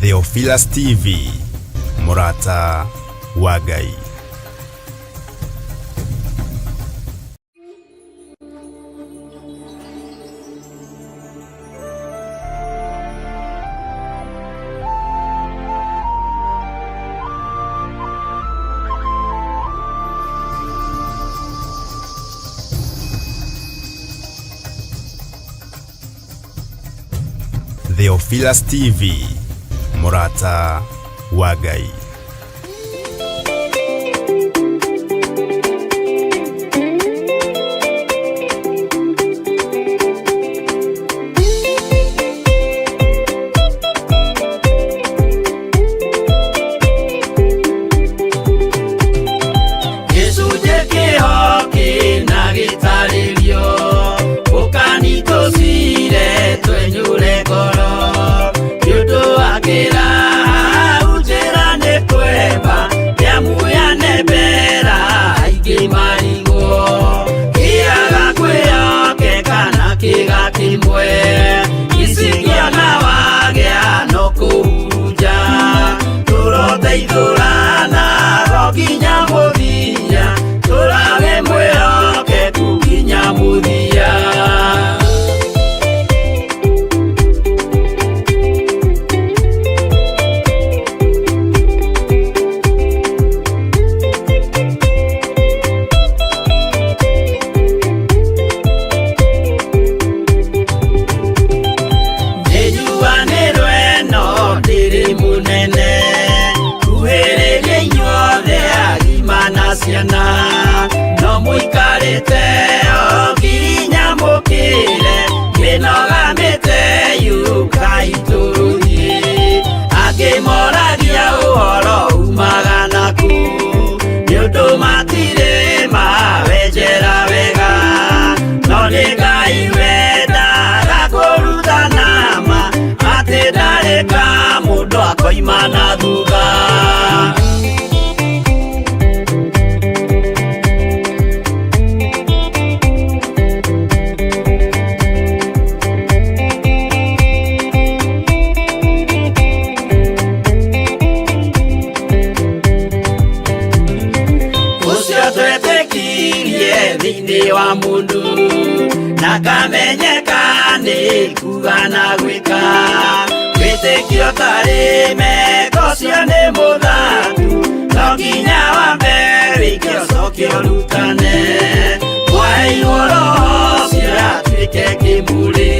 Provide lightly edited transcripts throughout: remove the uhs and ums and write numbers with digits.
Theophilus TV, mũrata wa Ngai. Theophilus TV, mũrata wa Ngai. Gĩcunjĩ kĩho kĩna gĩtarĩrio ũkani tũcire twenyũre ngoro nĩ ũndũ wa kĩraha njĩra nĩ kwemba rĩamu yanembera aingĩ marigwo kĩaga kwĩyokeka na kĩga kĩmwe icingĩona wagĩa no kũhurunja tũroteithũrana ro nginya mũthia tũrage mwĩhokeku nginya mũthia. Nĩnjuanĩrwo ĩno ndĩrĩ mũnene kuhĩrĩria inyuothe agima na ciana no mũikarĩte o nginya mũkĩre mĩnoga mĩte yũkai tũthiĩ angĩ moragia ũhoro umaga naku nĩ ũndũ matirĩ mawenjera wega no nĩ Ngai wendaga kũrutana ma atĩ ndarĩ ka mũndũ akoima na thutha. Ũcio twetĩkirie thĩinĩ wa mũndũ na kamenyeka nĩ kuga na gwĩka wĩtĩkio tarĩ meko ũcio nĩ mũthatu no nginya wambe wĩke ũcoke ũrutane mwaheirwo roho ũcio atuĩke kĩmũrĩ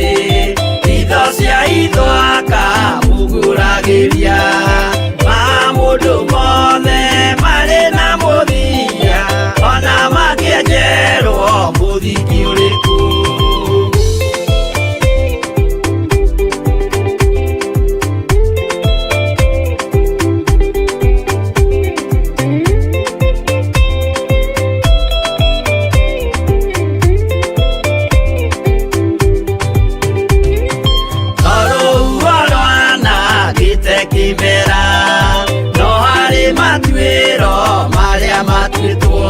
itho cia itho akamũgũragĩria ma mũndũ mothe marĩ na mũthia ona mangĩenjerwo mũthingi ũrĩkũ. Tondũ rwanangĩte kĩmera no harĩ matuĩro marĩa matuĩtwo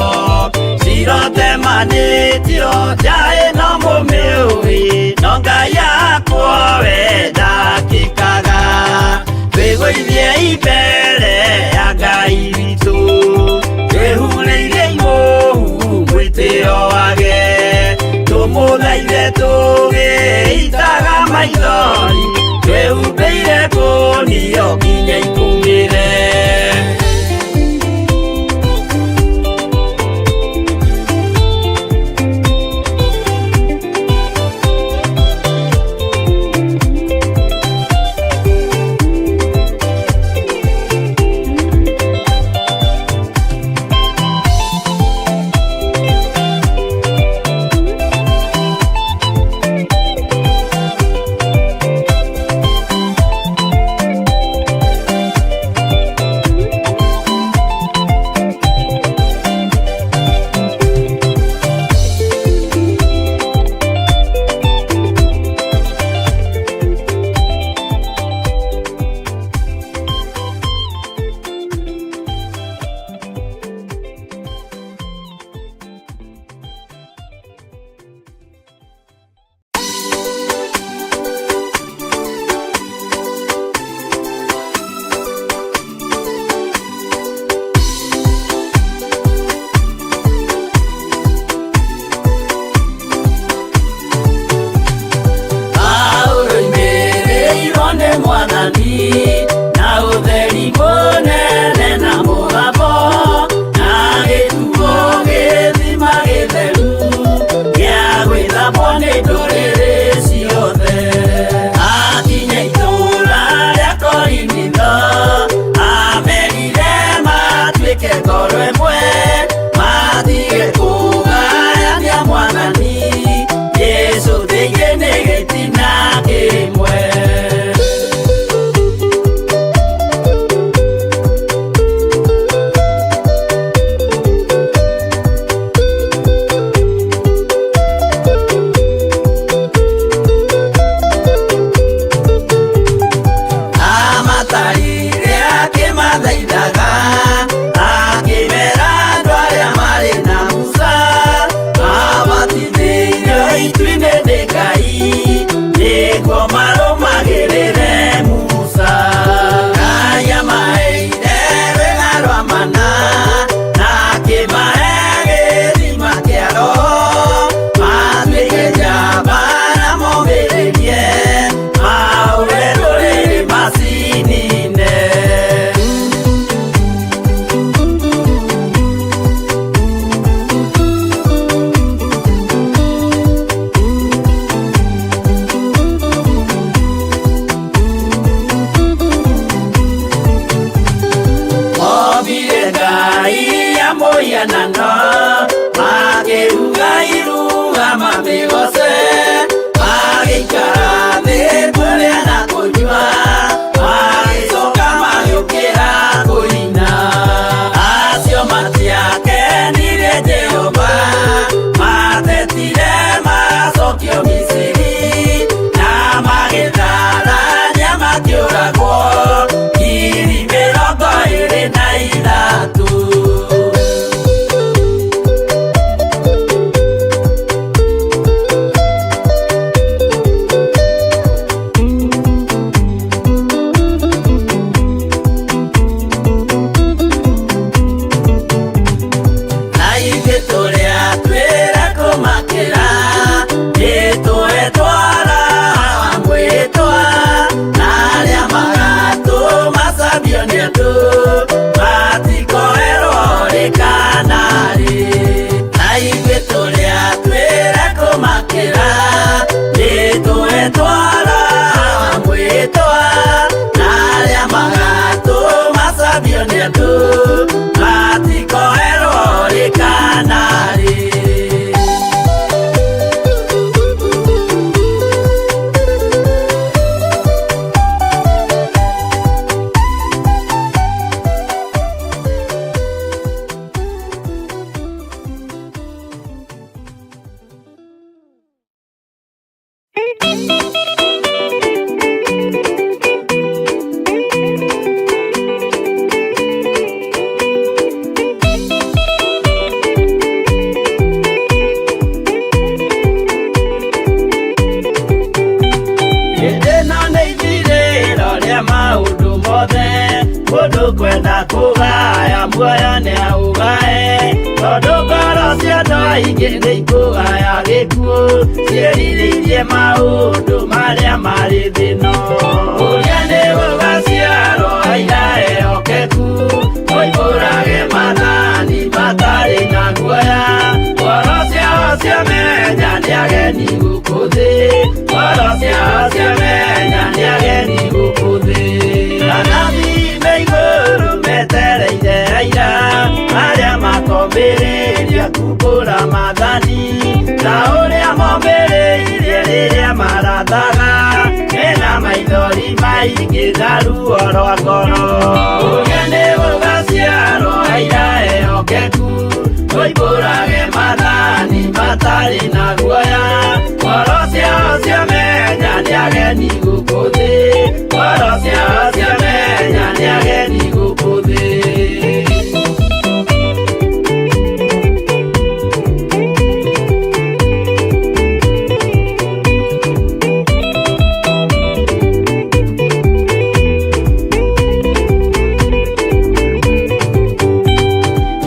cirotemanĩtio njaĩ no mũmĩũĩ no Ngai akwo we ndakĩkaga twĩgũithie imbere ya Ngai witũ twĩhurĩire imũhu mwĩtĩo wage tũmũthaithe tũgĩitaga maithori twĩhumbĩire kũnio nginya ikũmĩre. Mwathani na ũtheri mũnene na mũgambo na gĩtugo gĩthima gĩtheru gĩa gwĩthambwo nĩ ndũrĩrĩ ciothe. Akinya itũũra rĩa Korinitho amerire matuĩke ngoro ĩmwe matige kũgayania Mwathani Jesũ thĩinĩ nĩ gĩtina kĩmwe. Amatarire akĩmathaithaga akĩmera andũ arĩa marĩ na Musa mabatithĩirio itu-inĩ nĩ Ngai nĩguo marũmagĩrĩre Musa. Ngai amaheire rwĩga rwa mana na akĩmahe gĩthima kĩa Roho matuĩke njamba na momĩrĩrie mahũre ndũrĩrĩ macinine. Mobire Ngai ya mũhianano makĩruga iruga mamĩgoce magĩikara thĩ kũrĩa na kũnyua magĩcoka magĩũkĩra kũina. Acio matiakenirie Jehova matetire macokio Misiri na magĩtharania makĩũragwo 23,000. Na ithuĩ tũrĩa twĩra kũmakĩra nĩtũhetwo Roho wa mwĩtwa na arĩa magatũma cambio nĩ andũ matikoerwo rĩ kana rĩ. Na ithuĩ tũrĩa twĩra kũmakĩra nĩtũhetwo Roho wa mwĩtwa na arĩa magatũma cambio nĩ andũ matikoerwo rĩ kana rĩ. Hĩndĩ ĩno nĩ ithirĩro rĩa maũndũ mothe mũndũ kwenda kũgaya muoyo nĩ aũgae tondũ ngoro cia andũ aingĩ nĩ ikũgaya gĩkuũ ciĩrirĩirie maũndũ marĩa marĩ thĩ-ĩno. Ũrĩa nĩ gũgaciarwo aira ehokeku moimbũrage maathani matarĩ na guoya ngoro ciao ciamenya nĩ ageni gũkũ thĩ ngoro ciao ciamenya nĩ ageni gũkũ thĩ. Anabii me igũrũ metereire aira arĩa makomĩrĩria kumbũra maathani ta ũrĩa momĩrĩirie rĩrĩa marathaga mena maithori maingĩ na ruo rwa ngoro. Ũrĩa nĩ gũgaciarwo aira ehokeku moimbũrage maathani matarĩ na guoya ngoro ciao ciamenya nĩ ageni gũkũ thĩ ngoro ciao ciamenya nĩ ageni gũkũ thĩ.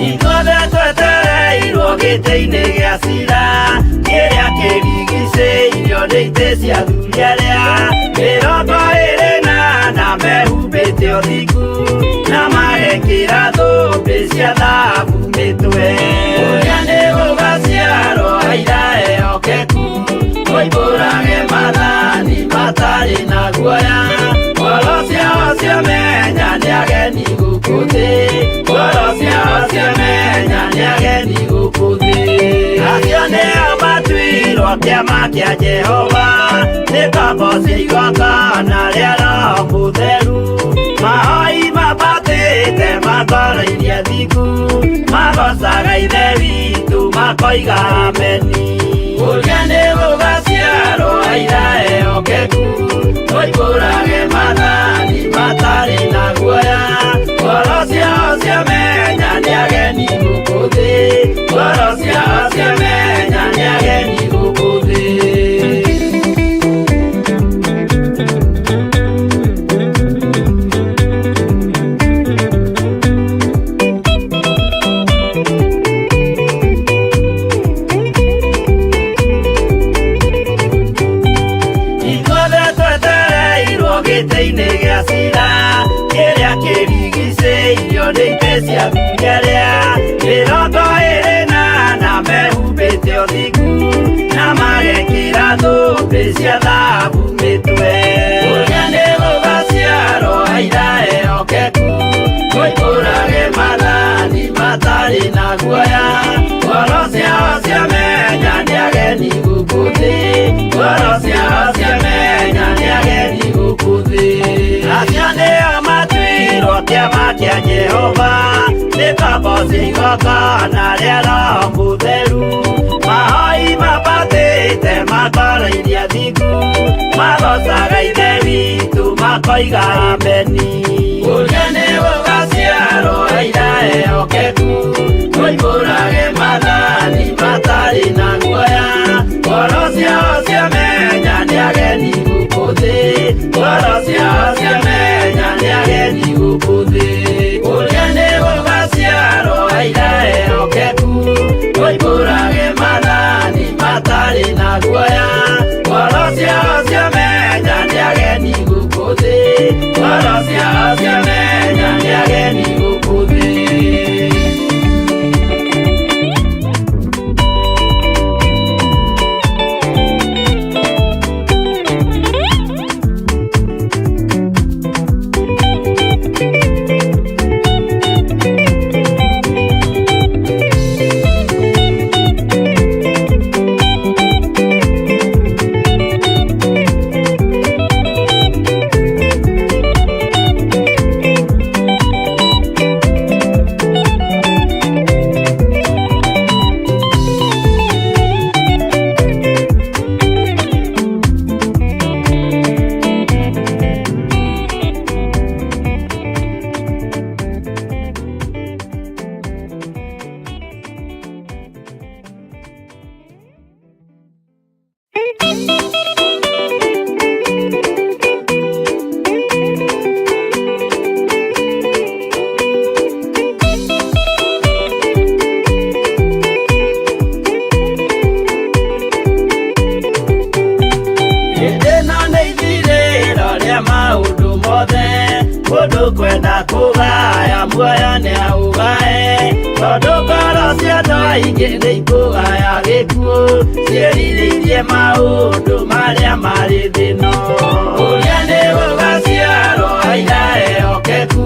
Ithuothe twetereirwo gĩtĩ-inĩ gĩa cira kĩrĩa kĩrigicĩirio nĩ itĩ cia athuri arĩa 24 cia thahabu mĩtwe. Ũrĩa nĩ gũgaciarwo aira ehokeku, moimbũrage maathani matarĩ na guoya. Ngoro ciao ciamenya nĩ ageni gũkũ thĩ, ngoro ciao ciamenya nĩ ageni gũkũ thĩ. Acio nĩo matuirwo kĩama kĩa Jehova, nĩ ngombo cia igongona rĩa Roho Mũtheru. Mahoi mabatĩte makoro-iria thingu, magocaga Ithe witũ makoiga ameni. Ũrĩa nĩ gũgaciarwo aira ehokeku, moimbũrage maathani matarĩ na guoya. Ngoro ciao ciamenya nĩ ageni gũkũ thĩ, ngoro ciao ciamenya nĩ ageni gũkũ thĩ. Ithuothe twetereirwo gĩtĩ-inĩ gĩa cira, kĩrĩa kĩrigicĩirio nĩ itĩ cia athuri arĩa 24 mehumbĩte ũthingu, na magekĩra thũmbĩ cia thahabu mĩtwe. Ũrĩa nĩ gũgaciarwo aira ehokeku, moimbũrage maathani matarĩ na guoya. Ngoro ciao ciamenya nĩ ageni gũkũ thĩ, ngoro ciao ciamenya nĩ ageni gũkũ thĩ. Acio nĩo matuirwo kĩama kĩa Jehova, nĩ ngombo cia igongona rĩa Roho Mũtheru. Mahoi mabatĩte makoro-iria thingu, magocaga Ithe witũ makoiga ameni. Ũrĩa nĩ gũgaciarwo aira ehokeku, moimbũrage maathani matarĩ na guoya. Ngoro ciao ciamenya nĩ ageni gũkũ thĩ, ngoro ciao ciamenya nĩ ageni gũkũ thĩ. Ũrĩa nĩ gũgaciarwo aira ehokeku, moimbũrage maathani matarĩ na guoya. Ngoro ciao ciamenya nĩ ageni gũkũ thĩ, ngoro ciao ciamenya nĩ ageni gũkũ thĩ. Hĩndĩ ĩno nĩ ithirĩro rĩa maũndũ mothe, mũndũ kwenda kũgaya muoyo nĩ aũgae, tondũ ngoro cia andũ aingĩ nĩ ikũgaya gĩkuũ, ciĩrirĩirie maũndũ marĩa marĩ thĩ ĩno. Ũrĩa nĩ gũgaciarwo aira ehokeku,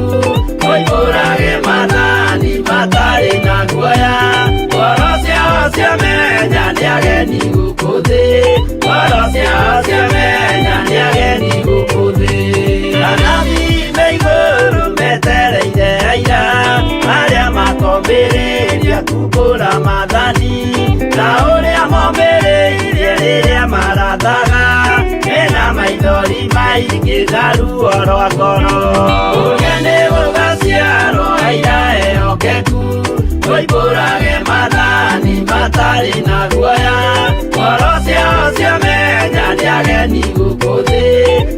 moimbũrage maathani matarĩ na guoya. Ngoro ciao ciamenya nĩ ageni gũkũ thĩ, ngoro ciao ciamenya nĩ ageni gũkũ thĩ. Anabii me igũrũ metereire aira arĩa makombĩrĩria kumbũra maathani, ta ũrĩa mombĩrĩirie rĩrĩa marathaga, mena maithori maingĩ na ruo rwa ngoro. Ũrĩa nĩ gũgaciarwo aira ehokeku, moimbũrage maathani matarĩ na guoya. Ngoro ciao ciamenya nĩ ageni gũkũ thĩ,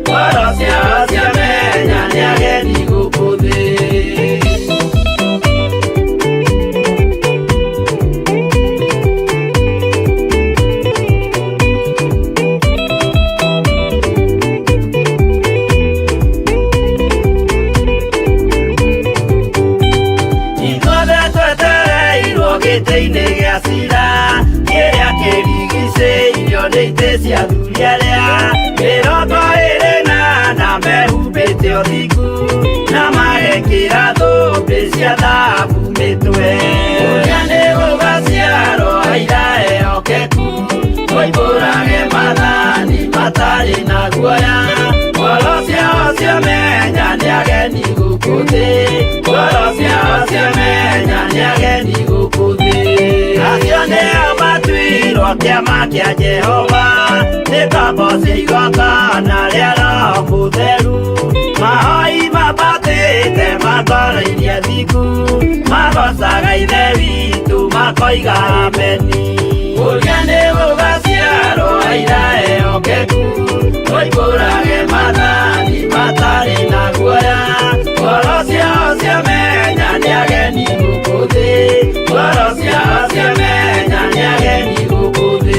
ngoro ciao ciamenya nĩ ageni gũkũ thĩ. Gĩtĩ-inĩ gĩa cira kĩrĩa kĩrigicĩirio nĩ itĩ cia athuri arĩa 24 mehumbĩte ũthingu na magekĩra thũmbĩ cia thahabu mĩtwe. Ũrĩa nĩ gũgaciarwo aira ehokeku moimbũrage maathani matarĩ na guoya. Ngoro ciao ciamenya nĩ ageni gũkũ thĩ, ngoro ciao ciamenya nĩ ageni gũkũ thĩ. Acio nĩo matuirwo kĩama kĩa Jehova, nĩ ngombo cia igongona rĩa Roho Mũtheru. Mahoi mambatĩte matoroirie thingu, magocaga Ithe witũ makoiga ameni. Ũrĩa nĩ gũgaciarwo aira ehokeku moimbũrage maathani matarĩ na guoya. Ngoro ciao ciamenya nĩ ageni gũkũ thĩ, ngoro ciao ciamenya nĩ ageni gũkũ thĩ.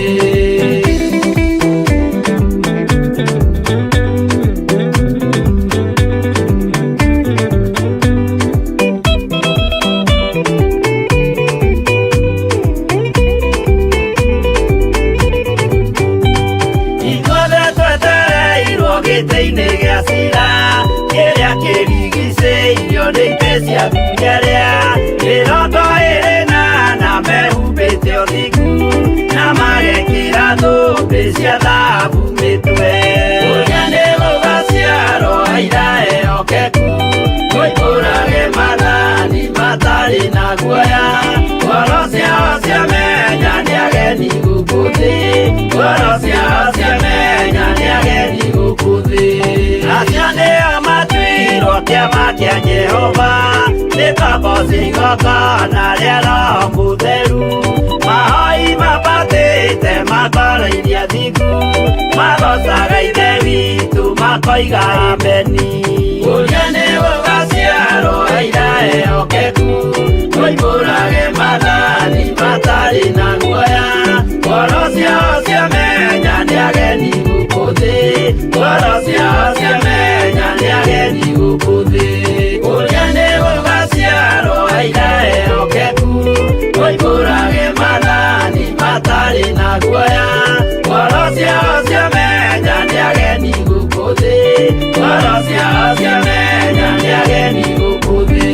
Ithuothe twetereirwo gĩtĩ-inĩ gĩa cira kĩrĩa kĩrigicĩirio nĩ itĩ cia athuri arĩa 24 mehumbĩte ũthingu na magekĩra thũmbĩ cia thahabu mĩtwe. Ũrĩa nĩ gũgaciarwo aira ehokeku moimbũrage maathani matarĩ na guoya. Ngoro ciao ciamenya nĩ ageni gũkũ thĩ, ngoro ciao ciamenya nĩ ageni gũkũ thĩ. Acio nĩo matuirwo kĩama kĩa Jehova, nĩ ngombo cia igongona rĩa Roho Mũtheru. Mahoi mambatĩte matoroirie athingu, magocaga Ithe witũ makoiga ameni. Ũrĩa nĩ gũgaciarwo aira ehokeku moimbũrage maathani matarĩ na guoya. Ngoro ciao ciamenya nĩ ageni gũkũ thĩ, ngoro ciao ciamenya nĩ ageni gũkũ thĩ. Ũrĩa nĩ gũgaciarwo aira ehokeku moimbũrage maathani matarĩ na guoya. Ngoro ciao ciamenya nĩ ageni gũkũ thĩ, ngoro ciao ciamenya nĩ ageni gũkũ thĩ.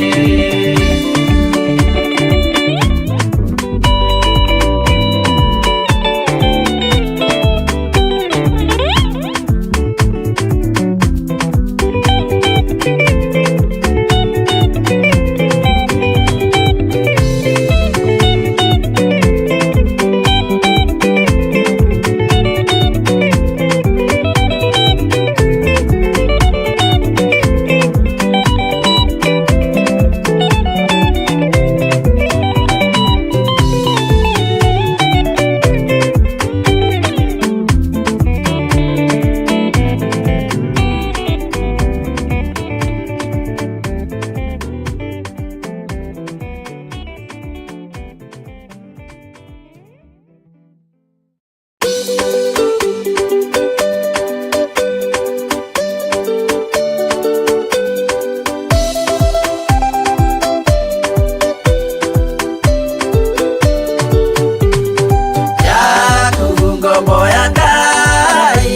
Jakubu ngombo ya Ngai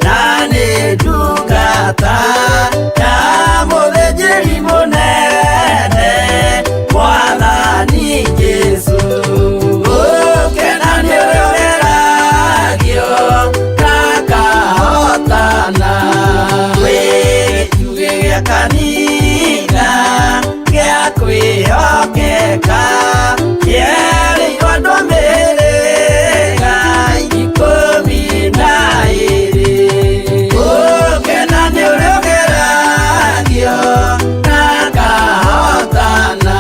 na nĩ ndungata ya mũthĩnjĩri mũnene Mwathani Jesũ. Gũkena nĩ ũrĩa ũgeragio akahotana, wĩ gĩtugĩ gĩa kanitha gĩa kwĩhokeka kĩerĩirwo andũ a mĩhĩrĩga 12. Gũkena nĩ ũrĩa ũgeragio akahotana.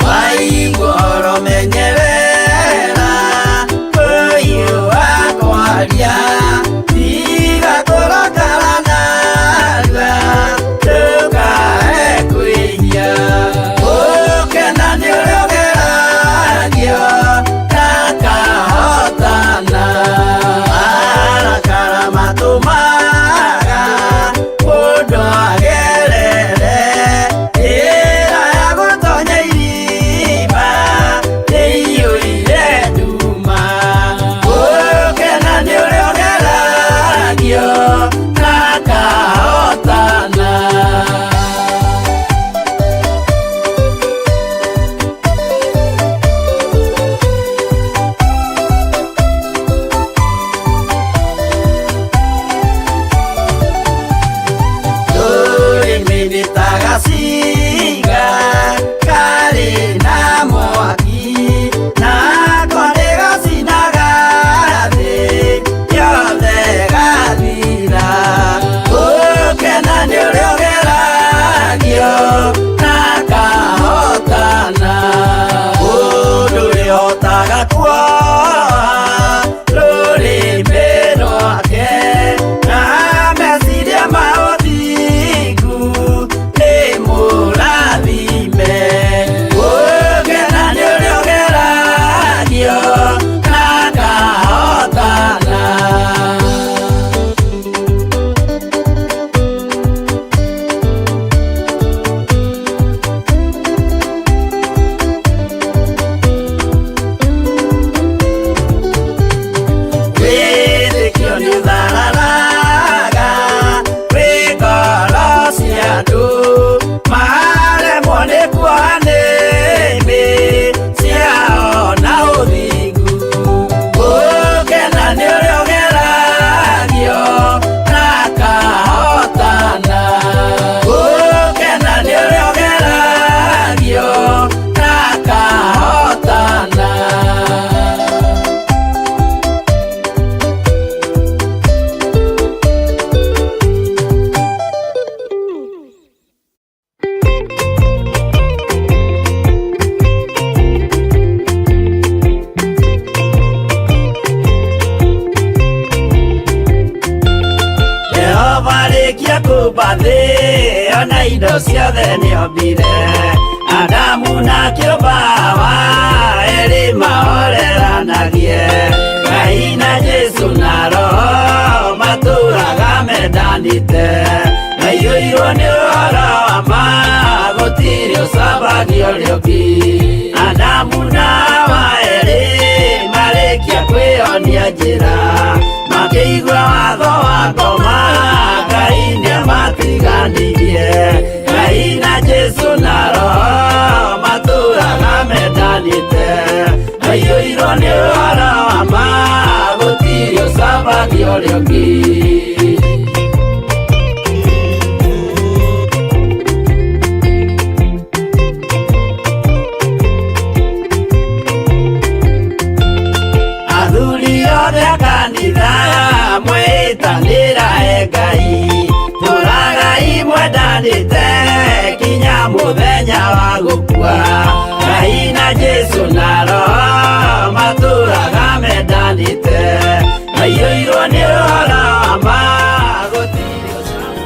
Waigua ũhoro menye Gacinga karĩ na mwaki, nako nĩgacinaga thĩ yothe gathira. Gũkena nĩ ũrĩa ũgeragio na kahotana. Mũndũ ũrĩhotaga kuoha rũrĩmĩ rwake na meciria ma ũthingu nĩ mũrathime. Gũkena nĩ ũrĩa ũgeragio na kahotana. Wĩtĩkio nĩũthararaga kwĩ ngoro cia andũ, maremwo nĩ kuoha nĩmĩ ciao na ũthingu. Gũkena nĩ ũrĩa ũgeragio na kahotana. Gũkena nĩ ũrĩa ũgeragio na kahotana. Jehova arĩkia kũmba thĩ ona indo ciothe nĩombire, Adamu na kĩũmba Hawa erĩ mahoreranagie. Ngai na Jesũ na Roho matũraga mendanĩte, maiyũirwo nĩ ũhoro wa ma, gũtirĩ ũcambagio ũrĩa ũngĩ. Adamu na Hawa erĩ marĩkia kwĩyonia njĩra, makĩigua watho wa ngoma, Ngai nĩamatiganirie. Ngai na Jesũ na Roho matũraga mendanĩte, maiyũirwo nĩ ũhoro wa ma, gũtirĩ ũcambagio ũrĩa ũngĩ. Athuri othe a kanitha mwĩtanĩra e Ngai, tũragai mwendanĩte kinya mũthenya wa gũkua. Ngai na Jesũ na Roho matũraga mendanĩte, maiyũirwo nĩ ũhoro wa ma, gũtirĩ ũcamba.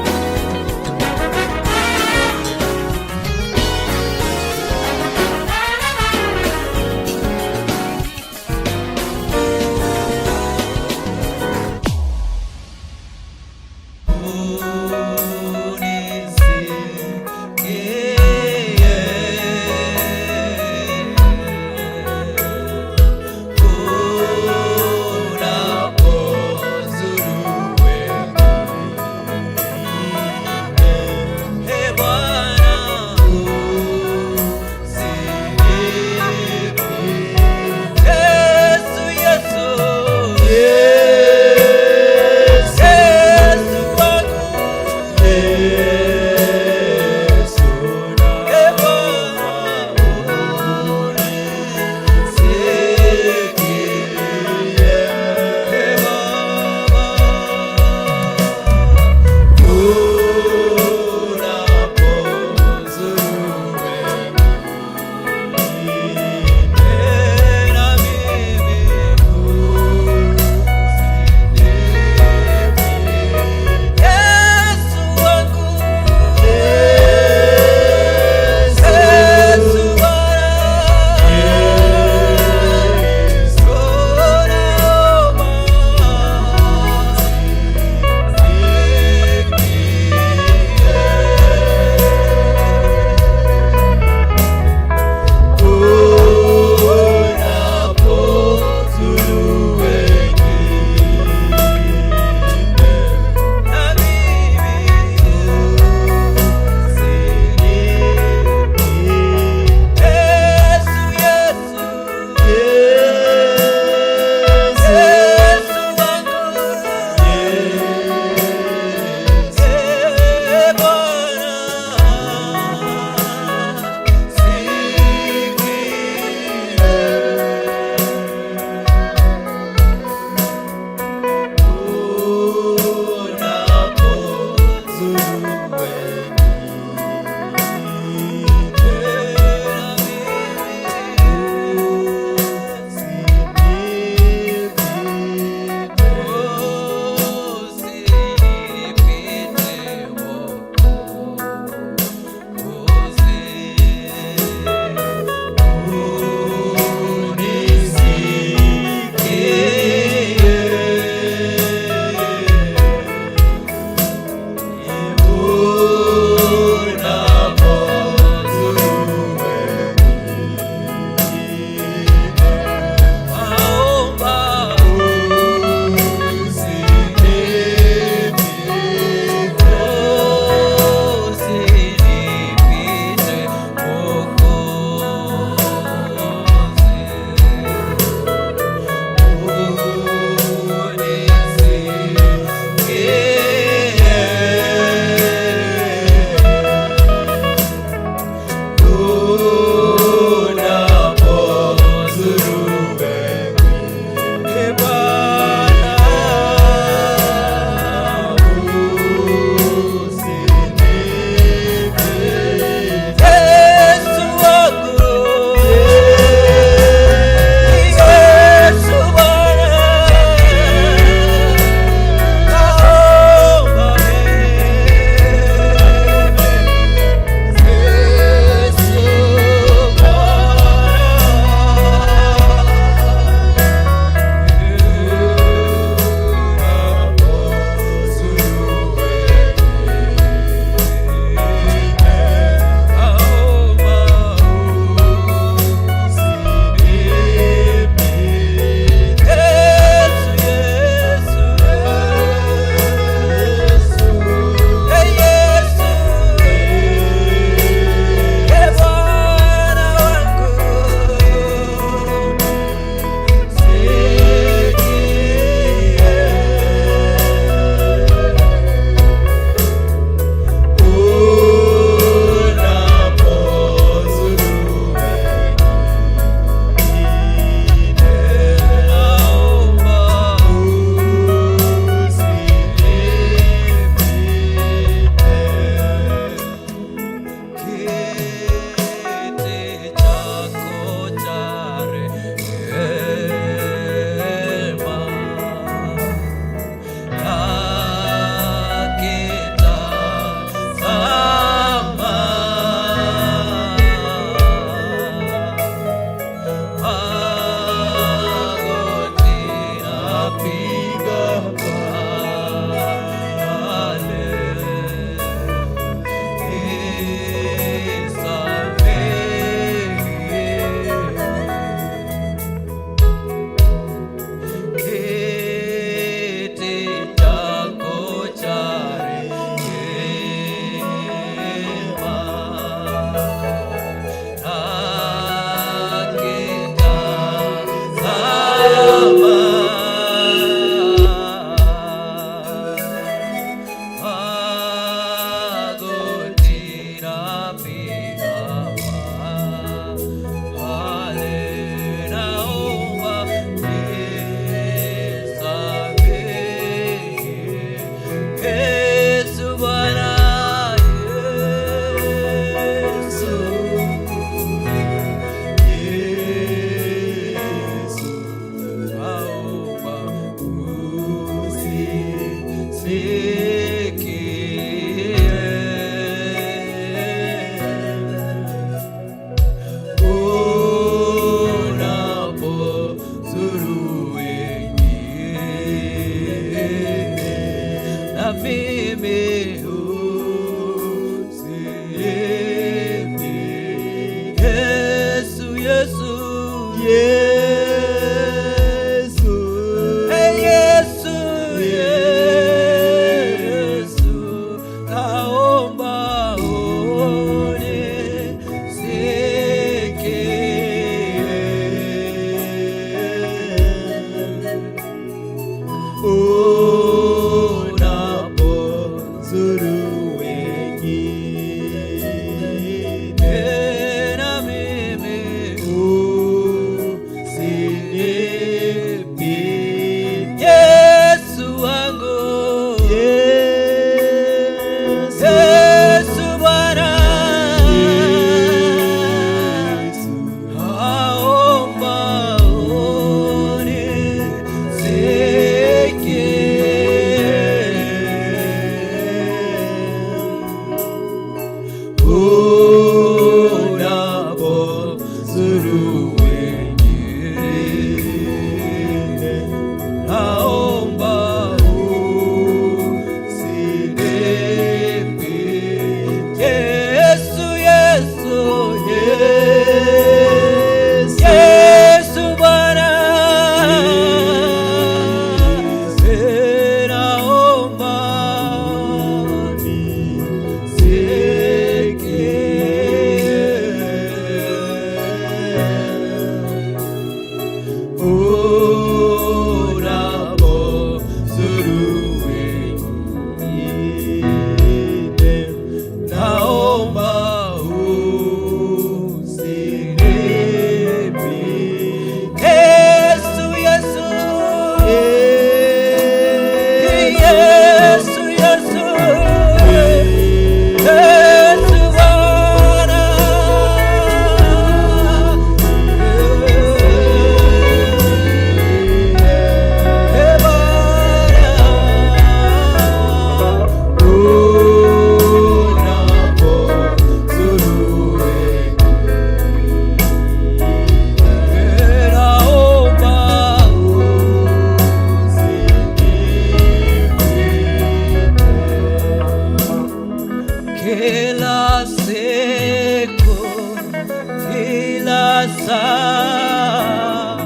Saa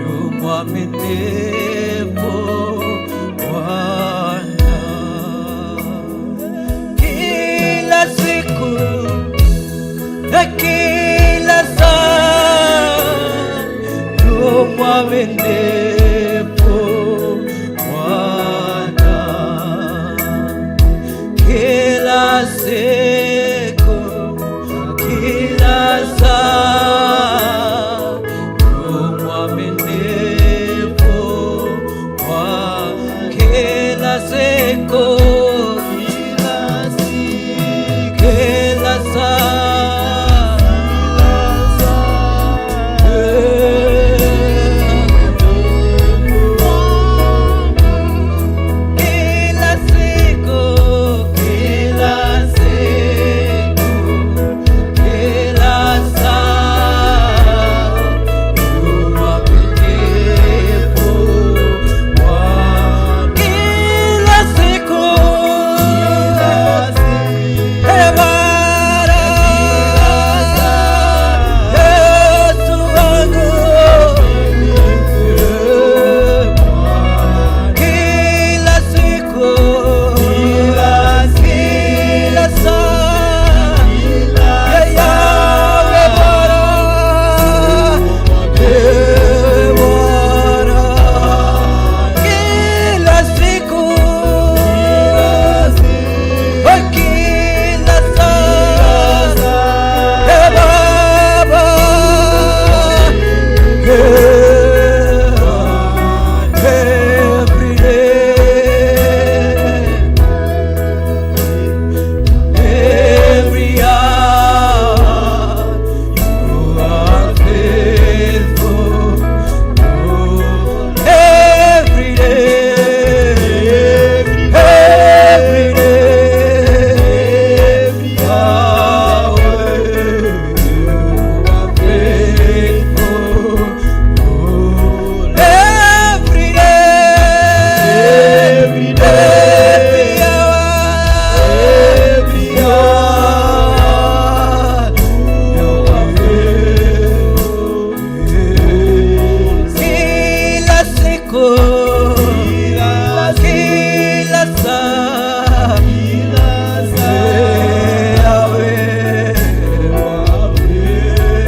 yu mwaminifu Bwana, kila siku na kila saa yu mwaminifu Bwana, kila siku, kila saa yu mwaminifu Bwana, kila siku, kila siku, kila saa, kila siku, kila siku, kila saa, yu mwaminifu Bwana. Kila siku, Ee Bwana, Yesu wangu, kila siku, kila saa, Yahweh Bwana, Ee Bwana, kila siku, kila saa, Ee Baba, every day, every hour, you are faithful. Every day, every day, every hour, you are faithful. Every day, every hour, every hour, you are faithful. Kila siku, kila saa, Yahweh,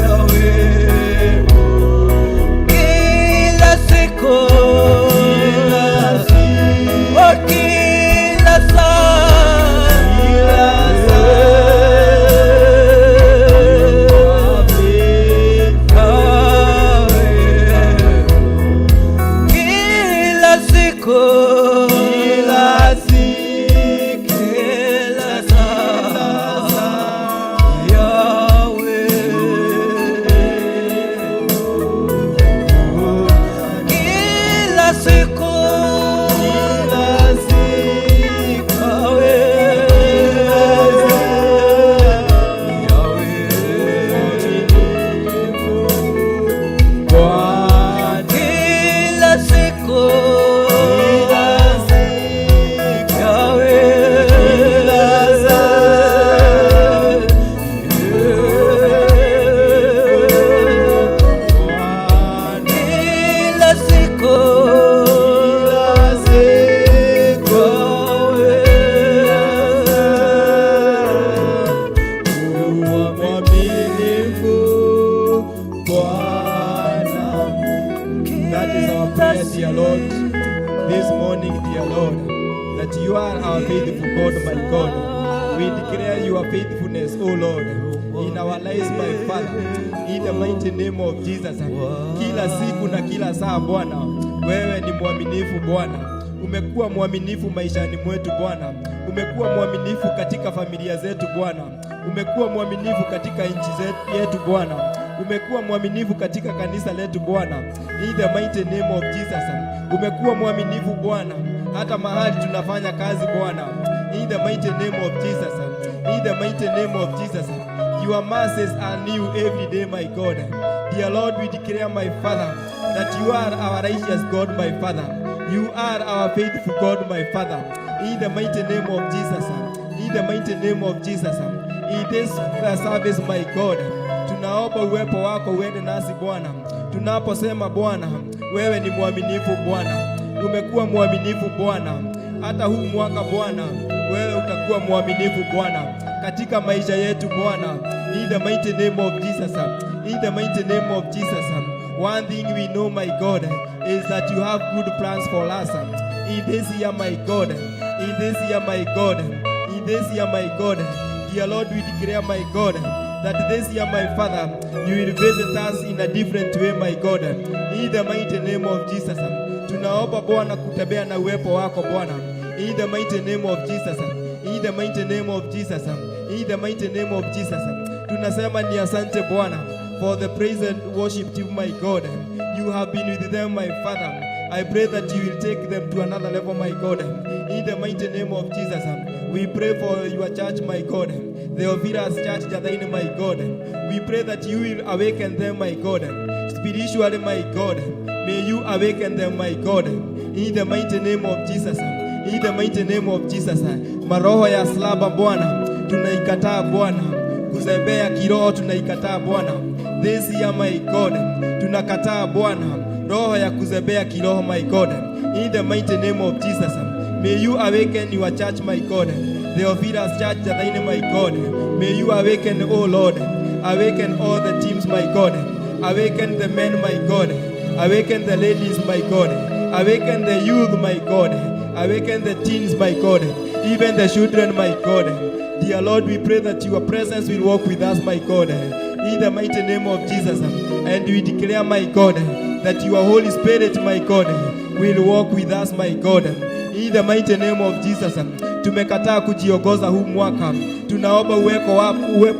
Yahweh. Kila siku, oh, kila saa, Yahweh. Kila siku, kila saa, Yahweh. Kila siku, Yahweh. Yahweh. Kila siku, Yahweh. Kila siku, Mwaminifu Bwana. That is our prayer, dear Lord. This morning, dear Lord, that you are our faithful God, my God. We declare your faithfulness, O Lord, in our lives, my Father, in the mighty name of Jesus. Kila siku na kila saa, Bwana, wewe ni mwaminifu Bwana. Umekuwa mwaminifu maishani mwetu Bwana, umekuwa mwaminifu katika familia zetu Bwana, umekuwa mwaminifu katika nchi yetu Bwana, umekuwa mwaminifu katika kanisa letu Bwana, in the mighty name of Jesus. Umekuwa mwaminifu Bwana, hata mahali tunafanya kazi Bwana, in the mighty name of Jesus, in the mighty name of Jesus. Your mercies are new every day, my God. Dear Lord, we declare, my Father, that you are our righteous God, my Father. You are our faithful God, my Father. In the mighty name of Jesus. In the mighty name of Jesus. In this service, my God, Tunaomba uwepo wako uende nasi Bwana. Tunaposema Bwana, wewe ni mwaminifu Bwana, umekuwa mwaminifu Bwana, hata huu mwaka Bwana, wewe utakuwa mwaminifu Bwana katika maisha yetu Bwana, in the mighty name of Jesus, in the mighty name of Jesus. One thing we know, my God, is that you have good plans for us. In this year, my God, in this year, my God, in this year, my God, dear Lord, we declare, my God, that this year, my Father, you will visit us in a different way, my God, in the mighty name of Jesus. Tunaomba Bwana kutembea na uwepo wako Bwana, in the mighty name of Jesus, in the mighty name of Jesus, in the mighty name of Jesus. Tunasema ni asante Bwana for the praise and worship team, my God. You have been with them, my Father. I pray that you will take them to another level, my God. In the mighty name of Jesus, we pray for your church, my God. The Oviras Church, Jathaini, my God. We pray that you will awaken them, my God. Spiritually, my God. May you awaken them, my God. In the mighty name of Jesus. In the mighty name of Jesus. Maroho ya slumber Bwana, tunaikataa Bwana. Kuzembea kiroho tunaikataa Bwana. This year, my God, tunakataa Bwana roho ya kuzembea kiroho, my God. In the mighty name of Jesus. May you awaken your church, my God. The Oviras Church, Jathaini, my God. May you awaken, oh Lord. Awaken all the teams, my God. Awaken the men, my God. Awaken the ladies, my God. Awaken the youth, my God. Awaken the teens, my God. Even the children, my God. Dear Lord, we pray that your presence will walk with us, my God. In the mighty name of Jesus. And we declare, my God, that your Holy Spirit, my God, will walk with us, my God. In the mighty name of Jesus. Tumekataa kujiongoza huu mwaka. Tunaomba uwepo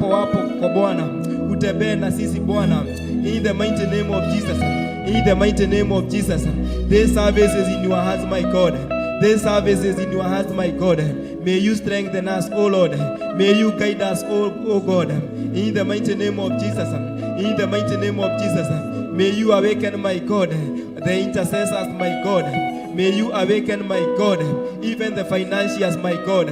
wako kwa Bwana utembee na sisi Bwana. In the mighty name of Jesus. In the mighty name of Jesus. This service is in your hands, my God. This service is in your hands, my God. May you strengthen us, O Lord. May you guide us, O God. In the mighty name of Jesus. In the mighty name of Jesus. May you awaken, my God, the intercessors, my God. May you awaken, my God, even the financiers, my God.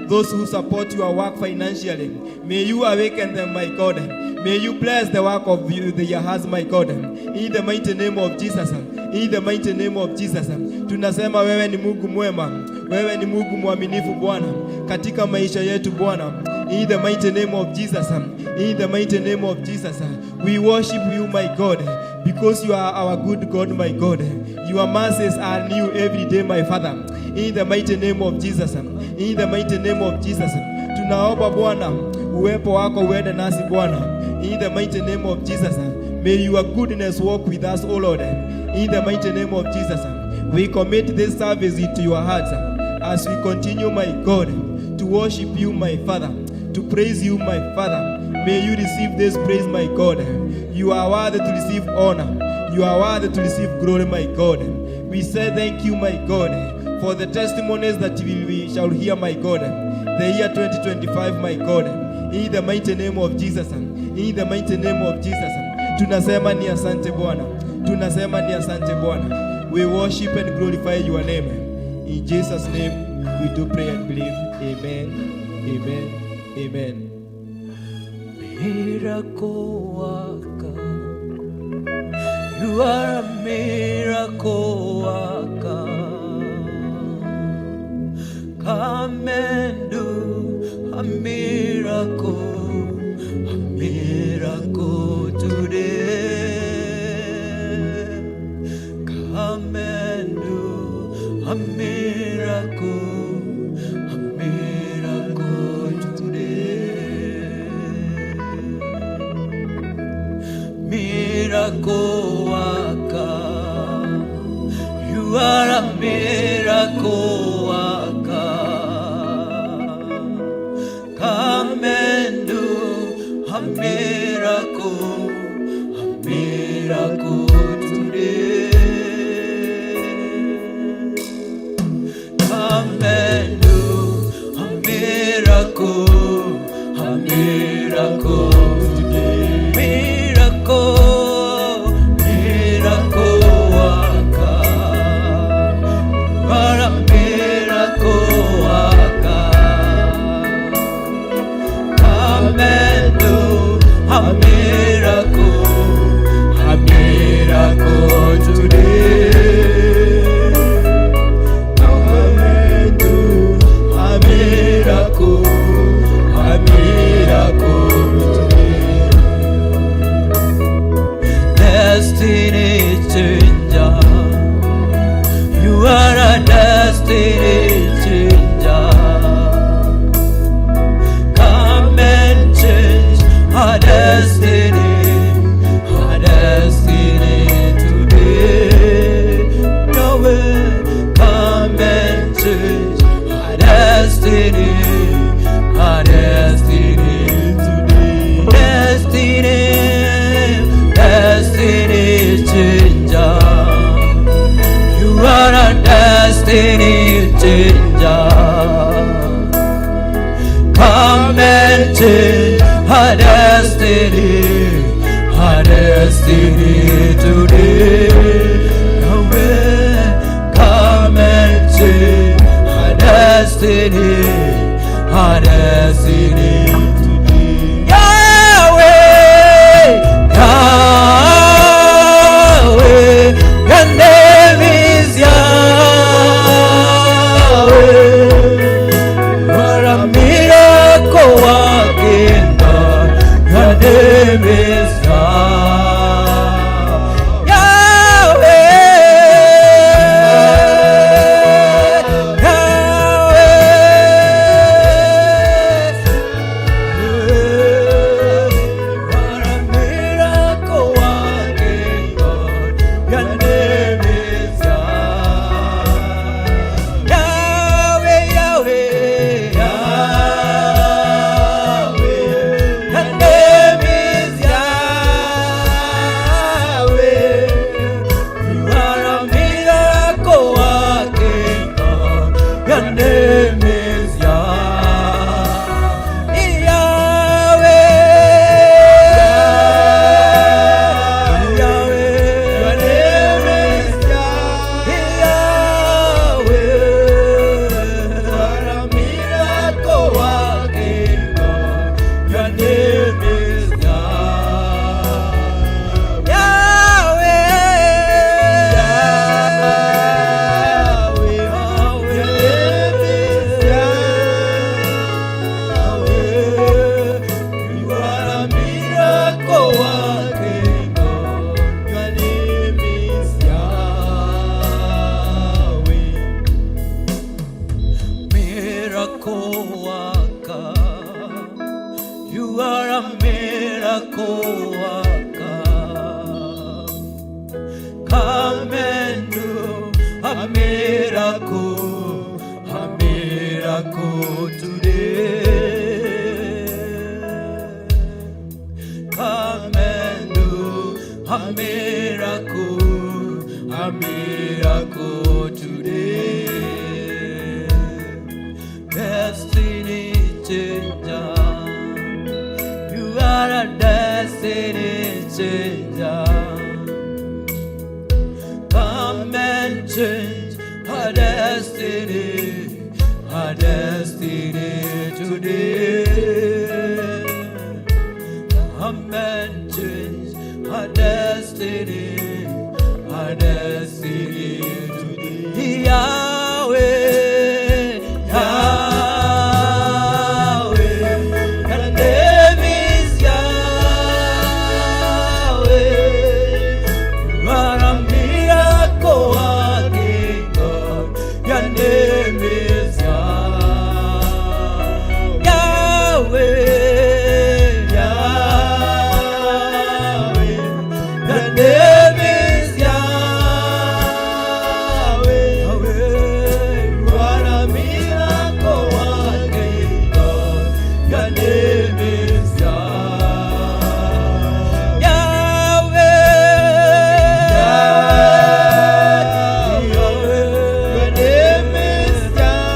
Those who support your work financially. May you awaken them, my God. May you bless the work of your hands, my God. In the mighty name of Jesus. In the mighty name of Jesus. Tunasema wewe ni Mungu mwema. Wewe ni Mungu mwaminifu Bwana katika maisha yetu Bwana. In the mighty name of Jesus. In the mighty name of Jesus. We worship you, my God, because you are our good God, my God. Your mercies are new every day, my Father. In the mighty name of Jesus. In the mighty name of Jesus. Tunaomba Bwana uwepo wako uende nasi Bwana. In the mighty name of Jesus. May your goodness walk with us, O Lord. In the mighty name of Jesus. We commit this service into your hearts as we continue, my God, to worship you, my Father, to praise you, my Father. May you receive this praise, my God. You are worthy to receive honor. You are worthy to receive glory, my God. We say thank you, my God, for the testimonies that we shall hear, my God. The year 2025, my God. In the mighty name of Jesus. In the mighty name of Jesus. Tunasema ni asante Bwana. Tunasema ni asante Bwana. We worship and glorify your name. In Jesus' name we do pray and believe. Amen. Amen. Amen. Miracle worker. You are a miracle worker. Come and do a miracle today. Come and do a miracle today. Miracle worker, you are a miracle worker. Come and do a miracle today. Come and do a miracle today. Miracle, miracle worker. You are a miracle worker. Come and do a miracle. destiny, our destiny today. Yahweh, come and change our destiny, our destiny today. Destiny, destiny changer. You are a destiny changer. Come and change our destiny, our destiny today. Yahweh, come and change our destiny, our destiny today. Yahweh, Yahweh, your name is Yahweh. You are a miracle working God. Your name is Yahweh. Yahweh, Yahweh. You are a miracle working God. Your name is Yahweh, Yahweh, Yahweh. Your name is Yahweh. You are a miracle working God. Your name is Yahweh. Yahweh. Your name is Yahweh. You are a miracle working God. Your name is Yahweh. Yahweh. Your name is Yahweh. You are a miracle working God. Your name is Yahweh. Miracle worker. You are a miracle worker. Come and do a miracle today. Come and do a miracle today. Destiny changer. You are a destiny changer. Come and change our destiny today. Come and change our destiny today. Yahweh, Yahweh, your name is Yahweh. You are a miracle working God. Your name is Yahweh. Yahweh. Your name is Yahweh. You are a miracle working God. Your name is Yahweh. Yahweh. Your name is Yahweh.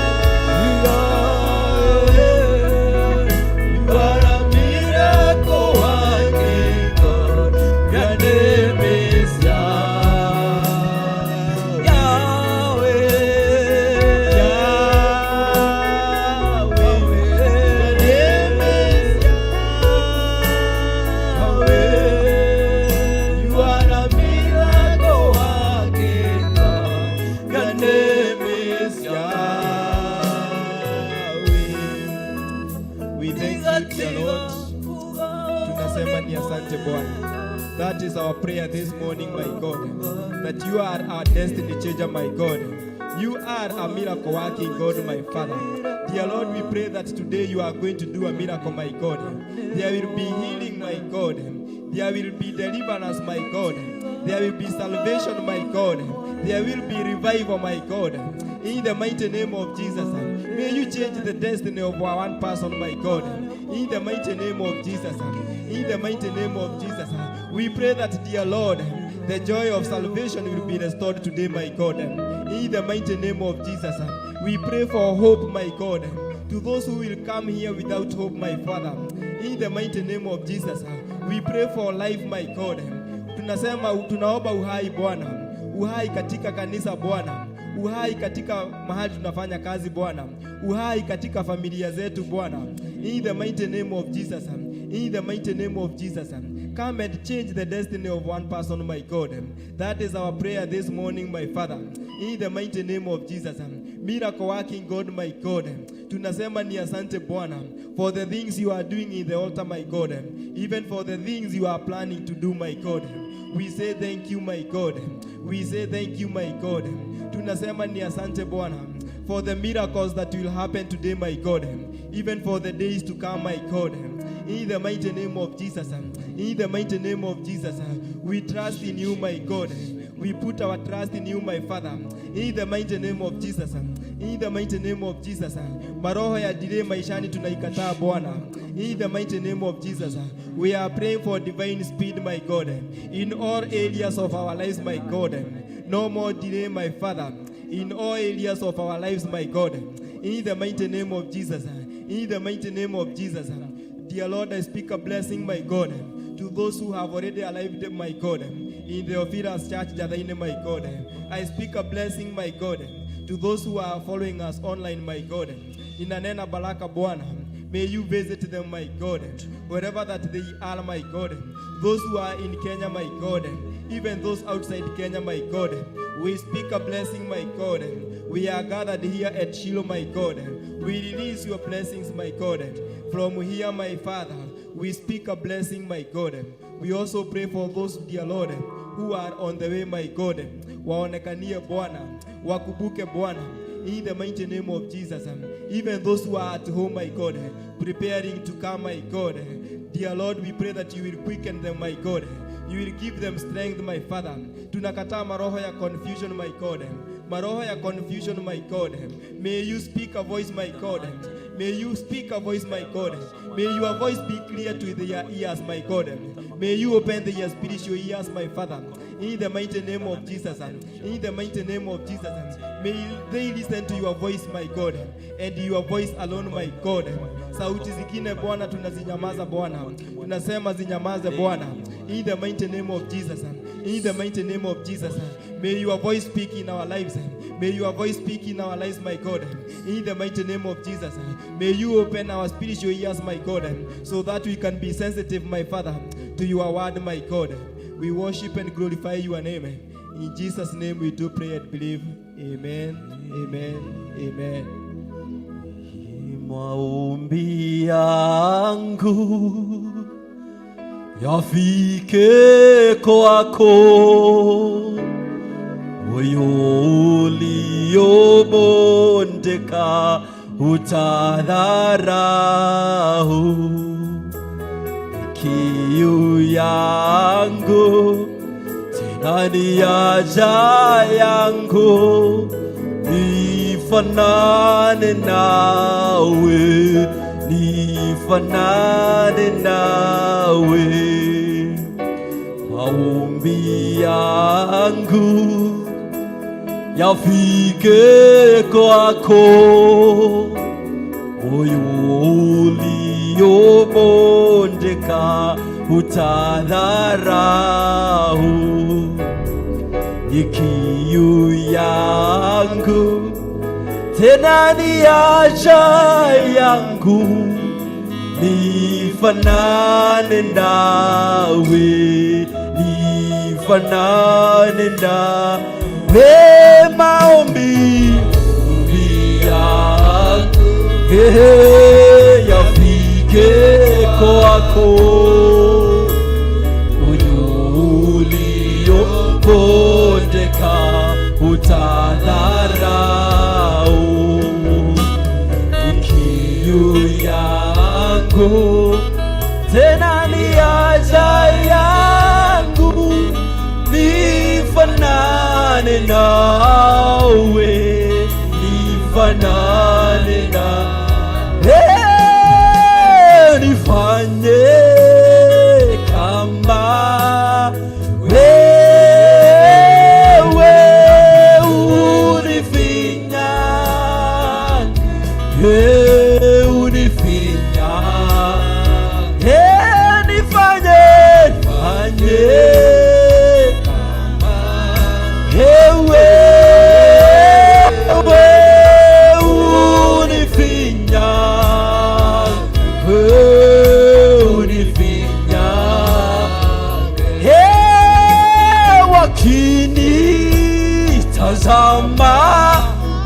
You are a miracle working God. Your name is Yahweh. Yahweh. Your name is Yahweh. You are a miracle working God. Your name is Yahweh. We thank you, dear Lord. Tunasema ni asante Bwana. That is our prayer this morning, my God. That you are our destiny changer, my God. You are a miracle working God, my Father. Dear Lord, we pray that today you are going to do a miracle, my God. There will be healing, my my God. There will be deliverance, my God. There will be salvation, my God. There will be revival, my God. In the mighty name of Jesus. May you change the destiny of one person, my God. In the mighty name of Jesus. In the mighty name of Jesus. We pray that, dear Lord, the joy of salvation will be restored today, my God. In the mighty name of Jesus. We pray for hope, my God, to those who will come here without hope, my Father. In the mighty name of Jesus. We pray for life, my God. Tunasema tunaomba uhai Bwana, uhai katika kanisa Bwana, uhai katika mahali tunafanya kazi Bwana, uhai katika familia zetu Bwana. In the mighty name of Jesus. In the mighty name of Jesus. Come and change the destiny of one person, my God. That is our prayer this morning, my Father. In the mighty name of Jesus. Miracle working God, my God. Tunasema ni asante Bwana for the things you are doing in the altar, my God. Even for the things you are planning to do, my God. We say thank you, my God. We say thank you, my God. Tunasema ni asante Bwana for the miracles that will happen today, my God. Even for the days to come, my God. In the mighty name of Jesus. In the mighty name of Jesus. We trust in you, my God. We put our trust in you, my Father. In the mighty name of Jesus. In the mighty name of Jesus. Maroho ya delay maishani tunaikataa Bwana. In the mighty name of Jesus. We are praying for divine speed, my God. In all areas of our lives, my God. No more delay, my Father. In all areas of our lives, my God. In the mighty name of Jesus. In the mighty name of Jesus. Dear Lord, I speak a blessing, my God, to those who have already arrived, my God, in the Theophilus Church, Jathaini, my God. I speak a blessing, my God, to those who are following us online, my God. Ninanena baraka Bwana. May you visit them, my God, wherever that they are, my God. Those who are in Kenya, my God, even those outside Kenya, my God. We speak a blessing, my God. We are gathered here at Shiloh, my God. We release your blessings, my God. From here, my Father, we speak a blessing, my God. We also pray for those, dear Lord, who are on the way, my God. Waonekanie Bwana, wakumbuke Bwana. In the mighty name of Jesus. Even those who are at home, my God, preparing to come, my God. Dear Lord, we pray that you will quicken them, my God. You will give them strength, my Father. Tunakataa maroho ya confusion, my God. Maroho ya confusion, my God. May you speak a voice, my God. May you speak a voice, my God. May your voice be clear to their ears, my God. May you open their spiritual ears, my Father. In the mighty name of Jesus. In the mighty name of Jesus. May they listen to your voice, my God. And your voice alone, my God. Sauti zingine Bwana tunazinyamaza Bwana. Tunasema zinyamaze Bwana. In the mighty name of Jesus. In the mighty name of Jesus. May your voice speak in our lives. May your voice speak in our lives, my God. In the mighty name of Jesus. May you open our spiritual ears, my God, so that we can be sensitive, my Father, to your word, my God. We worship and glorify your name. In Jesus' name we do pray and believe. Amen. Amen. Amen. Maombi yangu yafike kwako, moyo uliobondeka utadharau. Kiu yangu tena ni haja yangu, nifanane nawe, nifanane nawe. Maombi yangu yafike kwako, moyo uliobondeka utadharau. Ni kiu yangu tena ni haja yangu, nifanane nawe, nifanane nawe. Maombi yangu yafike kwako, moyo uliobondeka utadharau. Ni kiu yangu tena ni haja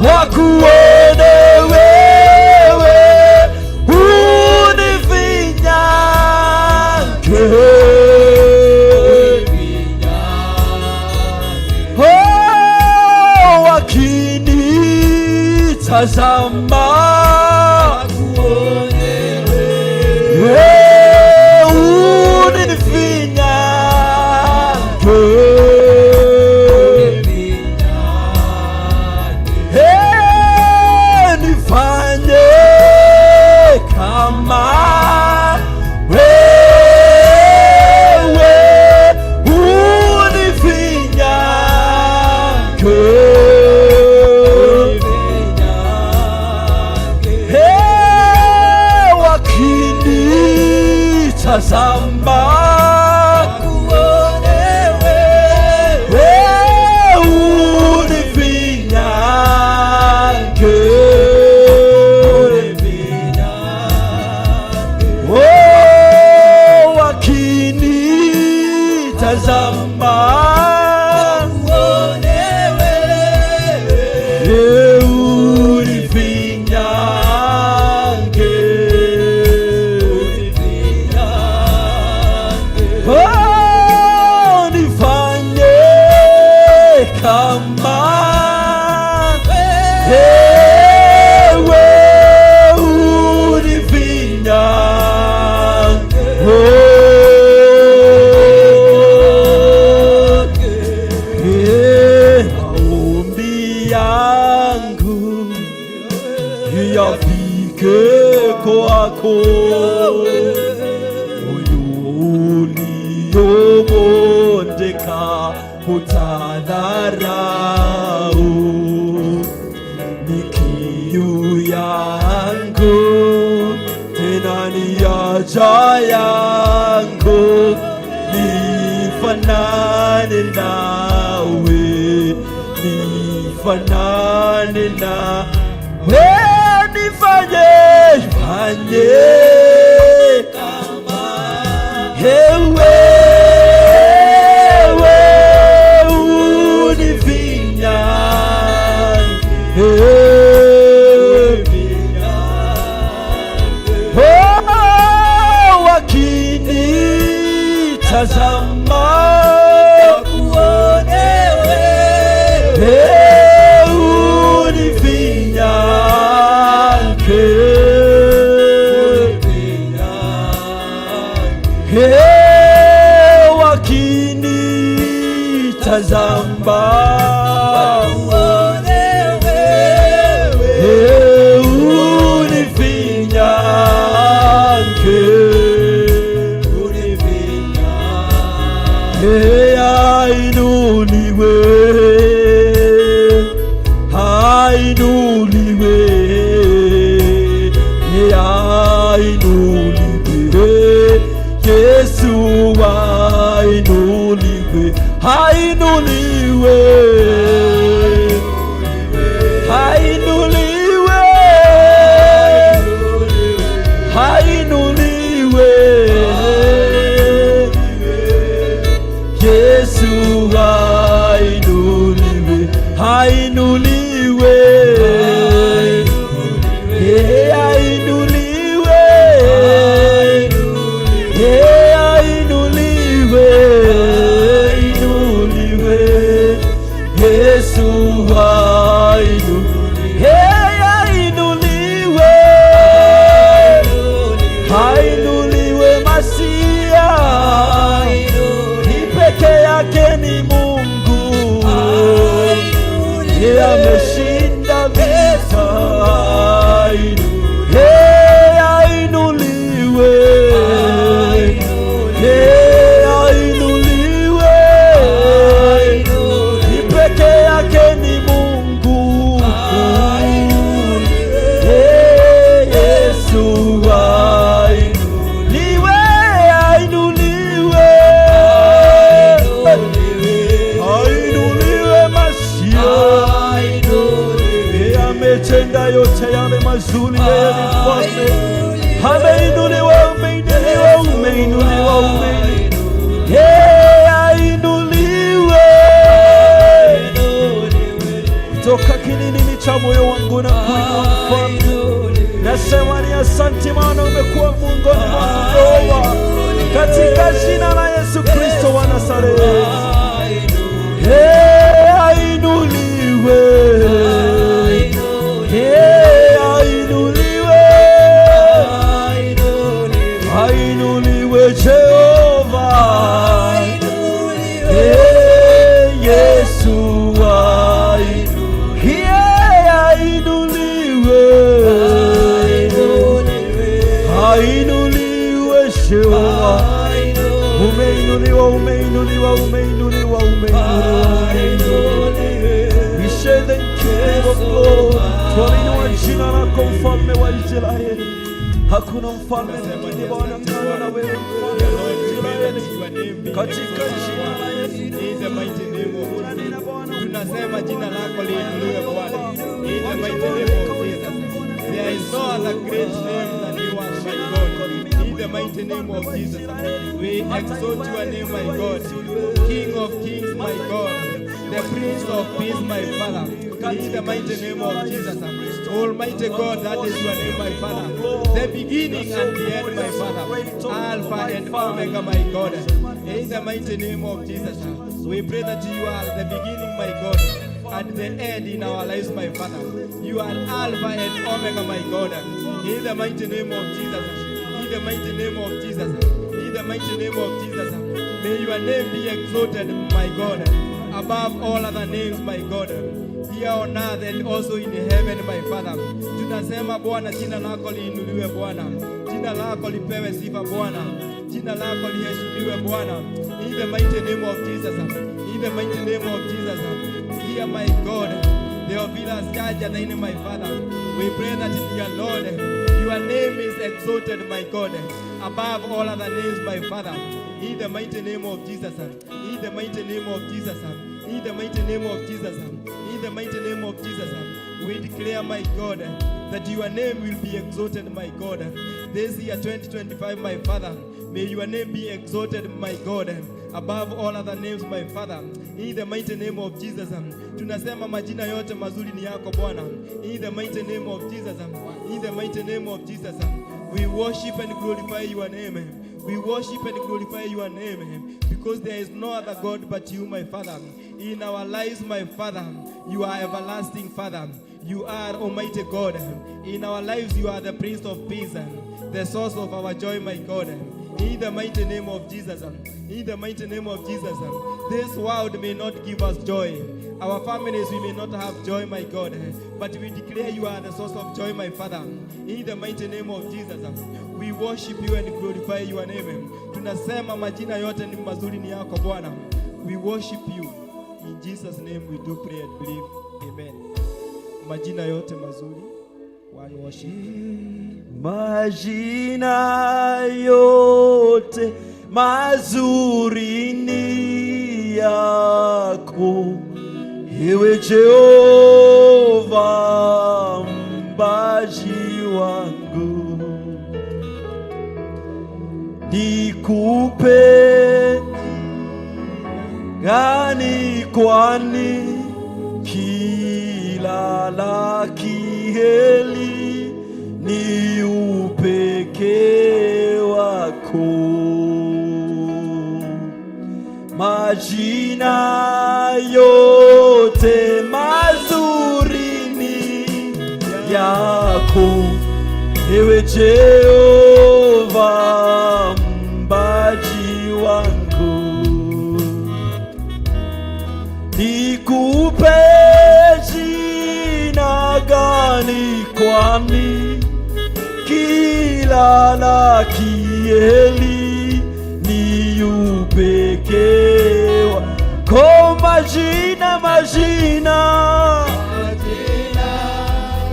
Wakuone wewe unifinyange. Oh, wakinitazama Eh, unifinyange. Eh, nifanye kama wewe unifinyange. Eh, wakinitazama wewe unifinyange. Oh, wakinitazama wewe unifinyange. Oh, nifanye kama wewe unifinyange. Oh, eh, maombi yangu yafike kwako, moyo uliobondeka hutadharau. Ni kiu yangu tena ni haja yangu, nifanane nawe, nifanane na we, nifanye fanye kama wewe unifinyange. Oh, wakinitazama wewe unifinyange. Hey, wakinitazama wewe unifinyange. Hey, ainuliwe, ainuliwe, ainuliwe, Yesu ainuliwe, ainuliwe, ainuliwe, ainuliwe, Yesu ainuliwe, ainuliwe, Eh, ainuliwe, Eh, ainuliwe, ainuliwe, Yesu ainuliwe, Eh, ainuliwe, ainuliwe Masia, ni peke yake ni Mungu, yeye ameshinda vita. Yeye ainuliwe, yeye ainuliwe, ni peke yake ni Mungu. Yeye Yesu ainuliwe, ainuliwe, ainuliwe Masia. Katika moyo wangu na kuinua mfalme, nasema ni asante, maana umekuwa miongoni mwangu Yehova, katika jina la Yesu Kristo wa Nazareti. Hey, ainuliwe. Hey, ainuliwe, ainuliwe Jehova. Hey, Yesu yeah, ainuliwe, ainuliwe Jehova. Umeinuliwa, umeinuliwa, umeinuliwa, umeinuliwa, umeinuliwa. We say thank you, King of Glory. Twainua jina lako mfalme wa Israeli. Hakuna mfalme mwingine Bwana kama na wewe, mfalme wa Israeli. Katika jina la Yesu. In the mighty name of Jesus. Tunasema jina lako liinuliwe Bwana. In the mighty name of Jesus. There is no other great name than yours, my God. In the mighty name of Jesus. We exalt your name, my God. King of kings, my God. The Prince of Peace, my Father. In the mighty name of Jesus. Almighty God, that is your name, my Father. The beginning and the end, my Father. Alpha and Omega, my God. In the mighty name of Jesus. We pray that you are the beginning, my God, and the end in our lives, my Father. You are Alpha and Omega, my God. In the mighty name of Jesus. In the mighty name of Jesus. In the mighty name of Jesus. May your name be exalted, my God, above all other names, my God. Here on earth and also in heaven, my Father. Tunasema Bwana, jina lako liinuliwe Bwana. Jina lako lipewe sifa Bwana. Jina lako liheshimiwe Bwana. In the mighty name of Jesus. In the mighty name of Jesus. Hear my God. Theophilus Chacha, thine my Father. We pray that dear Lord, your name is exalted, my God, above all other names, my Father. In the mighty name of Jesus. In the mighty name of Jesus. In the mighty name of Jesus. In the mighty name of Jesus. We declare, my God, that your name will be exalted, my God. This year 2025, my Father, may your name be exalted, my God, above all other names, my Father. In the mighty name of Jesus. Tunasema majina yote mazuri ni yako Bwana. In the mighty name of Jesus. In the mighty name of Jesus. We worship and glorify your name. We worship and glorify your name because there is no other God but you, my Father. In our lives, my Father, you are everlasting Father. You are Almighty God. In our lives, you are the Prince of Peace, the source of our joy, my God. In the mighty name of Jesus. In the mighty name of Jesus. This world may not give us joy. Our families, we may not have joy, my God. But we declare you are the source of joy, my Father. In the mighty name of Jesus. We worship you and glorify your name. Tunasema majina yote ni mazuri ni yako Bwana. We worship you. In Jesus' name we do pray and believe. Amen. Majina yote mazuri. One worship. Majina yote mazuri ni yako, ewe Jehova mbaji wangu, nikupe gani kwani kila la kheri ni upekee wako. Majina yote mazuri ni yako, ewe Jehova mbaji wangu, nikupe jina gani kwani kila la kheri ni upekee wako. Majina, majina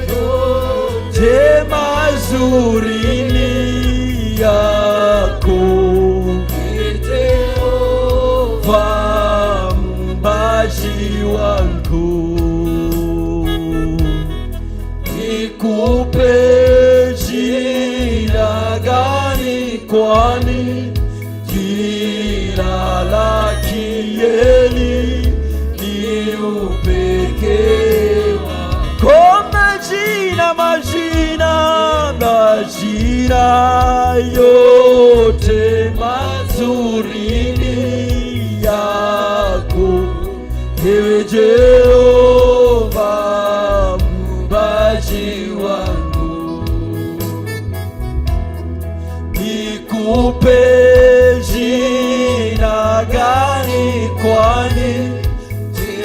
yote mazuri ni yako, Jehova mbaji wangu, nikupe jina gani kwani kila la kheri ni upekee wako. Majina yote mazuri ni yako, ewe Jehova muumbaji wangu. Nikupe jina gani? Kwani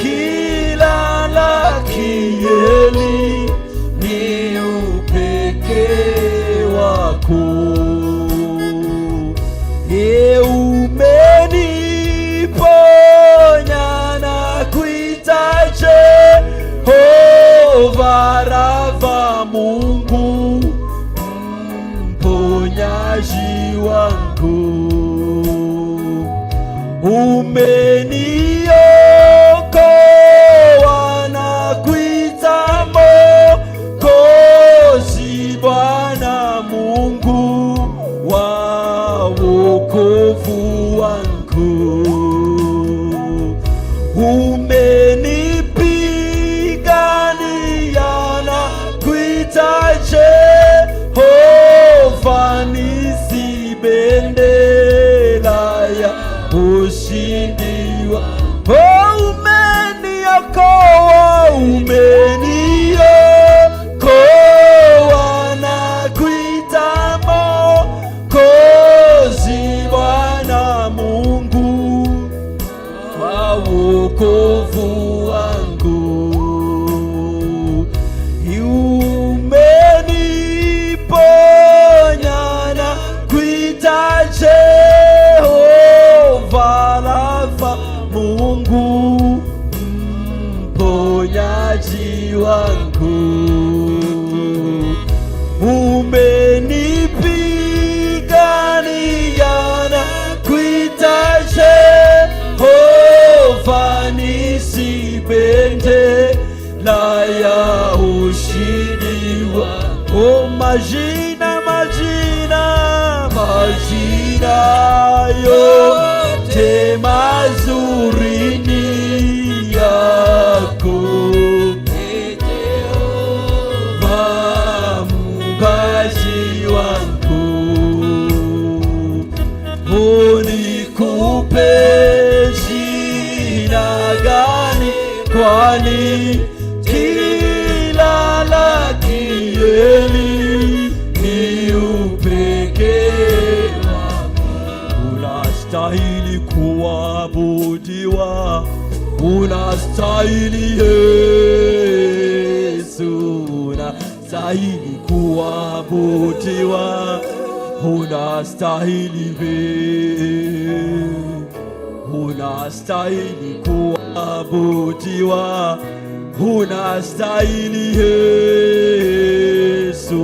kila la kheri ni upekee wako. E, umeniponya nakuita Jehova Rafa, Mungu mponyaji wangu. Umeniokoa nakuita Mwokozi, Bwana Mungu wa wokovu wangu. Umenipigania nakuita Jehova Nisi, bendera ya ushindi wa. Oh, umeniokoa, umeniokoa nakuita Mwokozi, Bwana Mungu wa wokovu wangu. Umeniponya nakuita Jehova Rafa, Mungu mponyaji wangu. Umenipigania nakuita Jehova Nisi, bendera ya ushindi wa. Oh, majina, majina, majina yote mazuri ni yako, Jehova muumbaji wangu. Unikupe jina gani? Kwani kila la kheri ni upekee wako. Unastahili kuabudiwa, unastahili Yesu, unastahili kuabudiwa, unastahili wewe, unastahili kuabudiwa, unastahili Yesu,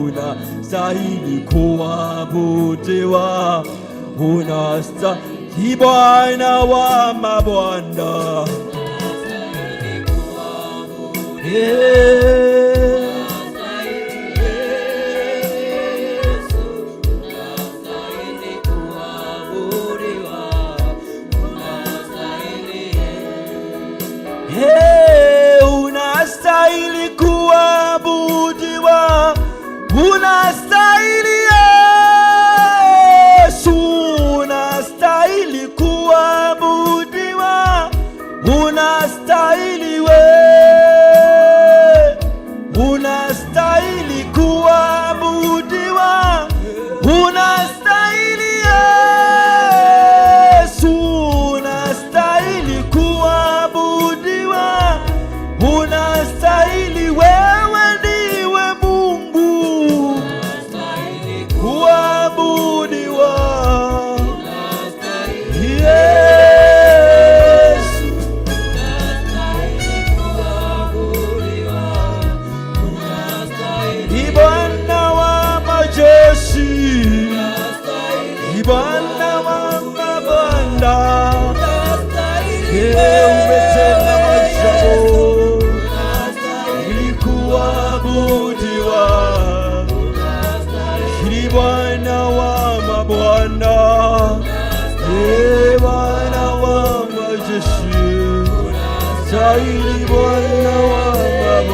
unastahili kuabudiwa, unastahili Bwana wa mabwana. Yeah. Unastahili kuabudiwa, unastahili. Hey, unastahili kuabudiwa, unastahili Yesu, unastahili kuabudiwa, unastahili we, unastahili kuabudiwa, unastahili Yesu, unastahili kuabudiwa, unastahili wewe, ndiwe Mungu kuabudiwa. Yesu, ni Bwana wa majeshi, ni Bwana wa mabwana, umetenda maajabu ili kuabudiwa, ni Bwana wa mabwana, Bwana wa majeshi, stahili Bwana wa mabwana.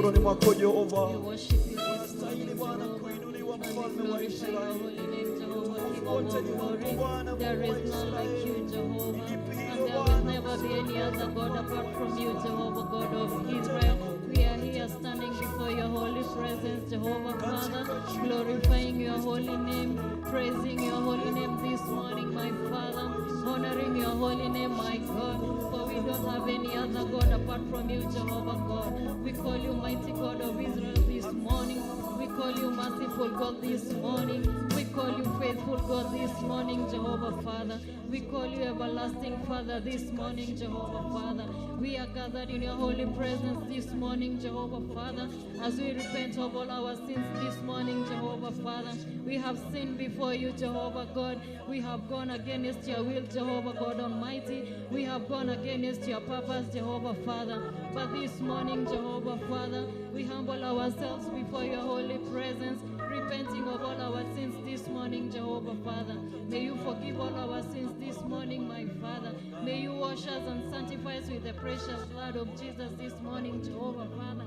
mikononi mwako Jehova. We worship you this Unastahili morning, Bwana Jehovah. kuinuliwa, And we mfalme wa glorify your Israeli. holy name, Jehovah, King Utukufu of wote all ni wako glory. Bwana, There Mungu wa is none like you, Israeli. Jehovah, Ni lipi and hilo there will Bwana never be any other God apart from you, Jehovah, God of Israel. We are here standing before your holy presence, Jehovah Father, glorifying your holy name, praising your holy name this morning, my Father, honoring your holy name, my God, for we don't have any other God apart from you, Jehovah God. We call you mighty God of Israel this morning. We call you merciful God this morning. We call you faithful God this morning, Jehovah Father. We call you everlasting Father this morning, Jehovah Father. We are gathered in your holy presence this morning, Jehovah Father, as we repent of all our sins this morning, Jehovah Father. We have sinned before you, Jehovah God. We have gone against your will, Jehovah God Almighty. We have gone against your purpose, Jehovah Father. But this morning, Jehovah Father, we humble ourselves before your holy presence, repenting of all our sins this morning, Jehovah Father. May you forgive all our sins this morning, my Father. May you wash us and sanctify us with the precious blood of Jesus this morning, Jehovah Father.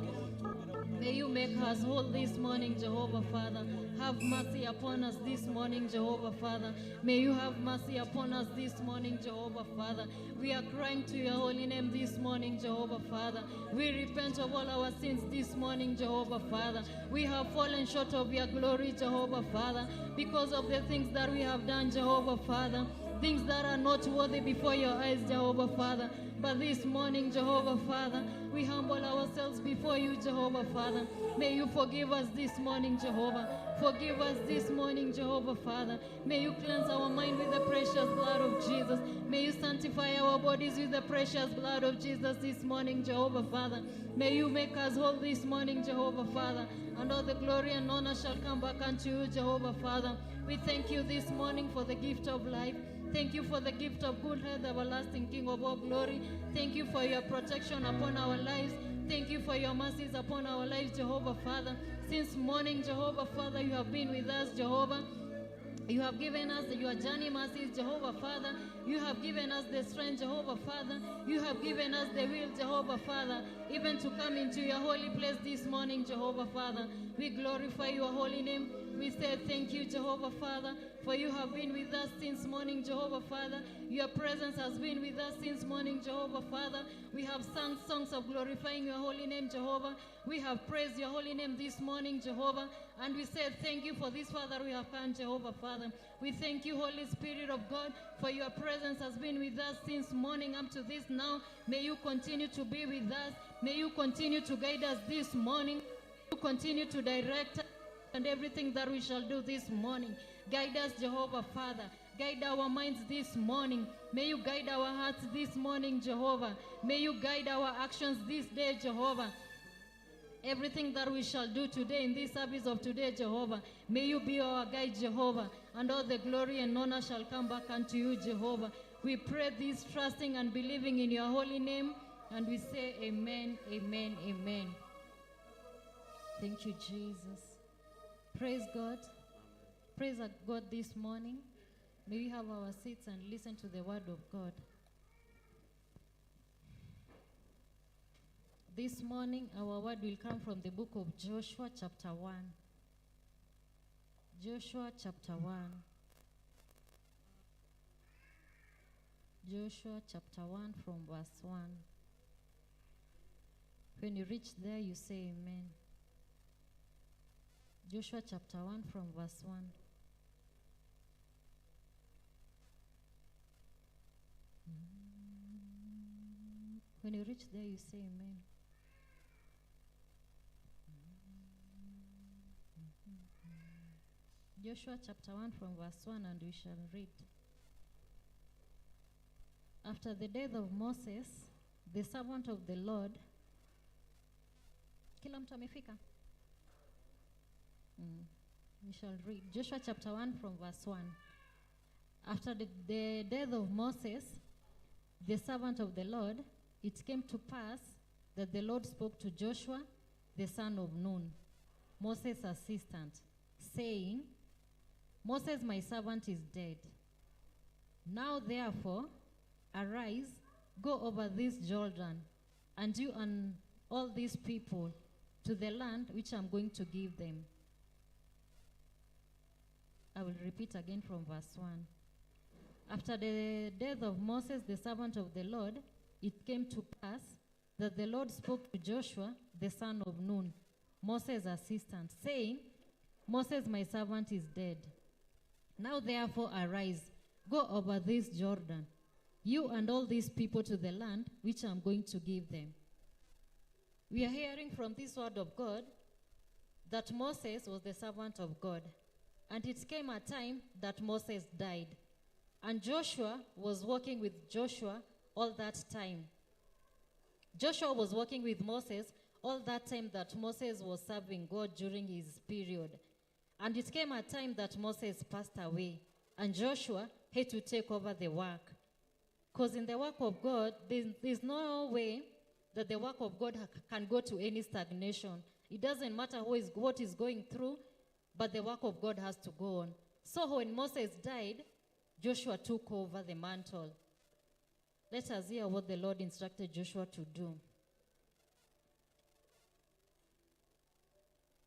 May you make us whole this morning, Jehovah Father. Have mercy upon us this morning, Jehovah Father. May you have mercy upon us this morning, Jehovah Father. We are crying to your holy name this morning, Jehovah Father. We repent of all our sins this morning, Jehovah Father. We have fallen short of your glory, Jehovah Father, because of the things that we have done, Jehovah Father. Things that are not worthy before your eyes, Jehovah Father. But this morning, Jehovah Father, we humble ourselves before you, Jehovah Father. May you forgive us this morning, Jehovah. Forgive us this morning, Jehovah Father. May you cleanse our mind with the precious blood of Jesus. May you sanctify our bodies with the precious blood of Jesus this morning, Jehovah Father. May you make us whole this morning, Jehovah Father. And all the glory and honor shall come back unto you, Jehovah Father. We thank you this morning for the gift of life. Thank you for the gift of good health, everlasting King of all glory. Thank you for your protection upon our lives. Thank you for your mercies upon our lives, Jehovah Father. Since morning, Jehovah Father, you have been with us, Jehovah. You have given us your journey mercies, Jehovah Father. You have given us the strength, Jehovah Father. You have given us the will, Jehovah Father, even to come into your holy place this morning, Jehovah Father. We glorify your holy name. We say thank you, Jehovah Father, for you have been with us since morning, Jehovah Father. Your presence has been with us since morning, Jehovah Father. We have sung songs of glorifying your holy name, Jehovah. We have praised your holy name this morning, Jehovah. And we say thank you for this, Father, we have come, Jehovah Father. We thank you, Holy Spirit of God, for your presence has been with us since morning up to this now. May you continue to be with us. May you continue to guide us this morning. You continue to direct us and everything that we shall do this morning. Guide us, Jehovah Father. Guide our minds this morning. May you guide our hearts this morning, Jehovah. May you guide our actions this day, Jehovah. Everything that we shall do today in this service of today, Jehovah, may you be our guide, Jehovah, and all the glory and honor shall come back unto you, Jehovah. We pray this trusting and believing in your holy name, and we say amen, amen, amen. Thank you, Jesus. Praise God. Praise our God this morning. May we have our seats and listen to the word of God. This morning, our word will come from the book of Joshua, chapter 1. Joshua, chapter 1. Joshua, chapter 1, from verse 1. When you reach there, you say amen. Joshua, chapter 1, from verse 1. When you reach there, you say amen. Joshua chapter 1 from verse 1, and we shall read. After the death of Moses, the servant of the Lord. Kila mtu amefika? We shall read Joshua chapter 1 from verse 1. After the death of Moses, the servant of the Lord, it came to pass that the Lord spoke to Joshua, the son of Nun, Moses' assistant, saying, Moses, my servant, is dead. Now therefore, arise, go over this Jordan, and you and all these people, to the land which I'm going to give them. I will repeat again from verse 1. After the death of Moses, the servant of the Lord, it came to pass that the Lord spoke to Joshua, the son of Nun, Moses' assistant, saying, Moses, my servant, is dead. Now therefore arise, go over this Jordan, you and all these people to the land which I am going to give them. We are hearing from this word of God that Moses was the servant of God. And it came a time that Moses died. And Joshua was walking with Joshua all that time. Joshua was walking with Moses all that time that Moses was serving God during his period. And it came a time that Moses passed away, and Joshua had to take over the work. Because in the work of God, there's no way that the work of God can go to any stagnation. It doesn't matter what is going through, but the work of God has to go on. So when Moses died, Joshua took over the mantle. Let us hear what the Lord instructed Joshua to do.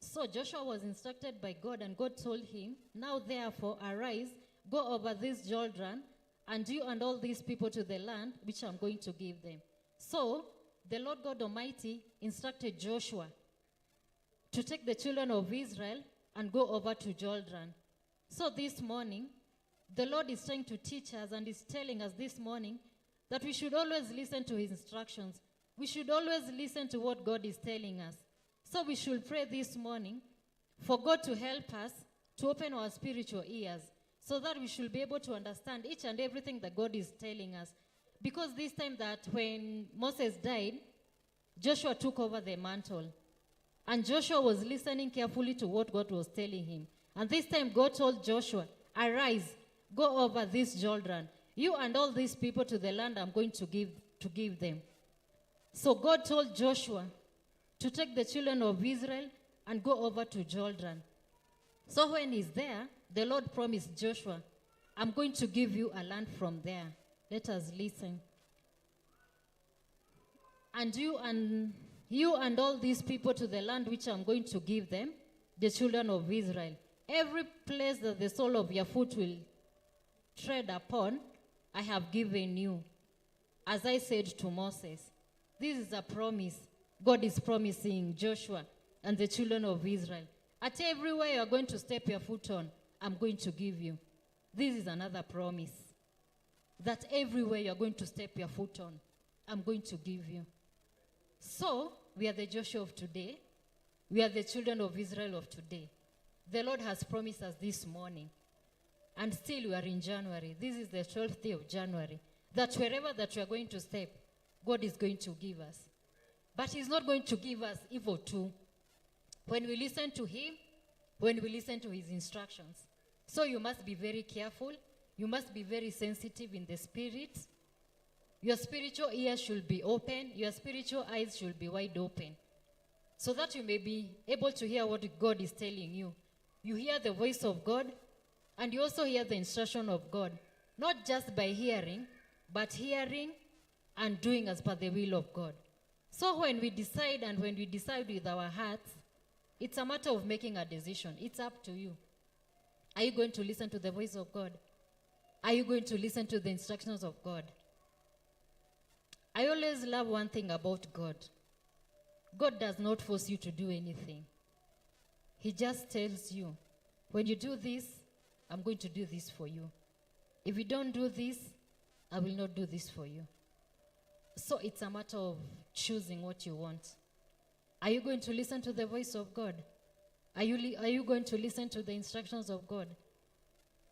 So Joshua was instructed by God, and God told him, Now therefore arise, go over this Jordan, and you and all these people to the land which I'm going to give them. So the Lord God Almighty instructed Joshua to take the children of Israel and go over to Jordan. So this morning, the Lord is trying to teach us and is telling us this morning that we should always listen to his instructions. We should always listen to what God is telling us. So we should pray this morning for God to help us to open our spiritual ears so that we should be able to understand each and everything that God is telling us. Because this time that when Moses died, Joshua took over the mantle. And Joshua was listening carefully to what God was telling him. And this time God told Joshua, Arise, go over this Jordan, you and all these people to the land I'm going to give them. So God told Joshua to take the children of Israel and go over to Jordan. So when he's there, the Lord promised Joshua, I'm going to give you a land from there. Let us listen. And you and all these people to the land which I'm going to give them, the children of Israel. Every place that the sole of your foot will tread upon, I have given you. As I said to Moses, this is a promise. God is promising Joshua and the children of Israel. At everywhere you are going to step your foot on, I'm going to give you. This is another promise. That everywhere you are going to step your foot on, I'm going to give you. So, we are the Joshua of today. We are the children of Israel of today. The Lord has promised us this morning. And still we are in January. This is the 12th day of January. That wherever that we are going to step, God is going to give us. But he's not going to give us evil too. When we listen to him, when we listen to his instructions. So you must be very careful. You must be very sensitive in the spirit. Your spiritual ears should be open. Your spiritual eyes should be wide open. So that you may be able to hear what God is telling you. You hear the voice of God, and you also hear the instruction of God. Not just by hearing, but hearing and doing as per the will of God. So when we decide, and when we decide with our hearts, it's a matter of making a decision. It's up to you. Are you going to listen to the voice of God? Are you going to listen to the instructions of God? I always love one thing about God. God does not force you to do anything. He just tells you, when you do this, I'm going to do this for you. If you don't do this, I will not do this for you. So it's a matter of choosing what you want. Are you going to listen to the voice of God? Are you going to listen to the instructions of God?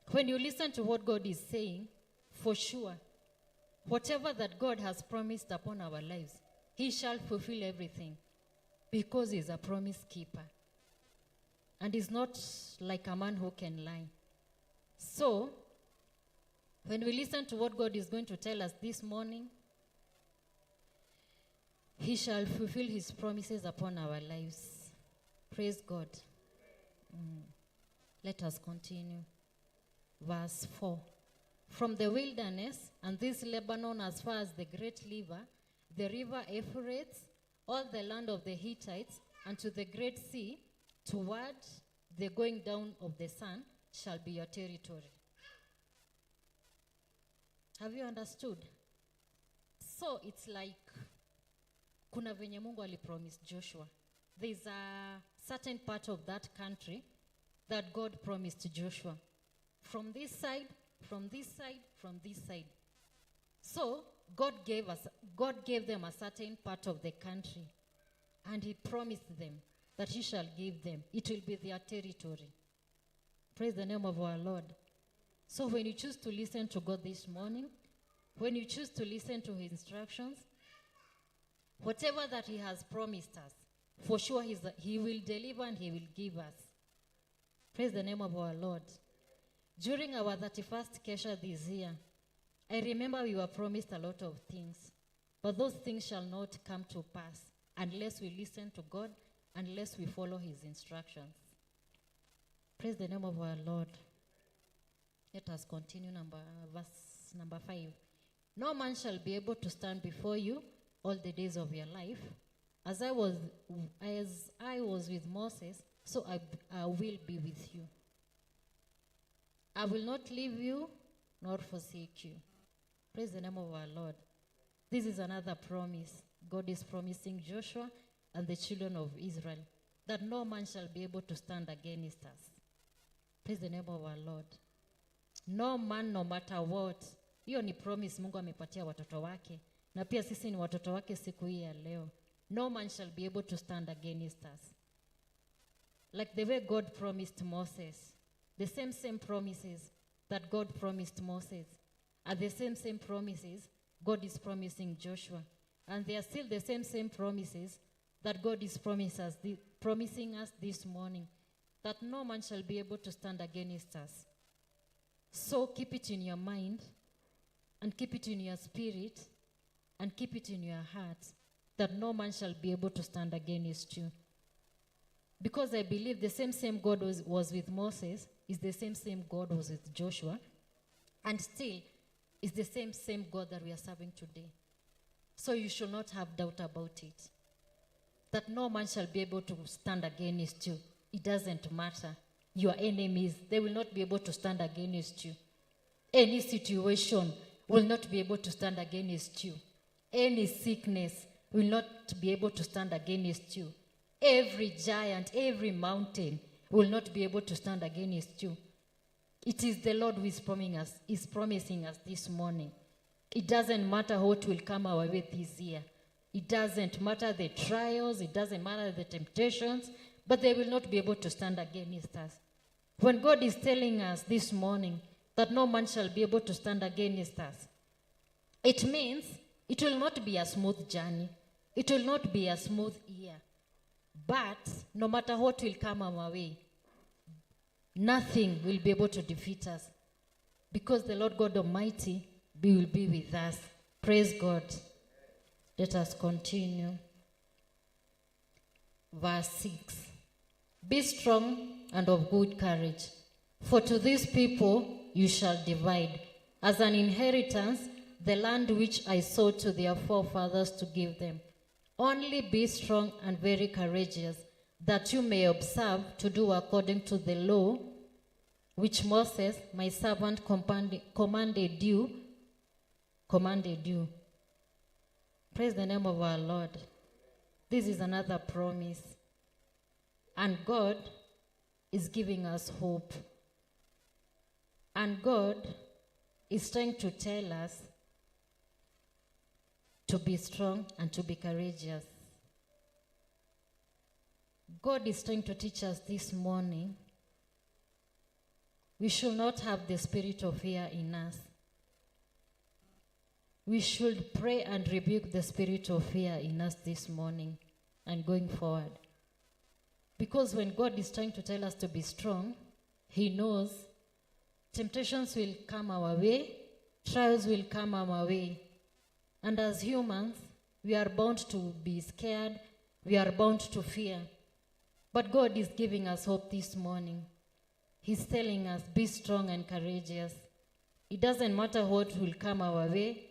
When you listen to what God is saying, for sure, whatever that God has promised upon our lives, he shall fulfill everything, because he's a promise keeper. And he's not like a man who can lie. So, when we listen to what God is going to tell us this morning, he shall fulfill his promises upon our lives. Praise God. Let us continue. Verse 4. From the wilderness and this Lebanon as far as the great river, the river Euphrates, all the land of the Hittites, and to the great sea, toward the going down of the sun, shall be your territory. Have you understood? So it's like kuna venye Mungu alipromise Joshua. There's a certain part of that country that God promised to Joshua. From this side, from this side, from this side. So God gave them a certain part of the country, and he promised them that he shall give them. It will be their territory. Praise the name of our Lord. So when you choose to listen to God this morning, when you choose to listen to his instructions, whatever that he has promised us, for sure he will deliver and he will give us. Praise the name of our Lord. During our 31st Kesha this year, I remember we were promised a lot of things, but those things shall not come to pass unless we listen to God, unless we follow his instructions. Praise the name of our Lord. Let us continue verse number 5. No man shall be able to stand before you all the days of your life. As I was with Moses, so I will be with you. I will not leave you nor forsake you. Praise the name of our Lord. This is another promise. God is promising Joshua and the children of Israel that no man shall be able to stand against us. Praise the name of our Lord. No man, no matter what. Hiyo ni promise Mungu amepatia watoto wake. Na pia sisi ni watoto wake siku hii ya leo. No man shall be able to stand against us. Like the way God promised Moses. The same promises that God promised Moses are the same promises God is promising Joshua. And they are still the same promises that God is promising us this morning, that no man shall be able to stand against us. So keep it in your mind and keep it in your spirit and keep it in your heart that no man shall be able to stand against you. Because I believe the same God was with Moses is the same God was with Joshua, and still is the same God that we are serving today. So you should not have doubt about it. That no man shall be able to stand against you. It doesn't matter. Your enemies, they will not be able to stand against you. Any situation will not be able to stand against you. Any sickness will not be able to stand against you. Every giant, every mountain will not be able to stand against you. It is the Lord who is promising us this morning. It doesn't matter what will come our way this year. It doesn't matter the trials, it doesn't matter the temptations, but they will not be able to stand against us. When God is telling us this morning that no man shall be able to stand against us, it means it will not be a smooth journey. It will not be a smooth year. But no matter what will come our way, nothing will be able to defeat us, because the Lord God Almighty will be with us. Praise God. Let us continue. Verse 6. Be strong and of good courage, for to these people you shall divide as an inheritance the land which I swore to their forefathers to give them. Only be strong and very courageous, that you may observe to do according to the law which Moses, my servant, commanded you. Praise the name of our Lord. This is another promise. And God is giving us hope. And God is trying to tell us to be strong and to be courageous. God is trying to teach us this morning we should not have the spirit of fear in us. We should pray and rebuke the spirit of fear in us this morning and going forward. Because when God is trying to tell us to be strong, he knows temptations will come our way, trials will come our way. And as humans, we are bound to be scared, we are bound to fear. But God is giving us hope this morning. He's telling us, be strong and courageous. It doesn't matter what will come our way.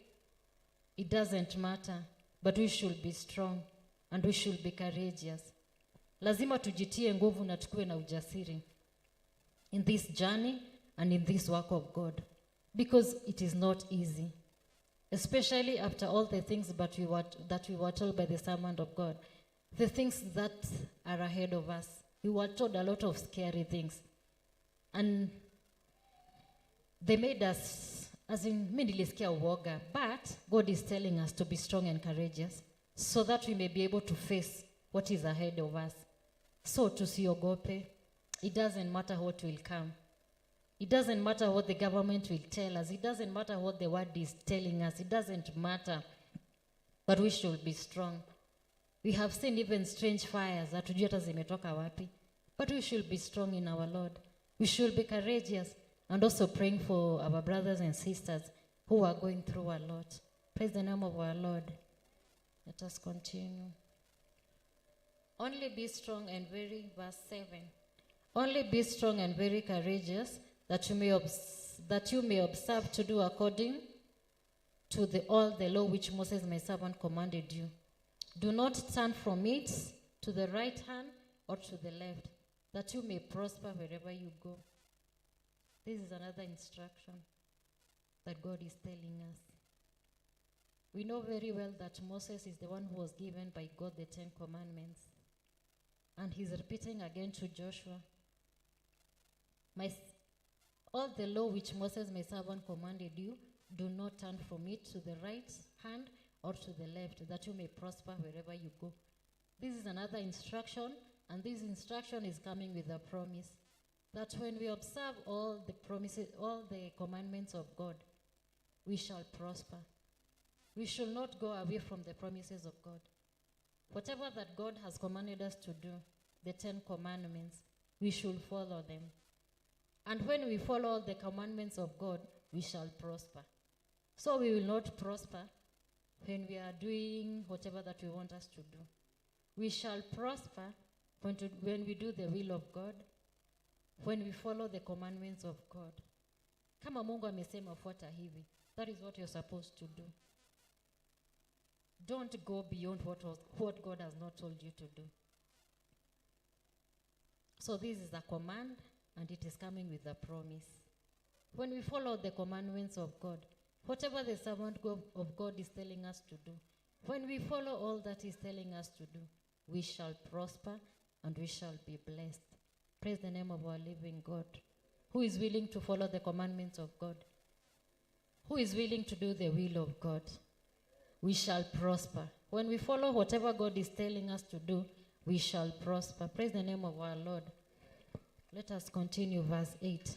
It doesn't matter. But we should be strong and we should be courageous. Lazima tujitie nguvu na tukuwe na ujasiri in this journey and in this work of God, because it is not easy, especially after all the things that we were told by the servant of God, the things that are ahead of us. We were told a lot of scary things, and they made us, as in, mi nilisikia uoga, but God is telling us to be strong and courageous so that we may be able to face what is ahead of us. So tusiogope. It doesn't matter what will come. It doesn't matter what the government will tell us. It doesn't matter what the world is telling us. It doesn't matter. But we should be strong. We have seen even strange fires, hatujui hata zimetoka wapi. But we should be strong in our Lord. We should be courageous and also praying for our brothers and sisters who are going through a lot. Praise the name of our Lord. Let us continue. Only be strong and very, verse 7. Only be strong and very courageous, that you may observe to do according to all the law which Moses my servant commanded you. Do not turn from it to the right hand or to the left, that you may prosper wherever you go. This is another instruction that God is telling us. We know very well that Moses is the one who was given by God the 10 Commandments. And he's repeating again to Joshua, all the law which Moses my servant commanded you, do not turn from it to the right hand or to the left, that you may prosper wherever you go. This is another instruction, and this instruction is coming with a promise that when we observe all the promises, all the commandments of God, we shall prosper. We should not go away from the promises of God. Whatever that God has commanded us to do, the 10 Commandments, we should follow them. And when we follow the commandments of God, we shall prosper. So we will not prosper when we are doing whatever that we want us to do. We shall prosper when we do the will of God, when we follow the commandments of God. Kama Mungu amesema fuata hivi, that is what you're supposed to do. Don't go beyond what God has not told you to do. So this is a command, and it is coming with a promise. When we follow the commandments of God, whatever the servant of God is telling us to do, when we follow all that he's telling us to do, we shall prosper and we shall be blessed. Praise the name of our living God. Who is willing to follow the commandments of God? Who is willing to do the will of God? We shall prosper. When we follow whatever God is telling us to do, we shall prosper. Praise the name of our Lord. Let us continue verse 8.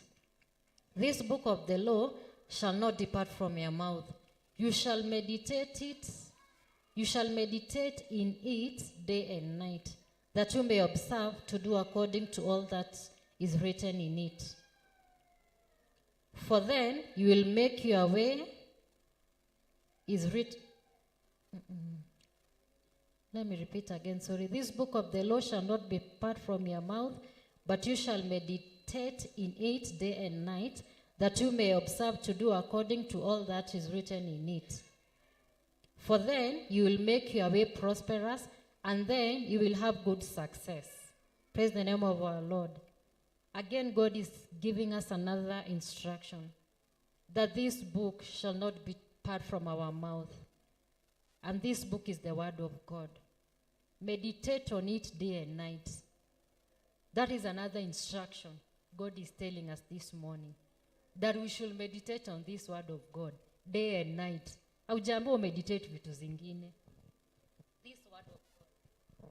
This book of the law shall not depart from your mouth. You shall meditate it. You shall meditate in it day and night, that you may observe to do according to all that is written in it. For then you will make your way is written. Let me repeat again, sorry. This book of the law shall not depart from your mouth, but you shall meditate in it day and night, that you may observe to do according to all that is written in it. For then you will make your way prosperous, and then you will have good success. Praise the name of our Lord. Again, God is giving us another instruction, that this book shall not depart from our mouth. And this book is the word of God. Meditate on it day and night. That is another instruction God is telling us this morning, that we should meditate on this word of God day and night. Haujaambiwa meditate vitu zingine. This word of God.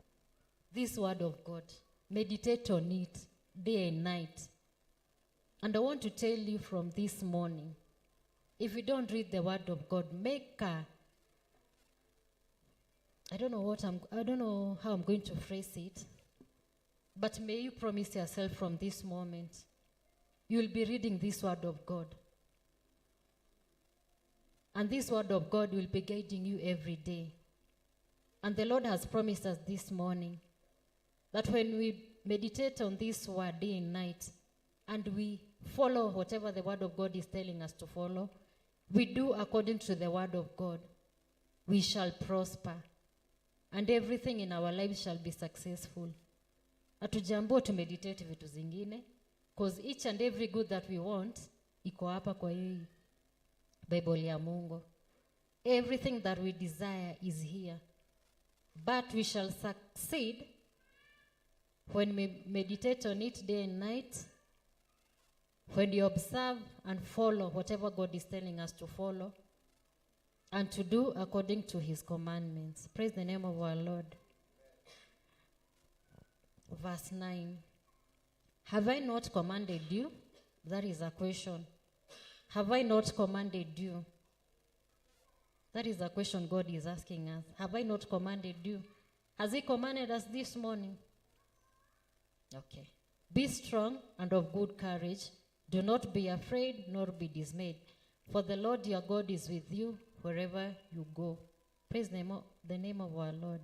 This word of God. Meditate on it day and night. And I want to tell you from this morning, if you don't read the word of God, make a, I don't know what I'm, I don't know how I'm going to phrase it, but may you promise yourself from this moment, you'll be reading this word of God. And this word of God will be guiding you every day. And the Lord has promised us this morning that when we meditate on this word day and night, and we follow whatever the word of God is telling us to follow, we do according to the word of God, we shall prosper. And everything in our lives shall be successful. Hatujaambiwa tumeditate vitu zingine, cause each and every good that we want iko hapa kwa hii Bible ya Mungu. Everything that we desire is here. But we shall succeed when we meditate on it day and night, when you observe and follow whatever God is telling us to follow, and to do according to his commandments. Praise the name of our Lord. Verse 9. Have I not commanded you? That is a question. Have I not commanded you? That is a question God is asking us. Have I not commanded you? Has he commanded us this morning? Okay. Be strong and of good courage. Do not be afraid nor be dismayed. For the Lord your God is with you wherever you go. Praise the name of our Lord.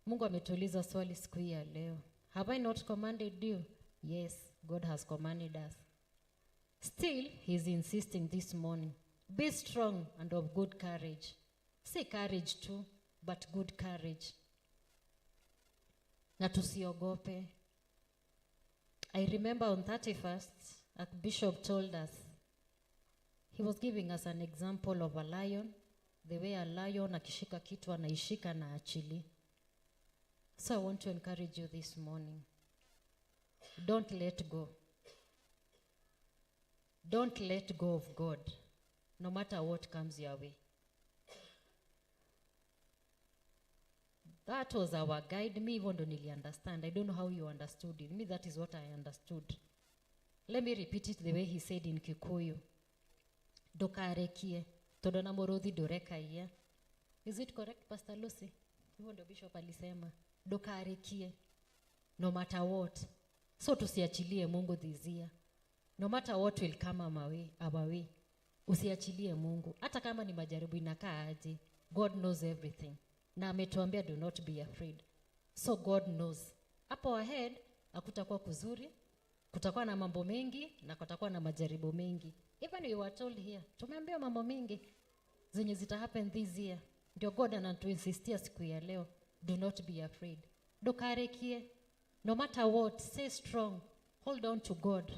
Mungu ametuuliza swali siku hii ya leo. Have I not commanded you? Yes, God has commanded us. Still, he is insisting this morning. Be strong and of good courage. Say courage too, but good courage. Na tusiogope. I remember on 31st, a bishop told us, he was giving us an example of a lion, the way a lion akishika kitu anaishika na achili. So I want to encourage you this morning. Don't let go. Don't let go of God, no matter what comes your way. That was our guide. Me, even don't really understand. I don't know how you understood it. Me, that is what I understood. Let me repeat it the way he said in Kikuyu. Ndukarekie, tondu na muruthi ndurekagia. Is it correct, Pastor Lucy? Hivyo ndio Bishop alisema. Ndukarekie, no matter what. So tusiachilie Mungu this year. No matter what will come our way. Usiachilie Mungu. Hata kama ni majaribu inakaa aje, God knows everything. Na ametuambia do not be afraid. So God knows. Hapo ahead hakutakuwa kuzuri, kutakuwa na mambo mengi na kutakuwa na majaribu mengi. Even we were told here, tumeambiwa mambo mengi zenye zita happen this year. Ndio God anatuinsistia siku ya leo, do not be afraid. Ndukarekie. No matter what, stay strong. Hold on to God.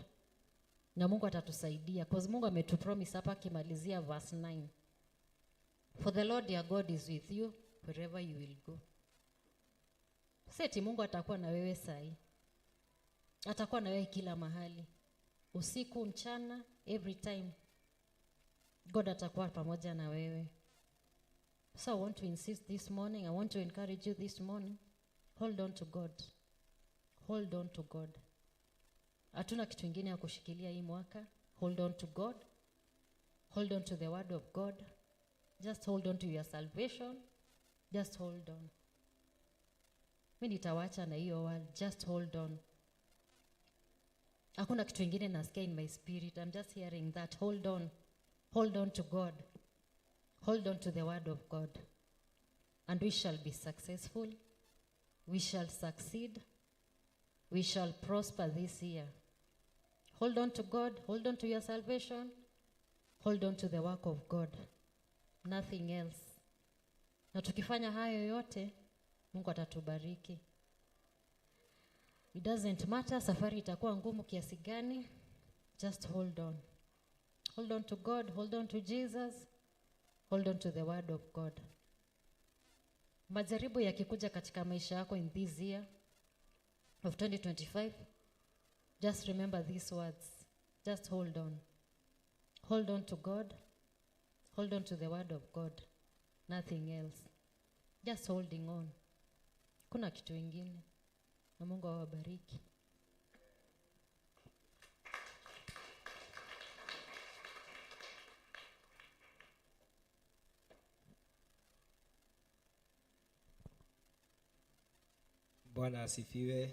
Na Mungu atatusaidia. Because Mungu ametupromise hapa akimalizia verse 9. For the Lord your God is with you wherever you will go. Seti Mungu atakuwa na wewe sahi. Atakuwa na wewe kila mahali. Usiku, mchana, every time. God atakuwa pamoja na wewe. So I want to insist this morning, I want to encourage you this morning. Hold on to God. Hold on to God. Hatuna kitu kingine ya kushikilia hii mwaka. Hold on to God. Hold on to the word of God. Just hold on to your salvation. Just hold on. Mimi nitawacha na hiyo word. Just hold on. Hakuna kitu kingine nasikia in my spirit. I'm just hearing that. Hold on. Hold on to God. Hold on to the word of God. And we shall be successful. We shall succeed. We shall prosper this year. Hold on to God. Hold on to your salvation. Hold on to the work of God. Nothing else. Na tukifanya hayo yote, Mungu atatubariki. It doesn't matter, safari itakuwa ngumu kiasi gani. Just hold on. Hold on to God. Hold on to Jesus. Hold on to the word of God. Majaribu yakikuja katika maisha yako in this year of 2025, just remember these words. Just hold on. Hold on to God. Hold on to the word of God. Nothing else. Just holding on. Kuna kitu ingine. Na Mungu awabariki. Bwana asifiwe.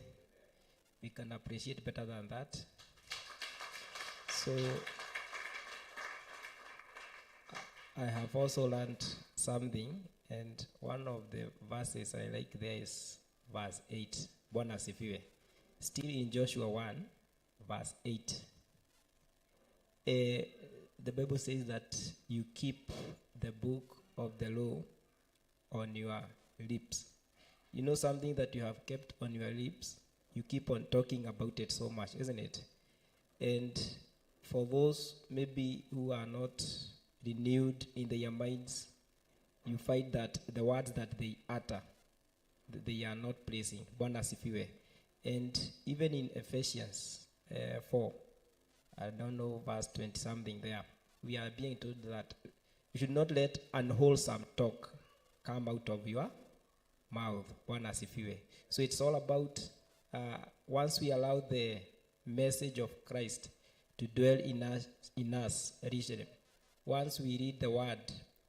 We can appreciate better than that. So I have also learned something, and one of the verses I like there is verse 8. Bwana asifiwe. Still in Joshua 1, verse 8. The Bible says that you keep the book of the law on your lips. You know something that you have kept on your lips, you keep on talking about it so much, isn't it? And for those maybe who are not renewed in their minds, you find that the words that they utter, they are not pleasing. Bwana asifiwe. And even in Ephesians 4, I don't know, verse 20 something there, we are being told that you should not let unwholesome talk come out of your mouth. Bwana asifiwe. So it's all about once we allow the message of Christ to dwell in us richly, once we read the word,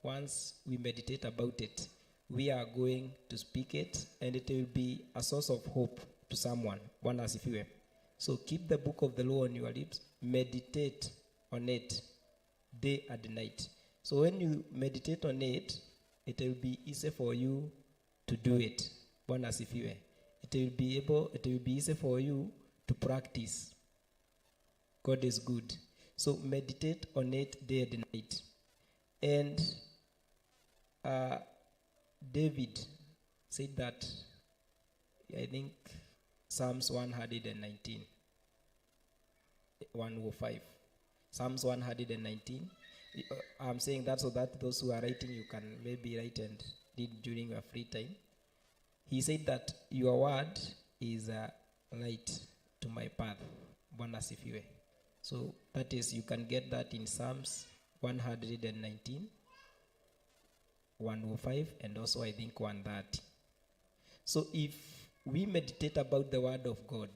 once we meditate about it, we are going to speak it, and it will be a source of hope to someone. Bwana asifiwe. So keep the book of the law on your lips, meditate on it day and night. So when you meditate on it, it will be easy for you to do it. Bwana asifiwe. It will be easy for you to practice. God is good. So meditate on it day and night. And David said that, I think, Psalms 119, 105. Psalms 119. I'm saying that so that those who are writing, you can maybe write and read during your free time. He said that your word is a light to my path. Bwana asifiwe. So that is, you can get that in Psalms 119, 105, and also I think 130. So if we meditate about the word of God,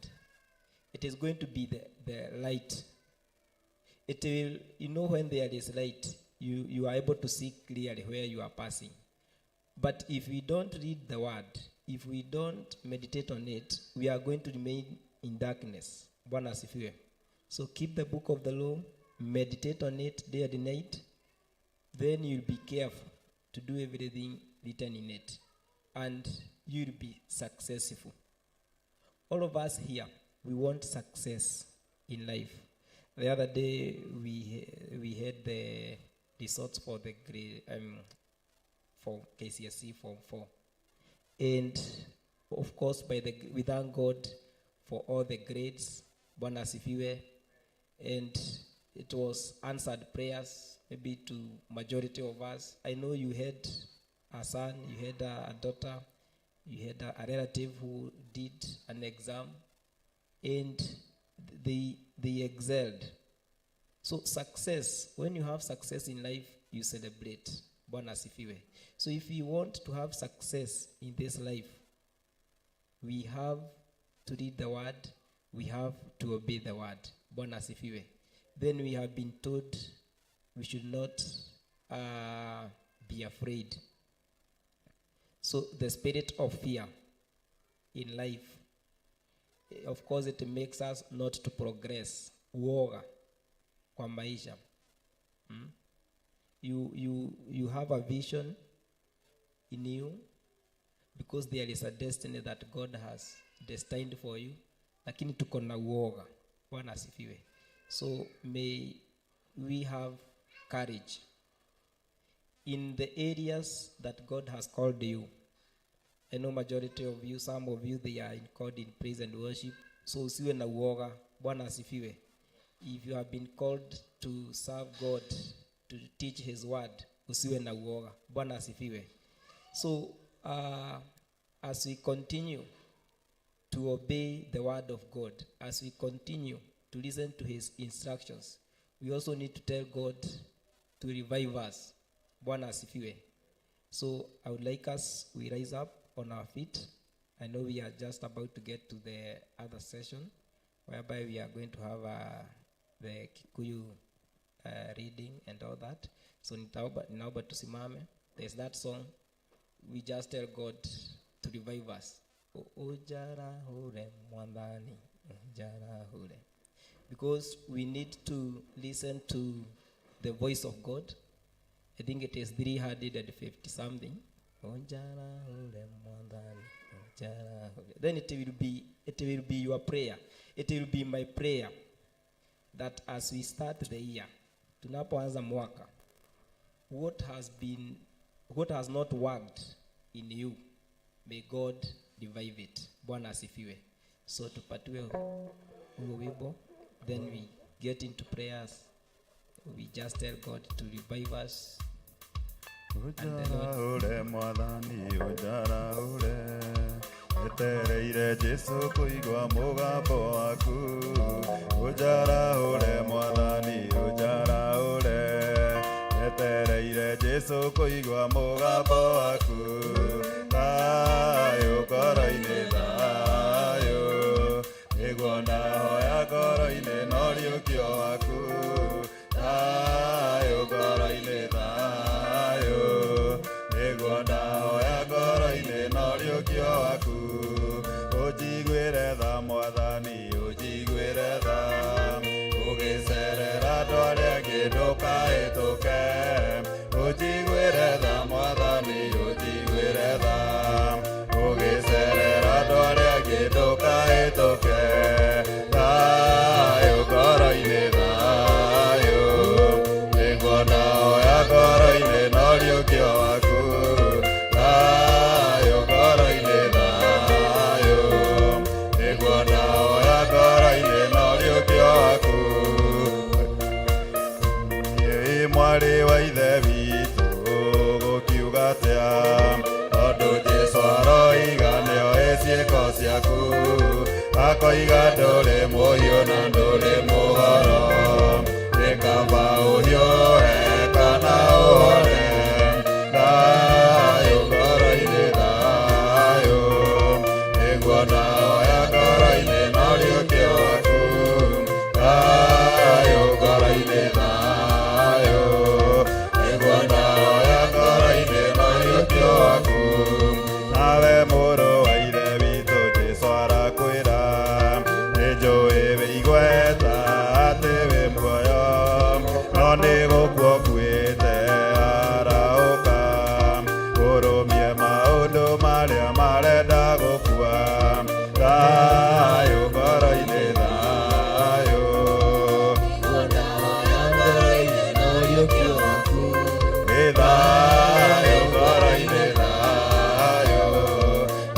it is going to be the light. It will, when there is light, you are able to see clearly where you are passing. But if we don't read the word, if we don't meditate on it, we are going to remain in darkness. Bwana asifiwe. So keep the book of the law, meditate on it day and night, then you'll be careful to do everything written in it, and you'll be successful. All of us here, we want success in life. The other day, we had the results for the grade, for KCSE Form 4. And of course, we thank God for all the grades. Bwana asifiwe. And it was answered prayers, maybe to majority of us. I know you had a son, you had a daughter, you had a relative who did an exam, and they excelled. So success, when you have success in life, you celebrate. Bwana asifiwe. So if you want to have success in this life, we have to read the word, we have to obey the word. Bwana asifiwe. Then we have been told we should not be afraid. So the spirit of fear in life, of course, it makes us not to progress. Uoga kwa maisha. You have a vision in you because there is a destiny that God has destined for you, lakini tuko na uoga. Bwana asifiwe. So may we have courage in the areas that God has called you. I know majority of you, some of you, they are called in praise and worship. So usiwe na uoga. Bwana asifiwe. If you have been called to serve God, to teach his word, usiwe na uoga. Bwana asifiwe. So as we continue to obey the word of God, as we continue to listen to his instructions, we also need to tell God to revive us. Bwana asifiwe. So I would like us, we rise up on our feet. I know we are just about to get to the other session, whereby we are going to have the Kikuyu reading and all that. So nitaomba tusimame. There's that song. We just tell God to revive us. Ũnjarahũre Mwathani, ũnjarahũre. Because we need to listen to the voice of God. I think it is 350 something. Ũnjarahũre Mwathani, ũnjarahũre. Then it will be your prayer. It will be my prayer that as we start the year, tunapoanza mwaka, what has not worked in you, May God revive it. Bwana asifiwe. So tupatiwe huo wimbo, then we get into prayers. We just tell God to revive us. Ũnjarahũre mwathani ũnjarahũre etereire Jesu kũigua mũgambo waku ũnjarahũre mwathani ũnjarahũre etereire Jesu kũigua mũgambo waku thayũ ngoro-inĩ thayũ nĩguo ndahoya ngoro-inĩ no riũkio waku thayũ ngoro-inĩ thayũ nĩguo ndahoya ngoro-inĩ no riũkio waku ũnjiguĩre tha mwathani ũnjiguĩre tha ũgĩcerera andũ arĩa angĩ ndũkahĩtũke ũnjiguĩre tha mwathani ũnjiguĩre tha ũgĩcerera andũ arĩa angĩ ndũkahĩtũke thayũ ngoro-inĩ thayũ nĩguo ndahoya ngoro-inĩ no riũkio waku thayũ ngoro-inĩ thayũ nĩguo ndahoya ngoro-inĩ no riũkio waku ĩ mwarĩ wa ithe witũ gũkiuga atĩa tondũ Jesũ aroiga nĩoĩ ciĩko ciaku akoiga ndũrĩ mũhiũ na ndũrĩ mũhoro nĩ kaba ũhiũhe kana ũhore thayũ ngoro-inĩ thayũ nĩguo ndahoya ngoro-inĩ no riũkio waku thayũ ngoro-inĩ thayũ nĩguo ndahoya ngoro-inĩ no riũkio waku nawe mũrũ wa ithe witũ Jesũ arakwĩra nĩnjũĩ wĩ igweta atĩ wĩ muoyo no nĩ gũkua ũkuĩte arahũka ũrũmie maũndũ marĩa marenda gũkua thayũ ngoro-inĩ thayũ ĩ thayũ ngoro-inĩ thayũ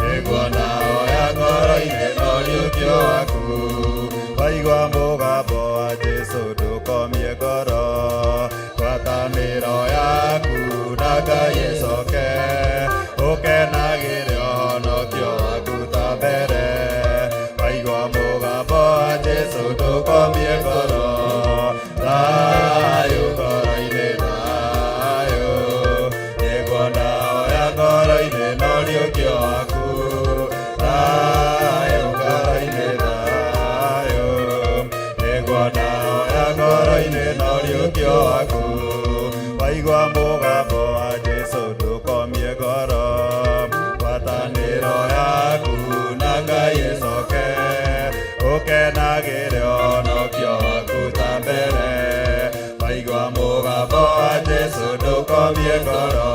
nĩguo ndahoya ngoro-inĩ no riũkio waku waigua mũgambo wa Jesũ ndũkomie ngoro ngwatanĩro yaku na Ngai ĩcoke ũkenagĩre ũhonokio waku ta mbere waigua mũgambo wa Jesũ ndũkomie ngoro thayũ ngoro-inĩ thayũ nĩguo ndahoya ngoro-inĩ no riũkio waku thayũ ngoro-inĩ thayũ nĩguo ndahoya ngoro-inĩ no riũkio waku waigua mũgambo wa Jesũ ndũkomie ngoro ngwatanĩro yaku na Ngai ĩcoke ũkenagĩre ũhonokio waku ta mbere waigua mũgambo wa Jesũ ndũkomie ngoro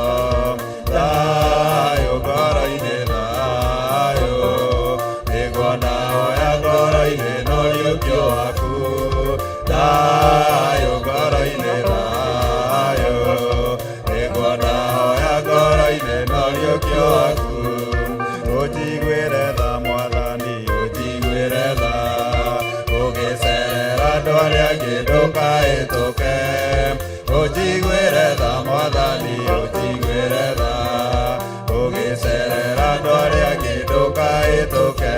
thayũ ngoro-inĩ thayũ nĩguo ndahoya ngoro-inĩ no riũkio waku thayũ ngoro-inĩ thayũ nĩguo ndahoya ngoro-inĩ no riũkio waku ũnjiguĩre tha mwathani ũnjiguĩre tha ũgĩcerera andũ arĩa angĩ ndũkahĩtũke ũnjiguĩre tha mwathani ũnjiguĩre tha ũgĩcerera andũ arĩa angĩ ndũkahĩtũke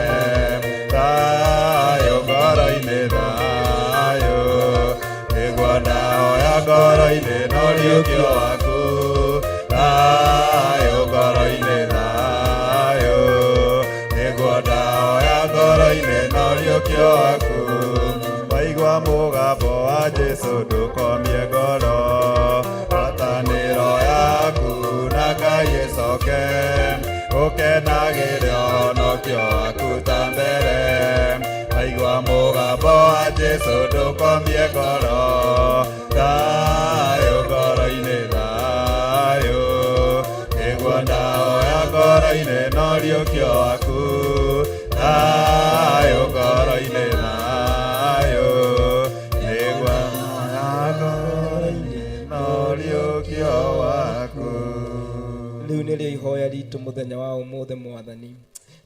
thayũ ngoro-inĩ thayũ nĩguo ndahoya ngoro-inĩ no riũkio waku thayũ ngoro-inĩ thayũ nĩguo ndahoya ngoro-inĩ no riũkio waku waigua mũgambo wa Jesũ ndũkomie ngoro ngwatanĩro yaku na Ngai ĩcoke ũkenagĩre ũhonokio waku ta mbere waigua mũgambo wa Jesũ ndũkomie ngoro thayũ ngoro-inĩ thayũ nĩguo ndahoya ngoro-inĩ no riũkio waku thayũ ngoro-inĩ thayũ nĩguo ndahoya ngoro-inĩ no riũkio waku Rĩu nĩrĩo ihoya ritũ mũthenya wa ũmũthĩ Mwathani.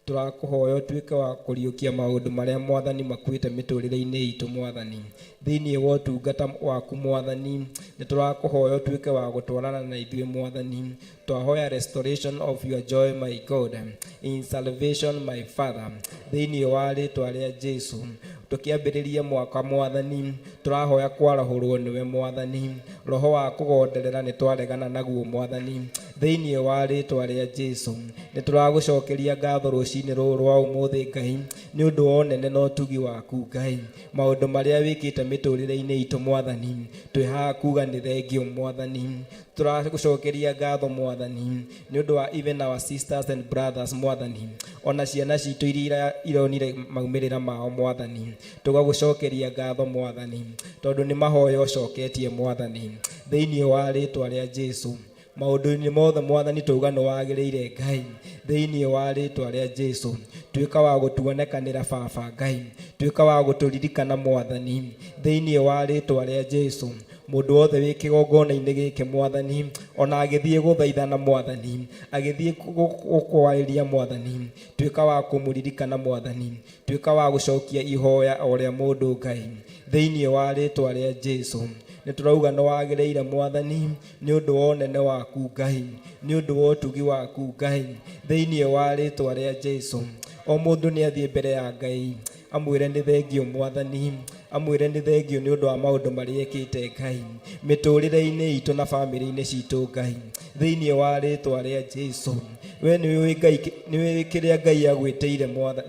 Tũrakũhoya ũtuĩke wa kũriũkia maũndũ marĩa Mwathani makuĩte mĩtũrĩre-inĩ itũ Mwathani. Thĩinĩ wa ũtungata waku Mwathani, nĩ tũrakũhoya ũtuĩke wa gũtwarana na ithuĩ Mwathani. Twahoya restoration of your joy my God, in salvation my Father, thĩinĩ wa rĩtwa rĩa Jesu. Tũkĩambĩrĩria mwaka Mwathani, tũrahoya kwarahũrwo nĩwe Mwathani. Roho wa kũgonderera nĩ twaregana naguo Mwathani, thĩinĩ wa rĩtwa rĩa Jesu. Nĩ tũragũcokeria ngatho rũcinĩ rũrũ rwa ũmũthĩ Ngai, nĩ ũndũ wa ũnene na ũtugi waku Ngai. Maũndũ marĩa wĩkĩte mĩtũrĩre-inĩ itũ Mwathani, twĩ haha kuga nĩ thengio Mwathani. Tũragũcokeria ngatho Mwathani nĩ ũndũ wa even our sisters and brothers Mwathani, ona ciana citũ iria ironire maumĩrĩra mao Mwathani. Tũgagũcokeria ngatho Mwathani, tondũ nĩ mahoya ũcoketie Mwathani, thĩinĩ wa rĩtwa rĩa Jesu. Maũndũ-inĩ mothe Mwathani tauga nĩ wagĩrĩire Ngai, thĩinĩ wa rĩtwa rĩa Jesu. Tuĩka wa gũtuonekanĩra Baba Ngai, tuĩka wa gũtũririkana Mwathani, thĩinĩ wa rĩtwa rĩa Jesu. Mũndũ wothe wĩ kĩgongona-inĩ gĩkĩ Mwathani, ona agĩthiĩ gũthaithana Mwathani, agĩthiĩ gũkwarĩria Mwathani, tuĩka wa kũmũririkana Mwathani, tuĩka wa gũcokia ihoya o rĩa mũndũ Ngai, thĩinĩ wa rĩtwa rĩa Jesu. Nĩ tũrauga nĩ wagĩrĩire Mwathani, nĩ ũndũ wa ũnene waku Ngai, nĩ ũndũ wa ũtugi waku Ngai, thĩinĩ wa rĩtwa rĩa Jesu. O mũndũ nĩ athiĩ mbere ya Ngai amwĩre nĩ thengio Mwathani, amwĩre nĩ thengio nĩ ũndũ wa maũndũ marĩa ekĩte Ngai mĩtũrĩre-inĩ itũ na bamĩrĩ-inĩ citũ Ngai, thĩinĩ wa rĩtwa rĩa Jesu. We nĩ ũĩ Ngai, nĩ ũĩ kĩrĩa Ngai agwĩtĩire Mwathani,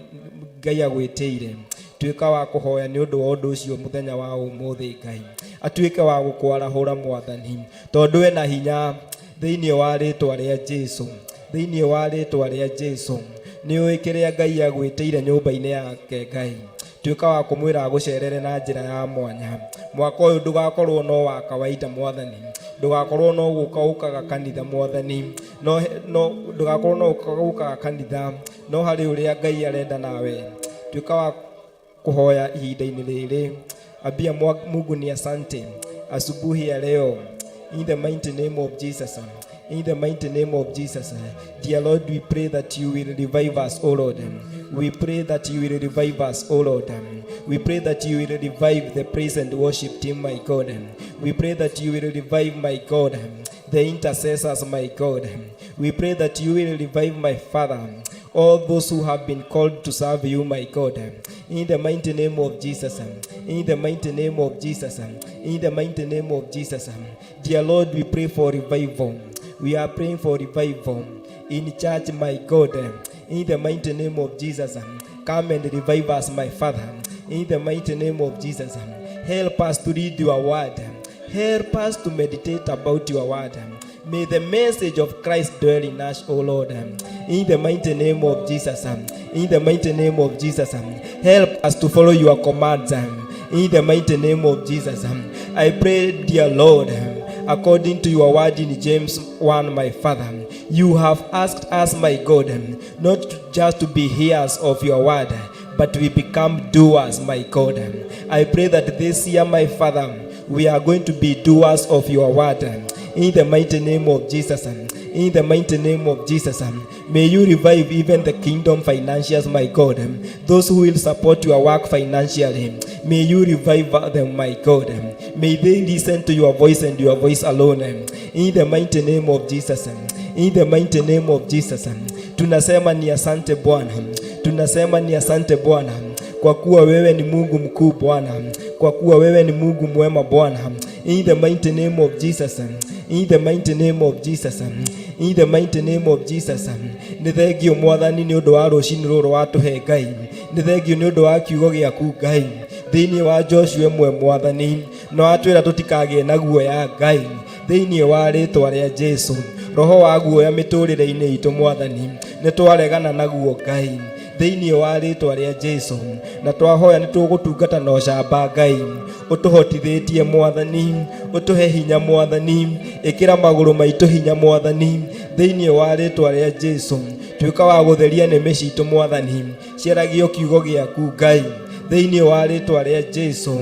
Ngai agwĩtĩire. Tuĩka wa kũhoya nĩ ũndũ wa ũndũ ũcio mũthenya wa ũmũthĩ Ngai, atuĩke wa gũkwarahũra Mwathani, tondũ ena hinya thĩinĩ wa rĩtwa rĩa Jesu, thĩinĩ wa rĩtwa rĩa Jesu. Nĩ ũĩ kĩrĩa Ngai agwĩtĩire nyũmba-inĩ yake Ngai, tuĩka wa kũmwĩra agũcerere na njĩra ya mwanya. Mwaka ũyũ ndũgakorwo no wa kawaida Mwathani, ndũgakorwo no gũka ũkaga kanitha Mwathani, no no ndũgakorwo no gũka ũkaga kanitha, no harĩ ũrĩa Ngai arenda nawe. Tuĩka wa kũhoya ihinda-inĩ rĩrĩ. Ambia Mungu ni asante asubuhi ya leo, in the mighty name of Jesus. In the mighty name of Jesus. Dear Lord, we pray that you will revive us, O Lord. We pray that you will revive us, O Lord. We pray that you will revive the praise and worship team, my God. We pray that you will revive, my God, the intercessors, my God. We pray that you will revive, my Father, all those who have been called to serve you, my God. In the mighty name of Jesus. In the mighty name of Jesus. In the mighty name of Jesus. Dear Lord, we pray for revival. We are praying for revival in church, my God. In the mighty name of Jesus. Come and revive us, my Father. In the mighty name of Jesus. Help us to read your word. Help us to meditate about your word. May the message of Christ dwell in us, O Lord. In the mighty name of Jesus. In the mighty name of Jesus. Help us to follow your commands. In the mighty name of Jesus. I pray, dear Lord, according to your word in James 1, my Father, you have asked us, my God, not just to be hearers of your word, but we become doers, my God. I pray that this year, my Father, we are going to be doers of your word. In the mighty name of Jesus. In the mighty name of Jesus. May you revive even the kingdom financiers, my God. Those who will support your work financially. May you revive them, my God. May they listen to your voice and your voice alone. In the mighty name of Jesus. In the mighty name of Jesus. Tunasema ni asante Bwana. Tunasema ni asante Bwana, kwa kuwa wewe ni Mungu mkuu Bwana, kwa kuwa wewe ni Mungu mwema Bwana. In the mighty name of Jesus. In the mighty name of Jesus. In the mighty name of Jesus. Nĩ thengio Mwathani nĩ ũndũ wa rũcinĩ rũrũ watũhe Ngai. Nĩ thengio nĩ ũndũ wa kiugo gĩaku Ngai. Thĩinĩ wa Joshua ĩmwe Mwathani, no atwĩra tũtikagĩe na guoya Ngai. Thĩinĩ wa rĩtwa rĩa Jesu, roho wa guoya mĩtũrĩre-inĩ itũ Mwathani, nĩ twaregana naguo Ngai, thĩinĩ wa rĩtwa rĩa Jesu. Na twahoya nĩ tũgũtungata na ũcamba Ngai, ũtũhotithĩtie Mwathani, ũtũhe hinya Mwathani, ĩkĩra magũrũ maitũ hinya Mwathani, thĩinĩ wa rĩtwa rĩa Jesu. Tuĩka wa gũtheria nĩmĩ citũ Mwathani, ciaragio kiugo gĩaku Ngai, thĩinĩ wa rĩtwa rĩa Jesu.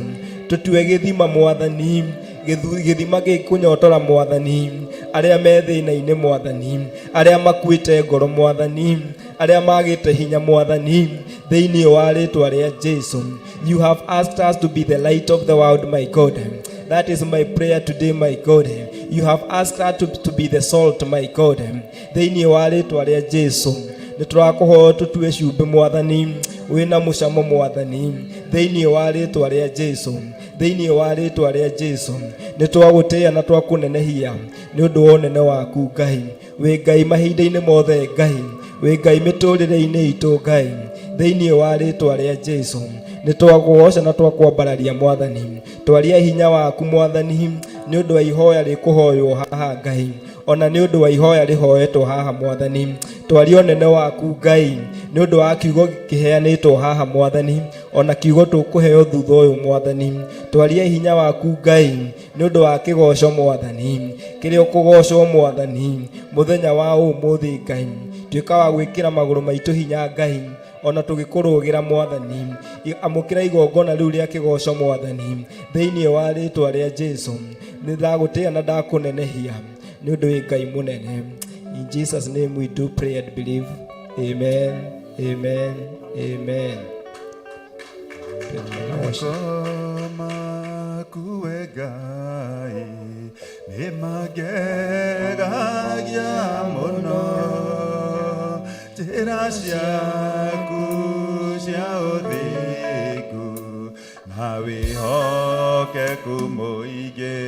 Tũtue gĩthima Mwathani. Gĩthima gĩkũnyotora Mwathani, arĩa me thĩna-inĩ Mwathani, arĩa makuĩte ngoro Mwathani, arĩa magĩte hinya Mwathani, thĩinĩ wa rĩtwa rĩa Jesu. You have asked us to be the light of the world, my God. That is my prayer today, my God. You have asked us to be the salt, my God. Thĩinĩ wa rĩtwa rĩa Jesu, nĩ tũrakũhoya tũtue cumbĩ Mwathani wĩna mũcamo Mwathani, thĩinĩ wa rĩtwa rĩa Jesu, thĩinĩ wa rĩtwa rĩa Jesu. Nĩ twagũtĩĩa na twakũnenehia nĩ ũndũ wa ũnene waku Ngai. Wĩ Ngai mahinda-inĩ mothe Ngai, wĩ Ngai mĩtũrĩre-inĩ itũ Ngai, thĩinĩ wa rĩtwa rĩa Jesu. Nĩ twakũgoca na twakwambararia Mwathani. Twaria hinya waku Mwathani, nĩ ũndũ wa ihoya rĩkũhoywo haha Ngai, ona nĩ ũndũ wa ihoya rĩhoetwo haha Mwathani. Twaria ũnene waku Ngai, nĩ ũndũ wa kiugo kĩheanĩtwo haha Mwathani, ona kiugo tũkũheo thutha ũyũ Mwathani. Twaria hinya waku Ngai, nĩ ũndũ wa kĩgoco Mwathani, kĩrĩa ũkũgocwo Mwathani mũthenya wa ũmũthĩ Ngai. Tuĩka wa gwĩkĩra magũrũ maitũ hinya Ngai, ona tũgĩkũrũgĩra Mwathani. Amũkĩra igongona rĩu rĩa kĩgoco Mwathani, thĩinĩ wa rĩtwa rĩa Jesu. Nĩ ndagũtĩĩa na ndakũnenehia nĩ ũndũ wĩ Ngai mũnene. In Jesus name we do pray and believe. Amen, amen, amen. Makuwe Ngai nĩ mangegagia mũno, njĩra ciaku cia ũthingu na wĩhokeku mũingĩ,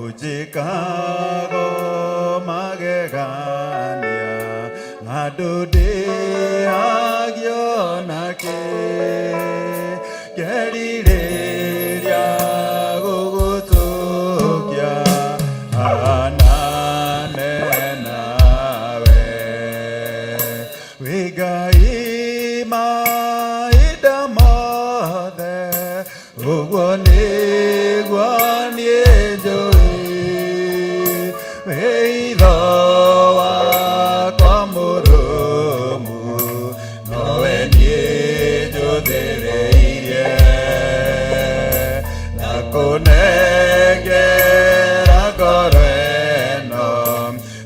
ũnjĩkago magegania na ndũndĩhagio nakĩ, ngerirĩria gũgũtũkia hanane nawe. Wĩ Ngai mahinda mothe, ũguo nĩguo niĩ njũĩ, wĩ itho wakwa mũrũmu, nowe niĩ njũthĩrĩirie, na kũnengera ngoro ĩno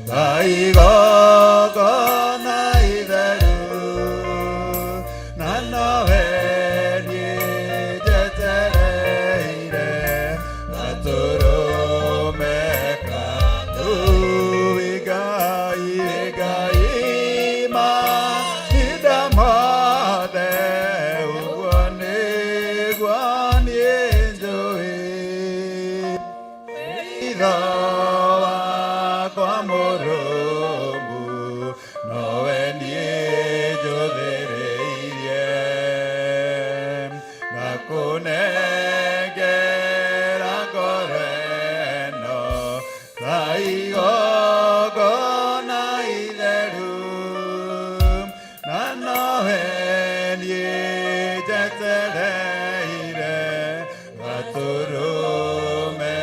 ta igongona itheru, na nowe niĩ njetereire gatũrũme kaku. Wĩ Ngai, wĩ Ngai mahinda mothe, ũguo nĩguo niĩ njũĩ, itho wakwa mũrũmu, nowe niĩ njũthĩrĩirie, na kũnengera ngoro ĩno ta igongona itheru, na nowe niĩ njetereire gatũrũme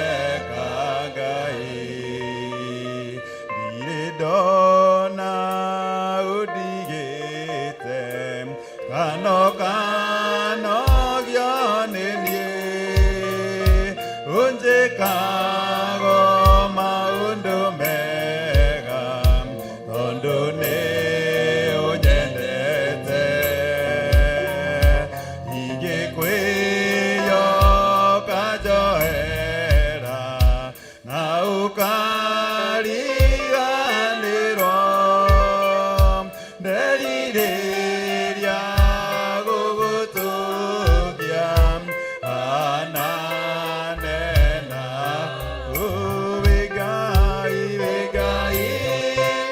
ka Ngai. Ndirĩ ndona ũndigĩte kano kanogio nĩ niĩ, ũnjĩkago maũndũ mega tondũ nĩ ũnyendete, ingĩkwĩyoka njohera na ũkariganĩrwo, nderirĩria gũgũtũgia hanane na wĩ Ngai, wĩ Ngai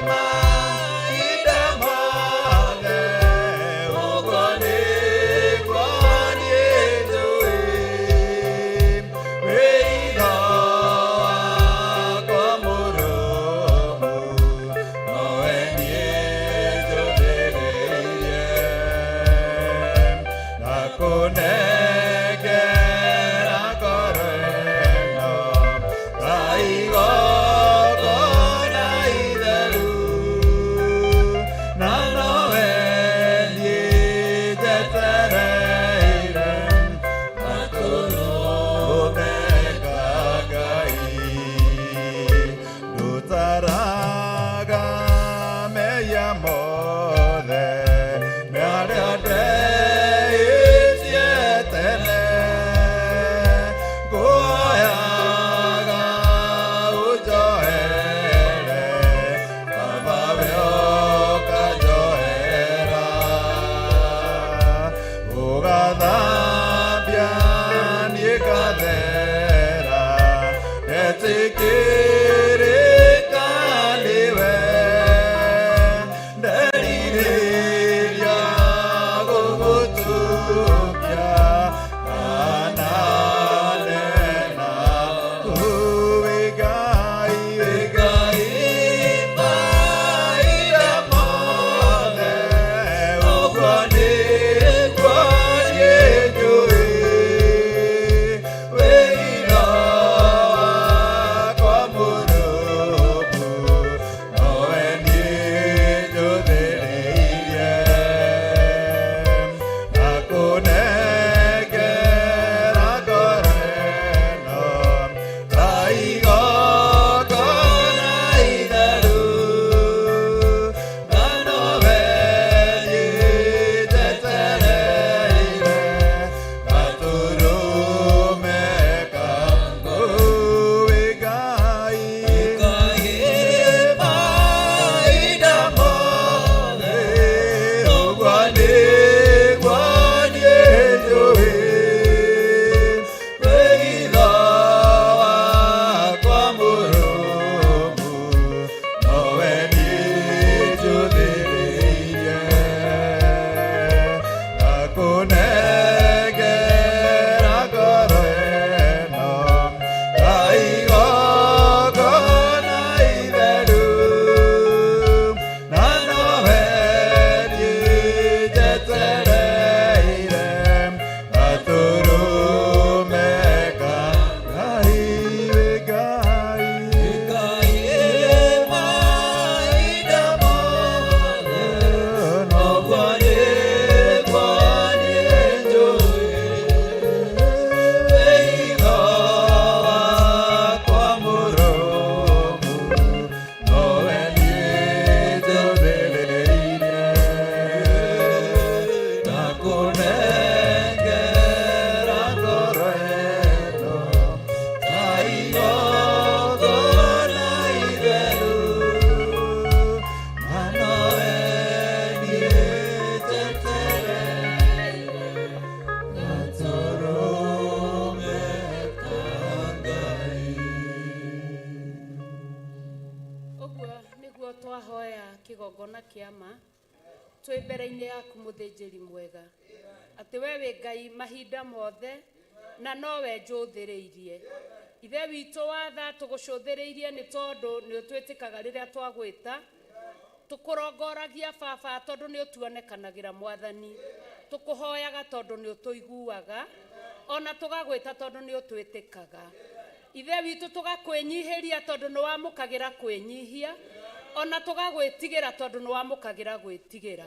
mahinda mothe, ũguo nĩguo niĩ njũĩ, wĩ itho wakwa mũrũmu, nowe niĩ njũthĩrĩirie, na kũnengera ngoro ĩno ta igongona itheru, na nowe niĩ njetereire gatũrũme. Kĩa ma twĩ mbere-inĩ yaku mũthĩnjĩri mwega, atĩ we wĩ Ngai mahinda mothe na nowe njũthĩrĩirie. Ithe witũ wa tha, tũgũcũthĩrĩirie nĩ tondũ nĩ ũtwĩtĩkaga rĩrĩa twagwĩta. Tũkũrongoragia baba tondũ nĩ ũtuonekanagĩra Mwathani. Tũkũhoyaga tondũ nĩ ũtũiguaga, ona tũgagwĩta tondũ nĩ ũtwĩtĩkaga. Ithe witũ, tũgakwĩnyihĩria tondũ nĩ wamũkagĩra kwĩnyihia, ona tũgagwĩtigĩra tondũ nĩ wamũkagĩra gwĩtigĩra.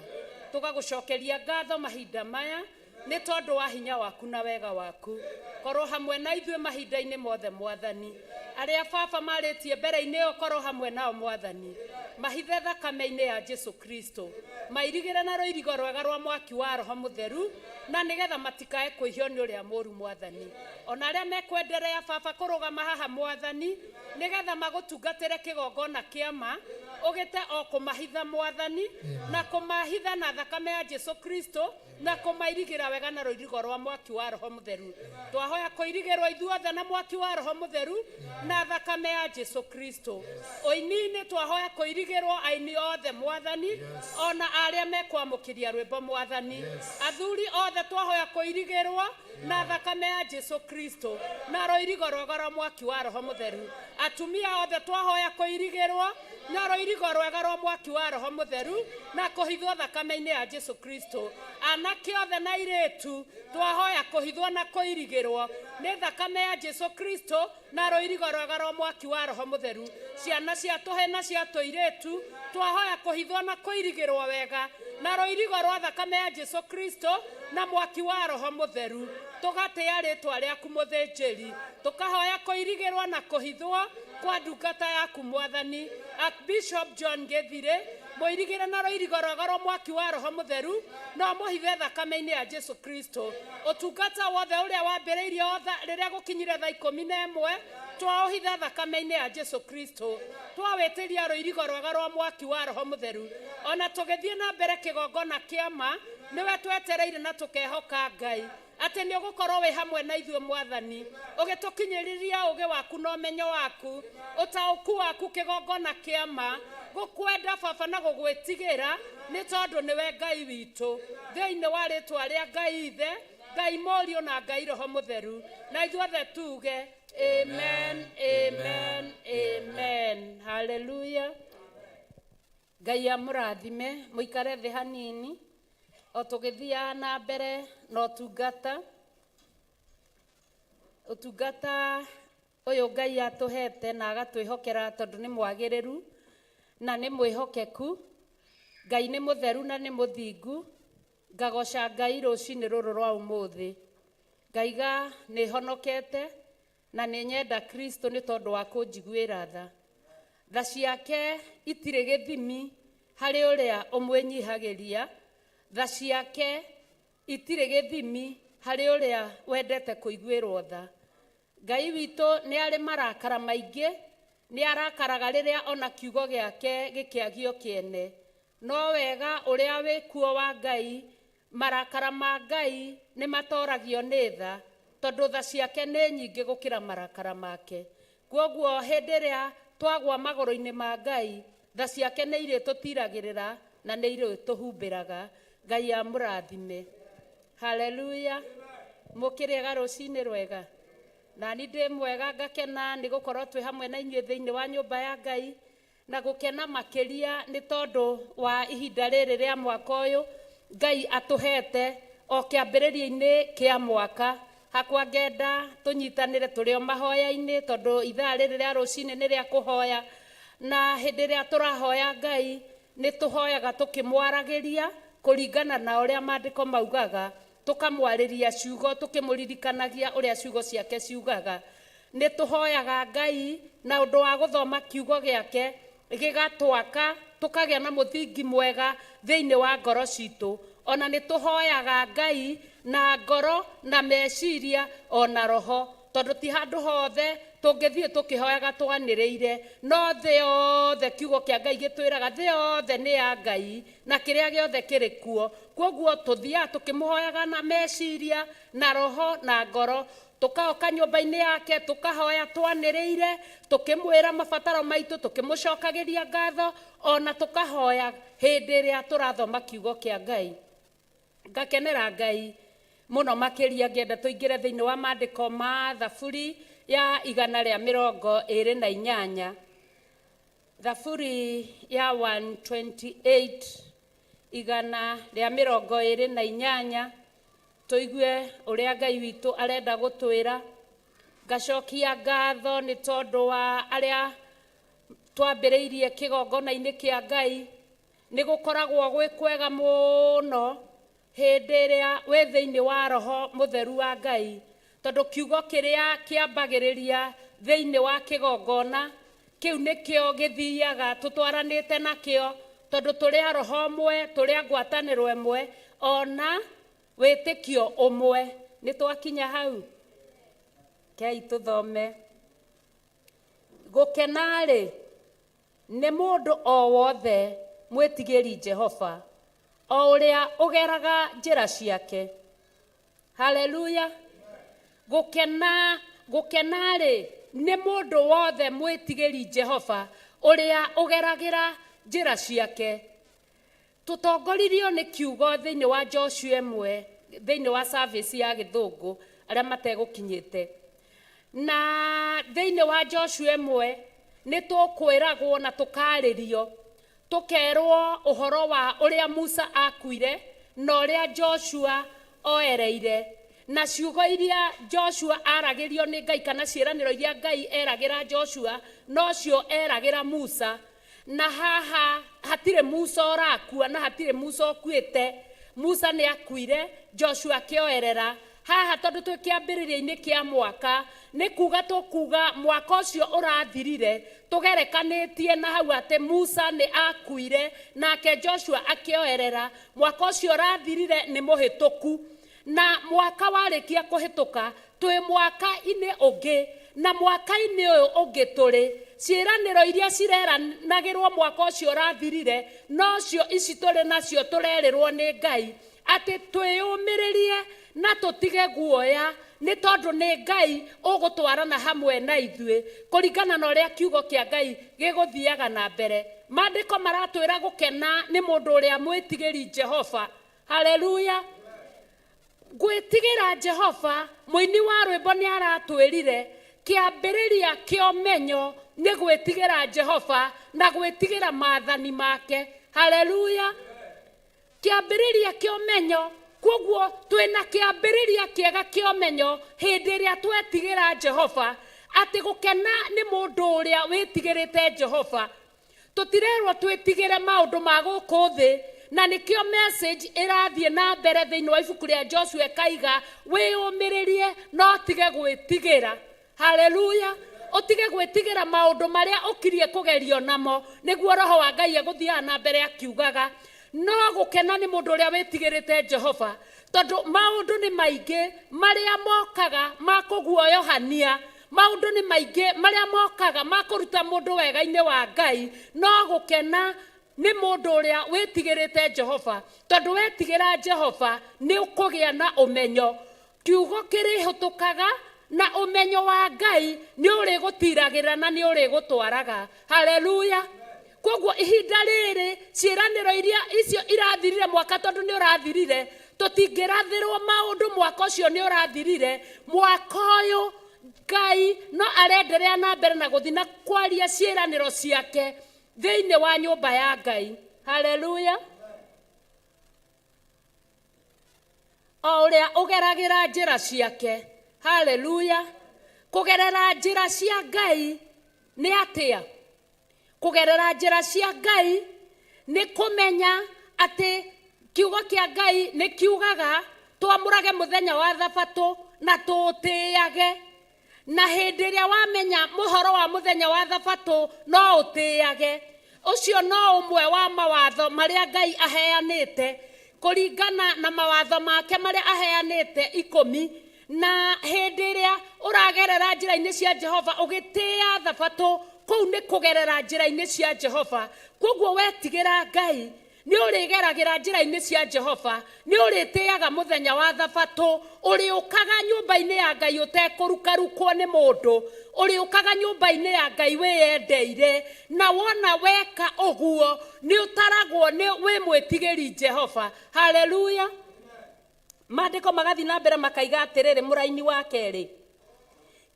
Tũgagũcokeria ngatho mahinda maya nĩ tondũ wa hinya waku na wega waku. Korwo hamwe na ithuĩ mahinda-inĩ mothe Mwathani. Arĩa baba marĩtie mbere-inĩ ĩyo, korwo hamwe nao Mwathani. Mahithe thakame-inĩ ya Jesu Kristo, mairigĩre na rũirigo rwega rwa mwaki wa Roho Mũtheru, na nĩgetha matikae kwĩhio nĩ ũrĩa mũru Mwathani. Ona arĩa mekwenderea baba kũrũgama haha Mwathani, nĩgetha magũtungatĩre kĩgongona kĩa ma, ũgĩte o kũmahitha Mwathani, na kũmahitha na thakame ya Jesu Kristo, na kũmairigĩra wega na rũirigo rwa mwaki wa Roho Mũtheru. Twahoya kũirigĩrwo ithuothe na mwaki wa Roho Mũtheru na thakame ya Jesu Kristo. Ũini-inĩ twahoya kũirigĩrwo aini othe Mwathani, ona arĩa mekwamũkĩria rwĩmbo Mwathani. Athuri othe twahoya kũirigĩrwo na thakame ya Jesu Kristo na rũirigo rwega rwa mwaki wa Roho Mũtheru. Atumia othe twahoya kũirigĩrwo na rũirigo rwega rwa mwaki wa Roho Mũtheru na kũhithwo thakame-inĩ ya Jesu Kristo. Anake othe na airĩtu twahoya kũhithwo na kũirigĩrwo nĩ thakame ya Jesu Kristo na rũirigo rwega rwa mwaki wa Roho Mũtheru. Ciana cia tũhĩ na cia tũirĩtu twahoya kũhithwo na kũirigĩrwo wega na rũirigo rwa thakame ya Jesu Kristo na mwaki wa Roho Mũtheru. Tũgatĩa rĩtwa rĩaku mũthĩnjĩri, tũkahoya kũirigĩrwo na kũhithwo kwa ndungata yaku Mwathani Archbishop John Gĩthirĩ, mũirigĩre na rũirigo rwega rwa mwaki wa Roho Mũtheru na ũmũhithe thakame-inĩ ya Jesu Kristo. Ũtungata wothe ũrĩa wambĩrĩirie rĩrĩa gũkinyire thaa 11 twaũhitha thakame-inĩ ya Jesu Kristo, twawĩtĩria rũirigo rwega rwa mwaki wa Roho Mũtheru. Ona tũgĩthiĩ na mbere kĩgongona kĩa ma, nĩwe twetereire na tũkehoka Ngai atĩ nĩ ũgũkorwo wĩ hamwe na ithuĩ Mwathani, ũgĩtũkinyĩrĩria ũgĩ waku na ũmenyo waku, ũtaũku waku kĩgongona kĩa ma, gũkwenda baba na gũgwĩtigĩra, nĩ tondũ nĩwe Ngai witũ. Thĩinĩ wa rĩtwa rĩa Ngai Ithe, Ngai Mũriũ na Ngai Roho Mũtheru, na ithuothe tuge amen, amen, amen. Haleluya. Ngai amũrathime, mũikare thĩ hanini o tũgĩthiaga na mbere na ũtungata. Ũtungata ũyũ Ngai atũhete na agatwĩhokera tondũ nĩ mwagĩrĩru na nĩ mwĩhokeku. Ngai nĩ mũtheru na nĩ mũthingu. Ngagoca Ngai rũcinĩ rũrũ rwa ũmũthĩ, ngaiga nĩ honokete na nĩ nyenda Kristo nĩ tondũ wa kũnjiguĩra tha. Tha ciake itirĩ gĩthimi harĩ ũrĩa ũmwĩnyihagĩria, tha ciake itirĩ gĩthimi harĩ ũrĩa wendete kũiguĩrwo tha. Ngai witũ nĩ arĩ marakara maingĩ, nĩ arakaraga rĩrĩa ona kiugo gĩake gĩkĩagio kĩene. No wega ũrĩa wĩkuo wa Ngai, marakara ma Ngai nĩ matoragio nĩ tha, tondũ tha ciake nĩ nyingĩ gũkĩra marakara make. Kwoguo hĩndĩ ĩrĩa twagwa magũrũ-inĩ ma Ngai, tha ciake nĩ irĩtũtiragĩrĩra na nĩ irĩtũhumbĩraga. Ngai amũrathime. Haleluya. Mũkĩrĩega rũcinĩ rwega. Na ni ndĩ mwega, ngakena nĩ gũkorwo twĩ hamwe na inyuĩ thĩinĩ wa nyũmba ya Ngai, na gũkena makĩria nĩ tondũ wa ihinda rĩrĩ rĩa mwaka ũyũ Ngai atũhete o kĩambĩrĩria-inĩ kĩa mwaka. Hakwa ngenda tũnyitanĩre tũrĩ o mahoya-inĩ, tondũ ithaa rĩrĩ rĩa rũcinĩ nĩ rĩa kũhoya, na hĩndĩ ĩrĩa tũrahoya Ngai nĩ tũhoyaga tũkĩmwaragĩria kũringana na ũrĩa maandĩko maugaga, tũkamwarĩria ciugo tũkĩmũririkanagia ũrĩa ciugo ciake ciugaga. Nĩ tũhoyaga Ngai na ũndũ wa gũthoma kiugo gĩake gĩgatwaka, tũkagĩa na mũthingi mwega thĩinĩ wa ngoro citũ. Ona nĩ tũhoyaga Ngai na ngoro na meciria ona roho, tondũ ti handũ hothe Tũngĩthiĩ tũkĩhoyaga twanĩrĩire, no thĩ yothe, kiugo kĩa Ngai gĩtwĩraga thĩ yothe nĩ ya Ngai na kĩrĩa gĩothe kĩrĩ kuo. Kwoguo tũthiaga tũkĩmũhoyaga na meciria na roho na ngoro, tũkaoka nyũmba-inĩ yake tũkahoya twanĩrĩire, tũkĩmwĩra mabataro maitũ, tũkĩmũcokagĩria ngatho, ona tũkahoya hĩndĩ ĩrĩa tũrathoma kiugo kĩa Ngai. Ngakenera Ngai mũno makĩria. Ngĩenda tũingĩre thĩinĩ wa maandĩko ma Thaburi ya 128, Thaburi ya 128, 128, tũigue ũrĩa Ngai witũ arenda gũtwĩra. Ngacokia ngatho nĩ tondũ wa arĩa twambĩrĩirie kĩgongona-inĩ kĩa Ngai. Nĩ gũkoragwo gwĩ kwega mũno hĩndĩ ĩrĩa wĩ thĩinĩ wa roho mũtheru wa Ngai, tondũ kiugo kĩrĩa kĩambagĩrĩria thĩinĩ wa kĩgongona kĩu nĩkĩo gĩthiaga tũtwaranĩte nakĩo, tondũ tũrĩ a roho ũmwe, tũrĩ a ngwatanĩro ĩmwe, ona wĩtĩkio ũmwe. Nĩ twakinya hau, kei tũthome. Gũkena-rĩ nĩ mũndũ o wothe mwĩtigĩri Jehova, o ũrĩa ũgeraga njĩra ciake. Haleluya! Gũkena, gũkena-rĩ nĩ mũndũ wothe mwĩtigĩri Jehova, ũrĩa ũgeragĩra njĩra ciake. Tũtongoririo nĩ kiugo thĩinĩ wa Joshua 1, thĩinĩ wa service ya gĩthũngũ arĩa mategũkinyĩte, na thĩinĩ wa Joshua 1 nĩ tũkwĩragwo na tũkarĩrio, tũkerwo ũhoro wa ũrĩa Musa akuire na ũrĩa Joshua oereire, na ciugo iria Joshua aragĩrio nĩ Ngai, kana ciĩranĩro iria Ngai eragĩra Joshua nocio eragĩra Musa. Na haha hatirĩ Musa ũrakua na hatirĩ Musa ũkuĩte. Musa nĩ akuire, Joshua akĩoerera haha. Tondũ twĩ kĩambĩrĩria-inĩ kĩa mwaka, nĩ kuga tũkuga mwaka ũcio ũrathirire tũgerekanĩtie na hau atĩ Musa nĩ akuire nake Joshua akĩoerera. Mwaka ũcio ũrathirire nĩ mũhĩtũku, na mwaka warĩkia kũhĩtũka twĩ mwaka-inĩ ũngĩ, na mwaka-inĩ ũyũ ũngĩ tũrĩ ciĩranĩro iria cireranagĩrwo mwaka ũcio ũrathirire nocio ici tũrĩ nacio. Tũrerĩrwo nĩ Ngai atĩ twĩyũmĩrĩrie na tũtige guoya, nĩ tondũ nĩ Ngai ũgũtwarana hamwe na ithuĩ kũringana na ũrĩa kiugo kĩa Ngai gĩgũthiaga na mbere. Maandĩko maratwĩra gũkena nĩ mũndũ ũrĩa mwĩtigĩri Jehova. Haleluya! Gwĩtigĩra Jehova, mũini wa rwĩmbo nĩ aratwĩrire kĩambĩrĩria kĩa ũmenyo nĩ gwĩtigĩra Jehova na gwĩtigĩra maathani make. Haleluya! Kĩambĩrĩria kĩa ũmenyo. Kwoguo twĩna kĩambĩrĩria kĩega kĩa ũmenyo hĩndĩ ĩrĩa twetigĩra Jehova, atĩ gũkena nĩ mũndũ ũrĩa wĩtigĩrĩte Jehova. Tũtirerwo twĩtigĩre maũndũ ma gũkũ thĩ, na nĩkĩo message ĩrathiĩ na mbere thĩinĩ wa ibuku rĩa Joshua ĩkaiga wĩyũmĩrĩrie no tige gwĩtigĩra. Haleluya! Ũtige gwĩtigĩra maũndũ marĩa ũkirie kũgerio namo, nĩguo roho wa Ngai egũthiaga na mbere akiugaga. No gũkena nĩ mũndũ ũrĩa wĩtigĩrĩte Jehova, tondũ maũndũ nĩ maingĩ marĩa mokaga ma kũguoyohania, maũndũ nĩ maingĩ marĩa mokaga ma kũruta mũndũ wega-inĩ wa Ngai. No gũkena nĩ mũndũ ũrĩa wĩtigĩrĩte Jehova, tondũ wetigĩra Jehova nĩ ũkũgĩa na ũmenyo. Kiugo kĩrĩhĩtũkaga na ũmenyo wa Ngai nĩ ũrĩgũtiragĩra na nĩ ũrĩgũtwaraga. Haleluya! Koguo ihinda rĩrĩ ciĩranĩro iria icio irathirire mwaka, tondũ nĩ ũrathirire, tũtingĩrathĩrwo maũndũ mwaka ũcio nĩ ũrathirire. Mwaka ũyũ Ngai no arenderea na mbere na gũthiĩ na kwaria ciĩranĩro ciake thĩinĩ wa nyũmba ya Ngai. Haleluya! O ũrĩa ũgeragĩra njĩra ciake. Haleluya! Kũgerera njĩra cia Ngai nĩ atĩa? Kũgerera njĩra cia Ngai nĩ kũmenya atĩ kiugo kĩa Ngai nĩ kiugaga twamũrage mũthenya wa thabatũ na tũũtĩage, na hĩndĩ ĩrĩa wamenya mũhoro wa mũthenya wa thabatũ no ũtĩage. Ũcio no ũmwe wa mawatho marĩa Ngai aheanĩte kũringana na mawatho make marĩa aheanĩte 10. Na hĩndĩ ĩrĩa ũragerera njĩra-inĩ cia Jehova ũgĩtĩĩa thabatũ, kũu nĩ kũgerera njĩra-inĩ cia Jehova. Koguo wetigĩra Ngai nĩ ũrĩgeragĩra njĩra-inĩ cia Jehova, nĩ ũrĩtĩaga mũthenya wa thabatũ, ũrĩũkaga nyũmba-inĩ ya Ngai ũtekũrukarukwo nĩ mũndũ, ũrĩũkaga nyũmba-inĩ ya Ngai wĩyendeire, na wona weka ũguo nĩ ũtaragwo nĩ wĩ mwĩtigĩri Jehova. Haleluya. Maandĩko magathiĩ na mbere makaiga atĩrĩrĩ, mũraini wa kerĩ,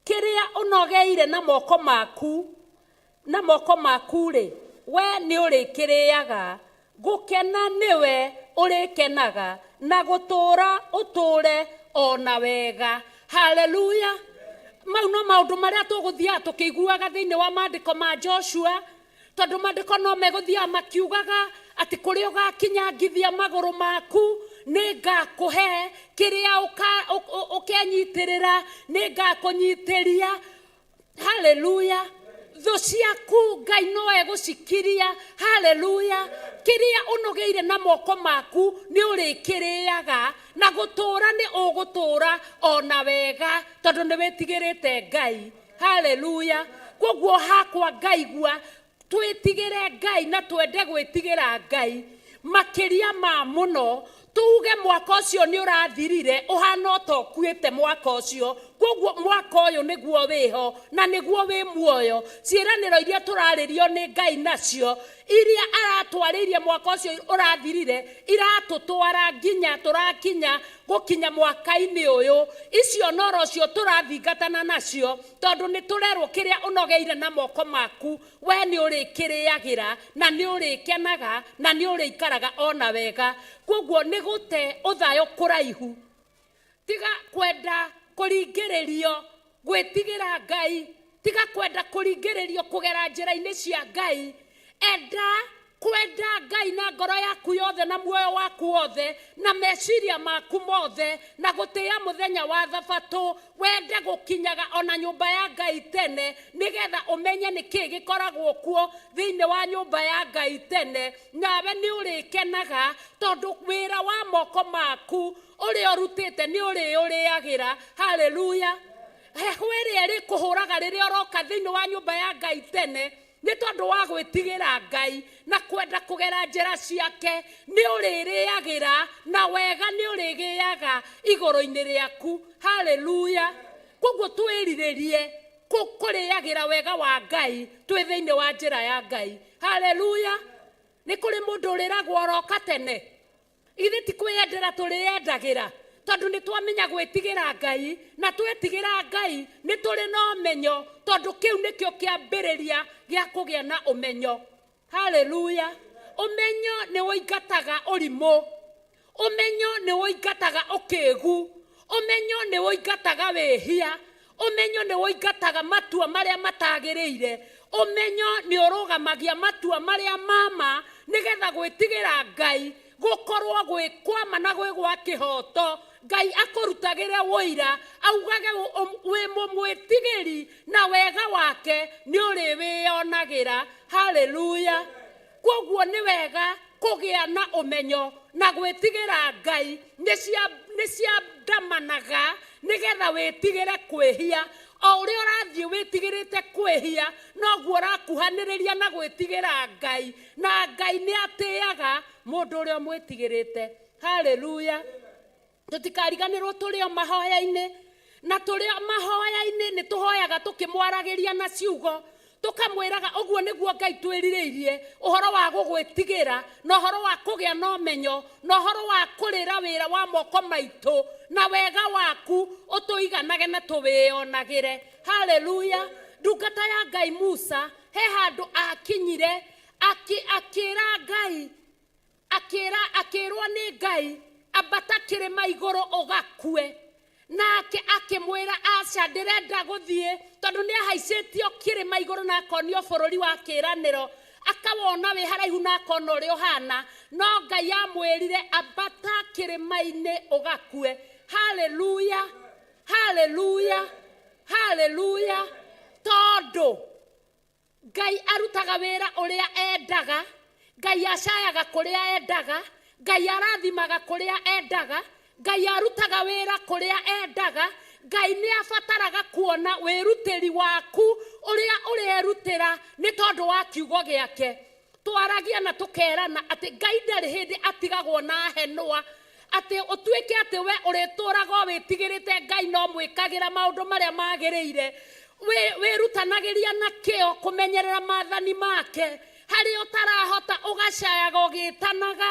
kĩrĩa ũnogeire na moko maku, na moko maku-rĩ, we nĩ ũrĩkĩrĩaga, gũkena nĩwe ũrĩkenaga, na gũtũũra ũtũũre o na wega. Haleluya. Mau no maũndũ marĩa tũgũthiaga tũkĩiguaga thĩinĩ wa maandĩko ma Joshua, tondũ maandĩko no megũthiaga makiugaga atĩ kũrĩa ũgakinyangithia magũrũ maku nĩ ngakũhe, kĩrĩa ũkenyitĩrĩra nĩ ngakũnyitĩria. Haleluya. Thũ ciaku Ngai no egũcikiria. Haleluya. Kĩrĩa ũnogeire na moko maku nĩ ũrĩkĩrĩaga, na gũtũũra nĩ ũgũtũũra ona wega, tondũ nĩ wĩtigĩrĩte Ngai. Haleluya. Koguo hakwa ngaigua twĩtigĩre Ngai na twende gwĩtigĩra Ngai makĩria ma mũno, tuge mwaka ũcio nĩ ũrathirire ũhana o ta ũkuĩte mwaka ũcio. Koguo mwaka ũyũ nĩguo wĩho na nĩguo wĩ muoyo. Ciĩranĩro iria tũrarĩrio nĩ Ngai nacio, iria aratwarĩirie mwaka ũcio ũrathirire, iratũtwara nginya tũrakinya gũkinya mwaka-inĩ ũyũ. Icio noro cio tũrathingatana nacio, tondũ nĩ tũrerwo kĩrĩa ũnogeire na moko maku we nĩ ũrĩkĩrĩagĩra, na nĩ ũrĩkenaga, na nĩ ũrĩikaraga ona wega. Koguo nĩ gũte ũthayo kũraihu. Tiga kwenda kũringĩrĩrio gwĩtigĩra Ngai, tiga kwenda kũringĩrĩrio kũgera njĩra-inĩ cia Ngai. Enda kwenda Ngai na ngoro yaku yothe na muoyo waku wothe na meciria maku mothe, na gũtĩĩa mũthenya wa thabatũ. Wende gũkinyaga ona nyũmba ya Ngai tene, nĩgetha ũmenye nĩ kĩĩ gĩkoragwo kuo thĩinĩ wa nyũmba ya Ngai tene, nawe nĩ ũrĩkenaga tondũ wĩra wa moko maku ũrĩa ũrutĩte nĩ ũrĩũrĩagĩra. Haleluya. Heho ĩrĩa ĩrĩkũhũraga rĩrĩa ũroka thĩinĩ wa nyũmba ya Ngai tene, nĩ tondũ wa gwĩtigĩra Ngai na kwenda kũgera njĩra ciake, nĩ ũrĩrĩagĩra na wega nĩ ũrĩgĩaga igũrũ-inĩ rĩaku. Haleluya. Koguo twĩrirĩrie kũrĩagĩra wega wa Ngai twĩ thĩinĩ wa njĩra ya Ngai. Haleluya. Nĩ kũrĩ mũndũ ũrĩragwo oroka tene, ithuĩ ti kwĩyendera tũrĩyendagĩra, tondũ nĩ twamenya gwĩtigĩra Ngai, na twetigĩra Ngai nĩ tũrĩ na ũmenyo, tondũ kĩu nĩkĩo kĩambĩrĩria gĩa kũgĩa na ũmenyo. Haleluya. Ũmenyo nĩ ũingataga ũrimũ, ũmenyo nĩ ũingataga ũkĩgu, ũmenyo nĩ ũingataga wĩhia, ũmenyo nĩ ũingataga matua marĩa matagĩrĩire, ũmenyo nĩ ũrũgamagia matua marĩa mama, nĩgetha gwĩtigĩra Ngai gũkorwo gwĩ kwama na gwĩ gwa kĩhoto. Ngai akũrutagĩre ũira, augage wĩ mũmwĩtigĩri, na wega wake nĩ ũrĩwĩyonagĩra. Haleluya. Koguo nĩ wega kũgĩa na ũmenyo na gwĩtigĩra Ngai nĩ ciandamanaga, nĩgetha wĩtigĩre kwĩhia. O ũrĩa ũrathiĩ wĩtigĩrĩte kwĩhia, noguo ũrakuhanĩrĩria na gwĩtigĩra Ngai, na Ngai nĩ atĩaga mũndũ ũrĩa ũmwĩtigĩrĩte. Haleluya. Tũtikariganĩrwo tũrĩ o mahoya-inĩ, na tũrĩ o mahoya-inĩ nĩ tũhoyaga tũkĩmwaragĩria na ciugo, tũkamwĩraga ũguo nĩguo Ngai twĩrirĩirie ũhoro wa gũgwĩtigĩra, na ũhoro wa kũgĩa na ũmenyo, na ũhoro wa kũrĩra wĩra wa moko maitũ, na wega waku ũtũiganage na tũwĩyonagĩre. Haleluya. Ndungata ya Ngai Musa he handũ akinyire, akĩra Ngai, akĩrwo nĩ Ngai ambata kĩrĩma igũrũ ũgakue. Nake akĩmwĩra aca, ndĩrenda gũthiĩ, tondũ nĩ ahaicĩtio kĩrĩma igũrũ na akonio bũrũri wa kĩĩranĩro, akawona wĩ haraihu na akona ũrĩa ũhana, no Ngai amwĩrire ambata kĩrĩma-inĩ ũgakue. Haleluya. Haleluya. Haleluya. Tondũ Ngai arutaga wĩra ũrĩa endaga, Ngai acayaga kũrĩa endaga, Ngai arathimaga kũrĩa endaga, Ngai arutaga wĩra kũrĩa endaga. Ngai nĩ abataraga kuona wĩrutĩri waku ũrĩa ũrerutĩra nĩ tondũ wa kiugo gĩake. Twaragia na tũkerana atĩ Ngai ndarĩ hĩndĩ atigagwo na henũa, atĩ ũtuĩke atĩ we ũrĩtũraga o wĩtigĩrĩte Ngai no mwĩkagĩra maũndũ marĩa magĩrĩire, wĩrutanagĩria na kĩo kũmenyerera maathani make, harĩa ũtarahota ũgacayaga ũgĩtanaga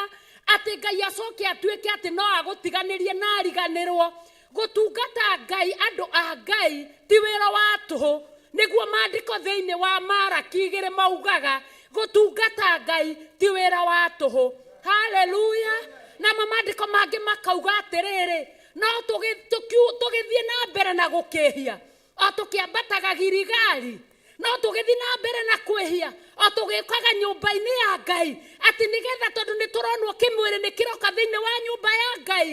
atĩ Ngai acoke atuĩke atĩ no agũtiganĩrie na ariganĩrwo. Gũtungata Ngai, andũ a Ngai, ti wĩra wa tũhũ. Nĩguo maandĩko thĩinĩ wa Maraki 2 maugaga, gũtungata Ngai ti wĩra wa tũhũ. Haleluya! Namo maandĩko mangĩ makauga atĩrĩrĩ, no tũgĩthiĩ na mbere na gũkĩhia o tũkĩambataga Giligali, no tũgĩthiĩ na mbere na kwĩhia o tũgĩũkaga nyũmba-inĩ ya Ngai, atĩ nĩgetha tondũ nĩ tũronwo kĩmwĩrĩ nĩ kĩroka thĩinĩ wa nyũmba ya Ngai.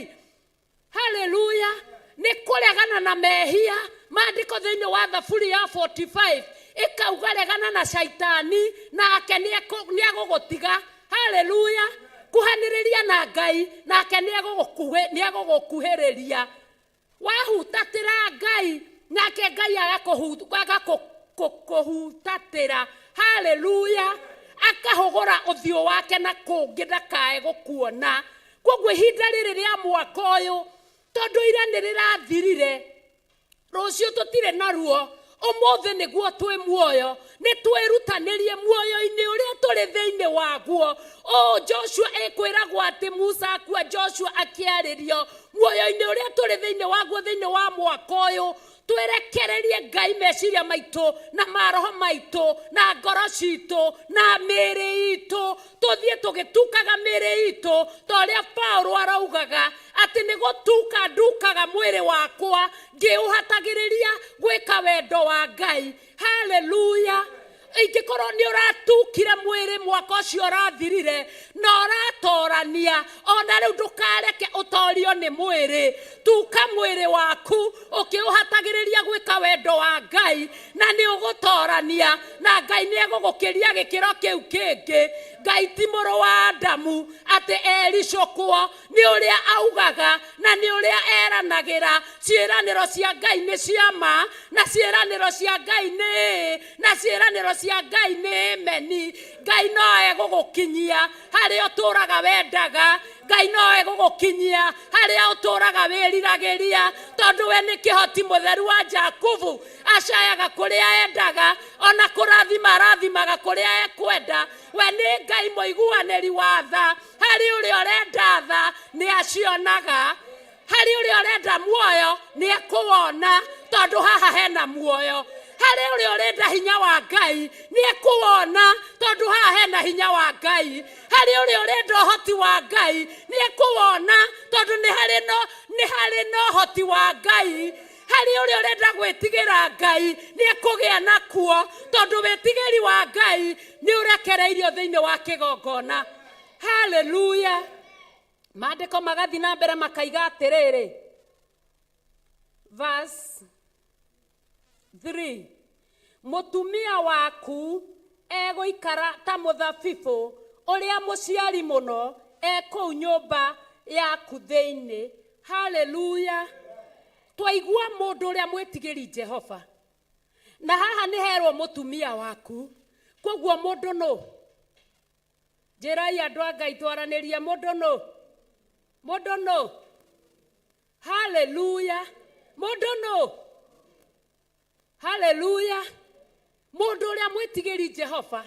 Haleluya! Nĩ kũregana na mehia. Maandĩko thĩinĩ wa Thaburi ya 45 ĩkauga regana na Shaitani nake nĩ egũgũtiga. Haleluya! Kuhanĩrĩria na Ngai nake nĩ egũgũkuhĩrĩria. Wahutatĩra Ngai nake Ngai agakũhutatĩra. Haleluya! Akahũgũra ũthiũ wake na kũngĩ ndakae gũkuona. Koguo ihinda rĩrĩ rĩa mwaka ũyũ, tondũ ira nĩ rĩrathirire, rũciũ tũtirĩ naruo, ũmũthĩ nĩguo twĩ muoyo, nĩ twĩrutanĩrie muoyo-inĩ ũrĩa tũrĩ thĩinĩ waguo. Ũũ Joshua ĩkwĩragwo atĩ Musa akua, Joshua akĩarĩrio muoyo-inĩ ũrĩa tũrĩ thĩinĩ waguo thĩinĩ wa mwaka ũyũ. Twerekererie Ngai meciria maitũ na maroho maitũ na ngoro citũ na mĩĩrĩ itũ, tũthiĩ tũgĩtukaga mĩĩrĩ itũ ta ũrĩa Paulo araugaga atĩ nĩ gũtuka ndukaga mwĩrĩ wakwa ngĩũhatagĩrĩria gwĩka wendo wa Ngai. Haleluya! Ingĩkorwo nĩ ũratukire mwĩrĩ mwaka ũcio ũrathirire na ũratorania, ona rĩu ndũkareke ũtorio nĩ mwĩrĩ. Tuka mwĩrĩ waku ũkĩũhatagĩrĩria gwĩka wendo wa Ngai, na nĩ ũgũtorania na Ngai nĩ egũgũkĩria gĩkĩro kĩu kĩngĩ. Ngai ti mũrũ wa Adamu atĩ ericũkwo nĩ ũrĩa augaga na nĩ ũrĩa eranagĩra. Ciĩranĩro cia Ngai nĩ cia ma, na ciĩranĩro cia Ngai nĩ ĩĩ, na ciĩranĩro cia Ngai nĩ meni. Ngai no egũgũkinyia harĩa ũtũraga wendaga, Ngai no egũgũkinyia harĩa ũtũraga wĩriragĩria, tondũ we nĩ kĩhoti mũtheru wa Jakubu, acayaga kũrĩa endaga, ona kũrathima arathimaga kũrĩa ekwenda. We nĩ Ngai mũiguanĩri wa tha, harĩ ũrĩa ũrenda tha nĩ acionaga, harĩ ũrĩa ũrenda muoyo nĩ ekũwona, tondũ haha hena muoyo. Harĩ ũrĩa ũrenda hinya wa Ngai nĩ ekũwona, tondũ haha hena hinya wa Ngai. Harĩ ũrĩa ũrenda ũhoti wa Ngai nĩ ekũwona, tondũ nĩ harĩ na ũhoti wa Ngai. Harĩ ũrĩa ũrenda gwĩtigĩra Ngai nĩ ekũgĩa nakuo, tondũ wĩtigĩri wa Ngai nĩ ũrekereirio thĩinĩ wa kĩgongona. Haleluya! Maandĩko magathiĩ na mbere makaiga atĩrĩrĩ, verse 3, mũtumia waku egũikara ta mũthabibũ ũrĩa mũciari mũno e kũu nyũmba yaku thĩinĩ. Haleluya! Twaigua mũndũ ũrĩa mwĩtigĩri Jehova, na haha nĩ herwo mũtumia waku. Koguo mũndũ nũ? Njĩrai andũ a Ngai twaranĩrie, mũndũ nũ? Mũndũ nũ? Haleluya! Mũndũ nũ? Haleluya! Mũndũ ũrĩa mwĩtigĩri Jehova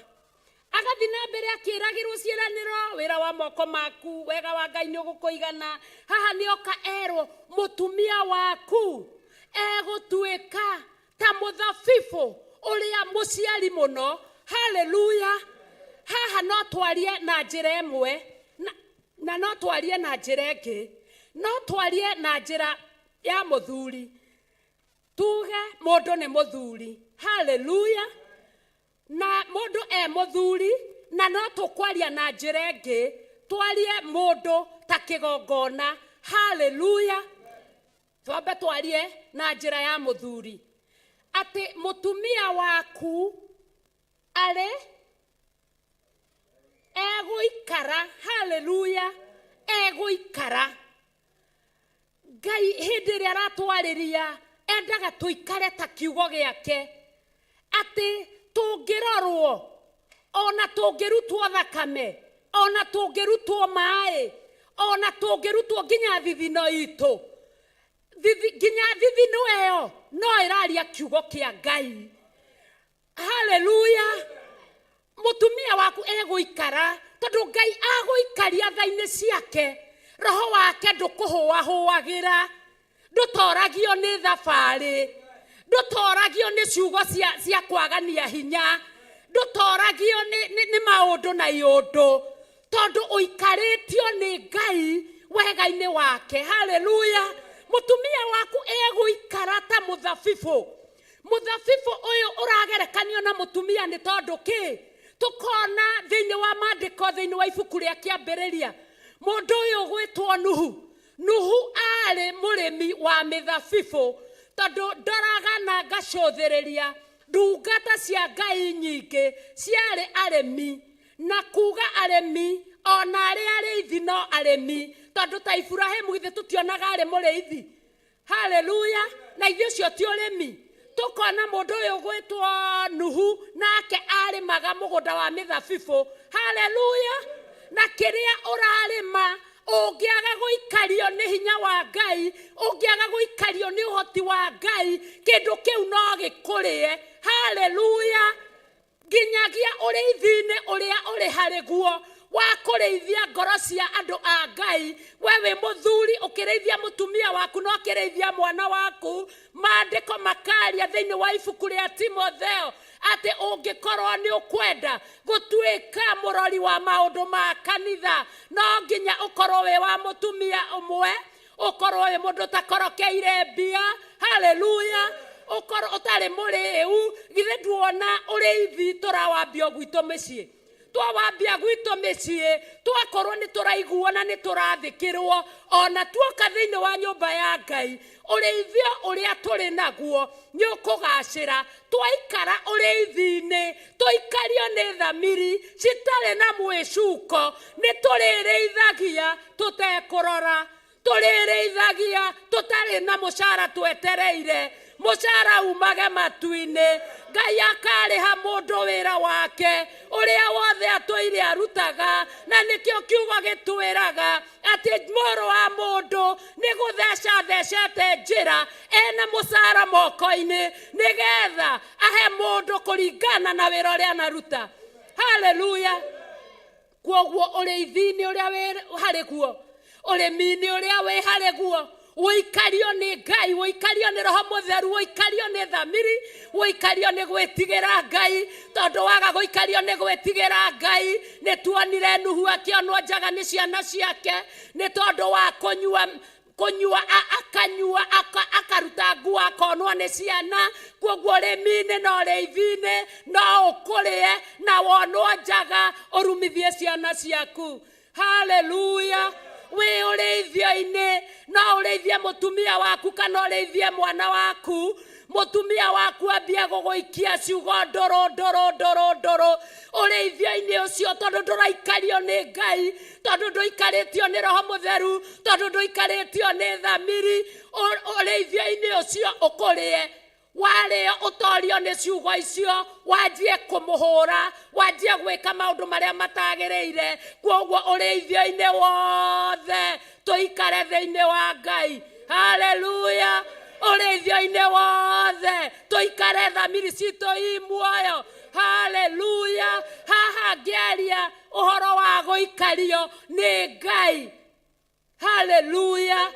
agathiĩ na mbere akĩragĩrwo ciĩranĩro, wĩra wa moko maku, wega wa Ngai nĩ ũgũkũigana. Haha nĩ oka erwo mũtumia waku egũtuĩka ta mũthabibũ ũrĩa mũciari mũno. Haleluya! Haha no twarie na njĩra ĩmwe na no twarie na njĩra ĩngĩ. No twarie na njĩra ya mũthuri, tuge mũndũ nĩ mũthuri. Haleluya! Na mũndũ e mũthuri, na no tũkwaria na njĩra ĩngĩ, twarie mũndũ ta kĩgongona. Haleluya! Twambe twarie na njĩra ya mũthuri, atĩ mũtumia waku arĩ egũikara. Haleluya! Egũikara. Ngai hĩndĩ ĩrĩa aratwarĩria endaga tũikare ta kiugo gĩake, atĩ tũngĩrorwo ona tũngĩrutwo thakame, ona tũngĩrutwo maĩ, ona tũngĩrutwo nginya thithino itũ, nginya thithino ĩyo no ĩraria kiugo kĩa Ngai. Haleluya. Mutumia waku egũikara tondũ Ngai agũikaria tha-inĩ ciake, roho wake ndũkũhũahũagĩra, ndũtoragio nĩ thabarĩ, ndũtoragio nĩ ciugo cia kwagania hinya, ndũtoragio nĩ maũndũ na iũndũ, tondũ ũikarĩtio nĩ Ngai wega-inĩ wake. Haleluya. Mutumia waku egũikara ta mũthabibũ. Mũthabibũ ũyũ ũragerekanio na mũtumia nĩ tondũ kĩ? Tũkona thĩinĩ wa maandĩko, thĩinĩ wa ibuku rĩa kĩambĩrĩria, mũndũ ũyũ ũgwĩtwo Nuhu. Nuhu arĩ mũrĩmi wa mĩthabibũ, tondũ ndoraga na ngacũthĩrĩria ndungata cia Ngai nyingĩ ciarĩ arĩmi, na kuga arĩmi ona arĩa arĩithi no arĩmi, tondũ ta Iburahĩmu githĩ tũtionaga arĩ mũrĩithi. Haleluya. Na ithuĩ ũcio ti ũrĩmi. Tũkona mũndũ ũyũ ũgwĩtwo Nuhu nake arĩmaga mũgũnda wa mĩthabibũ. Haleluya. Na kĩrĩa ũrarĩma ũngĩaga gũikario nĩ hinya wa Ngai, ũngĩaga gũikario nĩ ũhoti wa Ngai, kĩndũ kĩu no gĩkũrĩe. Haleluya. Nginyagia ũrĩithi-inĩ ũrĩa ũrĩ harĩ guo wa kũrĩithia ngoro cia andũ a Ngai, we wĩ mũthuri ũkĩrĩithia mũtumia waku na ũkĩrĩithia mwana waku, maandĩko makaria thĩinĩ wa ibuku rĩa Timotheo atĩ ũngĩkorwo nĩ ũkwenda gũtuĩka mũrori wa maũndũ ma kanitha, no nginya ũkorwo wĩ wa mũtumia ũmwe, ũkorwo wĩ mũndũ ũtakorokeire mbia. Haleluya. Ũkorwo ũtarĩ mũrĩu. Githĩ nduona ũrĩithi tũrawambia gwitũ mĩciĩ? Twawambia gwitũ mĩciĩ, twakorwo nĩ tũraiguo na nĩ tũrathĩkĩrwo, ona tuoka thĩinĩ wa nyũmba ya Ngai, ũrĩithio ũrĩa tũrĩ naguo nĩ ũkũgacĩra. Twaikara ũrĩithi-inĩ, tũikario nĩ thamiri citarĩ na mwĩcuko, nĩ tũrĩrĩithagia tũtekũrora, tũrĩrĩithagia tũtarĩ na mũcara twetereire, mũcara umage matu-inĩ. Ngai akarĩha mũndũ wĩra wake ũrĩa wothe atũire arutaga, na nĩkĩo kiugo gĩtwĩraga atĩ mũrũ wa mũndũ nĩ gũtheca thecete njĩra ena mũcara moko-inĩ, nĩgetha ahe mũndũ kũringana na wĩra ũrĩa anaruta. Haleluya. Kwoguo ũrĩithi-inĩ ũrĩa wĩ harĩ guo, ũrĩmi-inĩ ũrĩa wĩ harĩ guo, ũikario nĩ Ngai, ũikario nĩ Roho Mũtheru, ũikario nĩ thamiri, ũikario nĩ gwĩtigĩra Ngai, tondũ waga gũikario nĩ gwĩtigĩra Ngai, nĩ tuonire Nuhu akĩonwo njaga nĩ ciana ciake nĩ tondũ wa kũnyua, kũnyua, akanyua, akaruta nguo akonwo nĩ ciana. Kwoguo ũrĩmi-inĩ na ũrĩithi-inĩ no ũkũrĩe na wonwo njaga ũrumithie ciana ciaku. Haleluya. Wĩ ũrĩithio-inĩ no ũrĩithie mũtumia waku kana ũrĩithie mwana waku, mũtumia waku ambie gũgũikia ciugo ndũrũ ndũrũ ndũrũ ndũrũ ũrĩithio-inĩ ũcio, tondũ ndũraikario nĩ Ngai, tondũ ndũikarĩtio nĩ Roho Mũtheru, tondũ ndũikarĩtio nĩ thamiri, ũrĩithio-inĩ ũcio ũkũrĩe. Warĩo ũtorio nĩ ciugo icio, wanjie kũmũhũra, wanjie gwĩka maũndũ marĩa matagĩrĩire. Kwoguo ũrĩithio-inĩ wothe tũikare thĩinĩ wa Ngai. Haleluya. Ũrĩithio-inĩ wothe tũikare thamiri citũ i muoyo. Haleluya. Haha ngĩaria ũhoro wa gũikario nĩ Ngai. Haleluya.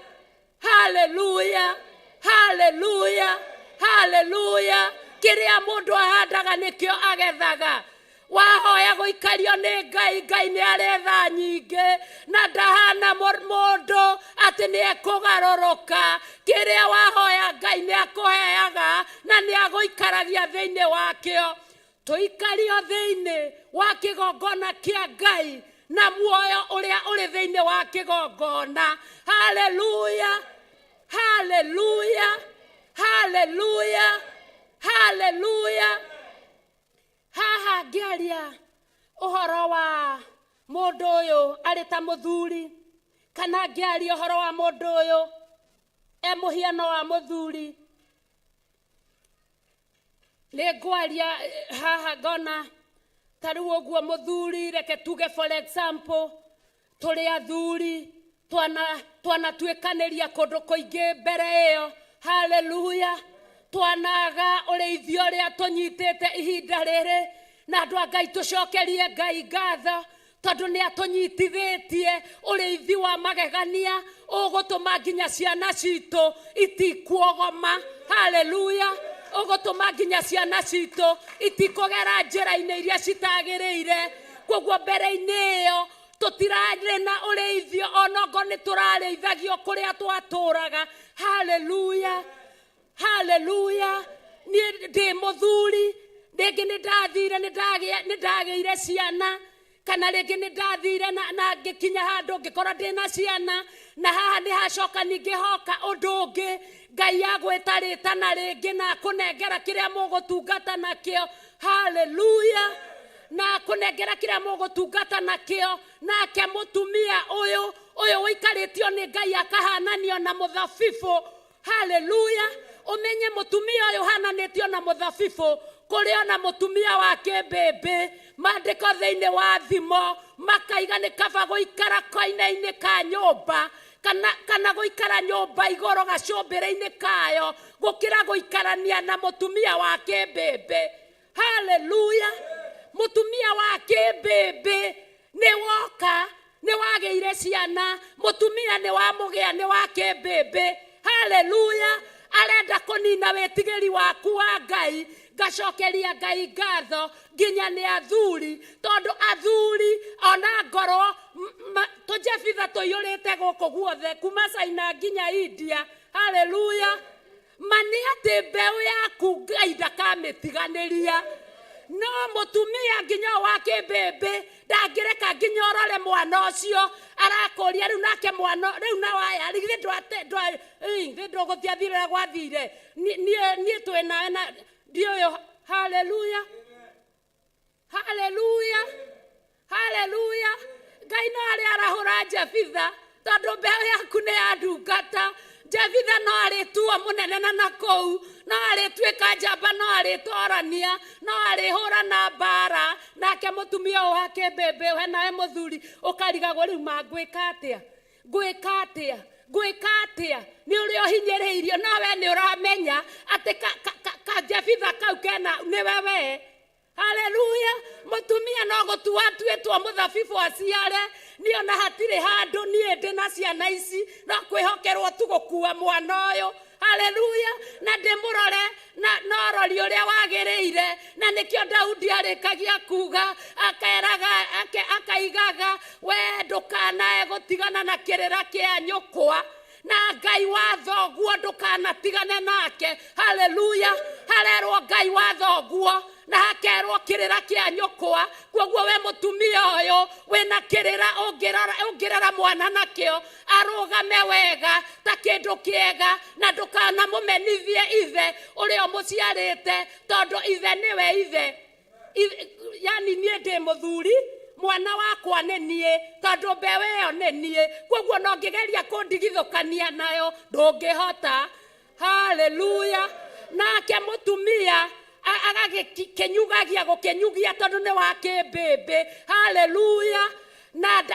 Haleluya. Haleluya. Haleluya. Kĩrĩa mũndũ ahandaga nĩkĩo agethaga. Wahoya gũikario nĩ Ngai, Ngai nĩ aretha nyingĩ, na ndahana mũndũ atĩ nĩ ekũgarũrũka. Kĩrĩa wahoya Ngai nĩ akũheaga na nĩ agũikaragia thĩinĩ wakĩo. Tũikario thĩinĩ wa kĩgongona kĩa Ngai na muoyo ũrĩa ũrĩ thĩinĩ wa kĩgongona. Haleluya. Haleluya. Haleluya. Haleluya. Haha ngĩaria ũhoro wa mũndũ ũyũ arĩ ta mũthuri, kana ngĩaria ũhoro wa mũndũ ũyũ E mũhiano wa mũthuri nĩ ngwaria haha ngona ta rĩu ũguo mũthuri, reke tuge for example tũrĩ athuri twanatuĩkanĩria kũndũ kũingĩ mbere ĩyo, haleluya, twanaga ũrĩithio ũrĩa tũnyitĩte ihinda rĩrĩ, na andũ a Ngai tũcokerie Ngai ngatho tondũ nĩ atũnyitithĩtie ũrĩithi wa magegania ũgũtũma nginya ciana citũ itikuogoma, haleluya, ũgũtũma nginya ciana citũ itikũgera njĩra-inĩ iria citagĩrĩire. Koguo mbere-inĩ ĩyo tũtirarĩ na ũrĩithio, onokorwo nĩ tũrarĩithagio kũrĩa twatũraga, haleluya, haleluya. Niĩ ndĩ mũthuri, rĩngĩ nĩ ndathire nĩ ndagĩire ciana, kana rĩngĩ nĩ ndathire na ngĩkinya handũ ngĩkorwo ndĩna ciana, na haha nĩ hacoka ningĩ hoka ũndũ ũngĩ, Ngai agwĩta rĩtana rĩngĩ na akũnengera kĩrĩa mũgũtungata nakĩo, haleluya, na akũnengera kĩrĩa mũgũtungata nakĩo. Nake mũtumia ũyũ ũyũ ũikarĩtio nĩ Ngai akahananio na mũthabibũ, haleluya. Ũmenye mũtumia ũyũ ũhananĩtio na mũthabibũ, kũrĩ ona mũtumia wa kĩmbĩmbĩ, maandĩko thĩinĩ wa thimo makaiga nĩ kaba gũikara koine-inĩ ka nyũmba kana gũikara nyũmba igũrũ gacũmbĩrĩ-inĩ kayo gũkĩra gũikarania na mũtumia wa kĩmbĩmbĩ, haleluya. Mũtumia wa kĩmbĩmbĩ nĩ woka nĩ wagĩire ciana, mũtumia nĩ wamũgĩa nĩ wa kĩmbĩmbĩ, haleluya, arenda kũnina wĩtigĩri waku wa Ngai. Ngacokeria Ngai ngatho nginya nĩ athuri, tondũ athuri ona ngorwo tũjebitha tũiyũrĩte gũkũ guothe kuma China nginya India, haleluya, ma nĩ atĩ mbeũ yaku Ngai ndakamĩtiganĩria. No mũtumia nginya wa kĩmbĩmbĩ ndangĩreka nginya ũrore mwana ũcio, arakũria rĩu nake mwana rĩu na waya githĩ githĩ ndũgũtiathire ũrĩa gwathire, niĩ twĩ nawe na ndiũyũ, haleluya, haleluya, haleluya. Ngai no arĩ arahũra Jebitha tondũ mbeũ yaku nĩ ya ndungata. Jebitha no arĩtuo mũnene na nakũu, no arĩtuĩka njamba, no arĩtorania, no arĩhũrana mbara. Nake mũtumia ũyũ wa kĩmbĩmbĩ we nawe mũthuri ũkarigagwo rĩu ma ngwĩka atĩa, ngwĩka atĩa, ngwĩka atĩa, nĩ ũrĩa ũhinyĩrĩirio, no we nĩ ũramenya atĩ ka Jebitha kau kena nĩwe we, haleluya. Mũtumia no gũtua atuĩtwo mũthabibũ aciare, niĩ ona hatirĩ handũ niĩ ndĩ na ciana ici, no kwĩhokerwo tu gũkua mwana ũyũ, haleluya, na ndĩmũrore na ũrori ũrĩa wagĩrĩire. Na nĩkĩo Daudi arĩkagia kuga akeraga akaigaga we ndũkanae gũtigana na kĩrĩra kĩa nyũkwa, na Ngai wa thoguo ndũkanatigane nake, haleluya. Harerwo Ngai wa thoguo na hakerwo kĩrĩra kĩa nyũkwa. Koguo we mũtumia ũyũ wĩna kĩrĩra ũngĩrera mwana nakĩo arũgame wega ta kĩndũ kĩega, na ndũkanamũmenithie ithe ũrĩa ũmũciarĩte, tondũ ithe nĩwe ithe. Yani niĩ ndĩ mũthuri, mwana wakwa nĩ niĩ, tondũ mbeũ ĩyo nĩ niĩ, koguo no ngĩgeria kũndigithũkania nayo ndũngĩhota, haleluya. Nake mũtumia agagĩkĩnyugagia gũkĩnyugia tondũ nĩ wa kĩmbĩmbĩ, haleluya.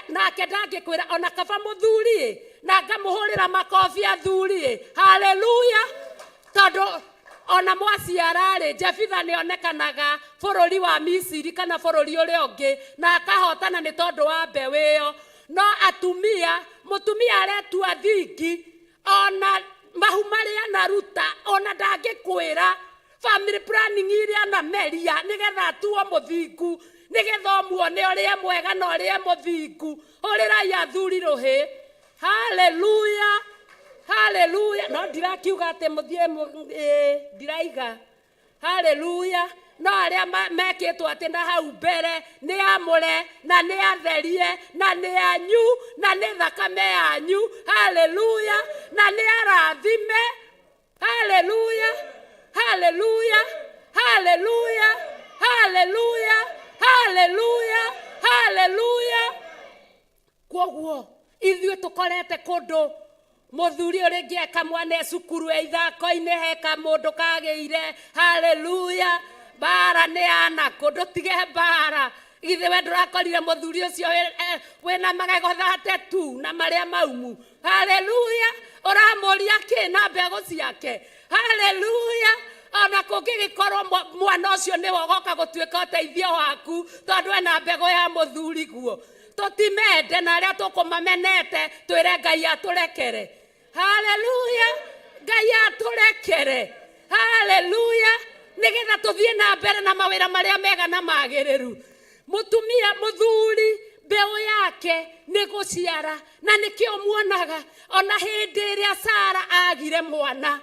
Nake ndangĩkwĩra ona kaba mũthuri, na ngamũhũrĩra makobi athuri, haleluya, tondũ ona mwaciara-rĩ, Jebitha nĩonekanaga bũrũri wa Misiri kana bũrũri ũrĩa ũngĩ, na akahotana nĩ tondũ wa mbeũ ĩyo. No atumia, mũtumia aretua thingi, ona mahu marĩa anaruta, ona ndangĩkwĩra family planning iria anameria nĩgetha atuo mũthingu, nĩgetha ũmuone ũrĩa mwega na ũrĩa mũthingu. Hũrĩrai athuri rũhĩ, haleluya, haleluya. No ndirakiuga atĩ mũthiĩ ndiraiga, haleluya. No arĩa mekĩtwo atĩ na hau mbere nĩ amũre na nĩ atherie na nĩ anyu na nĩ thakame yanyu, haleluya, na nĩ arathime, haleluya, haleluya, haleluya, haleluya, haleluya, haleluya. Koguo ithuĩ tũkorete kũndũ Mũthuri ũrĩ ngĩeka mwana e cukuru e ithako-inĩ he kamũndũ kagĩire. Haleluya. Mbara nĩ yanakũ, ndũtige mbara. Githĩ we ndũrakorire mũthuri ũcio wĩna magego thate tu na marĩa maumu. Haleluya. Ũramũria kĩ na mbegũ ciake. Haleluya. Ona kũngĩgĩkorwo mwana ũcio nĩwe ũgoka gũtuĩka ũteithio waku tondũ ena mbegũ ya mũthuri guo. Tũtimende na arĩa tũkũmamenete twĩre Ngai atũrekere. Haleluya. Ngai atũrekere. Haleluya. Nĩgetha tũthiĩ na mbere na mawĩra marĩa mega na magĩrĩru. Mũtumia mũthuri mbeũ yake nĩ gũciara, na nĩkĩo muonaga ona hĩndĩ ĩrĩa Sara agire mwana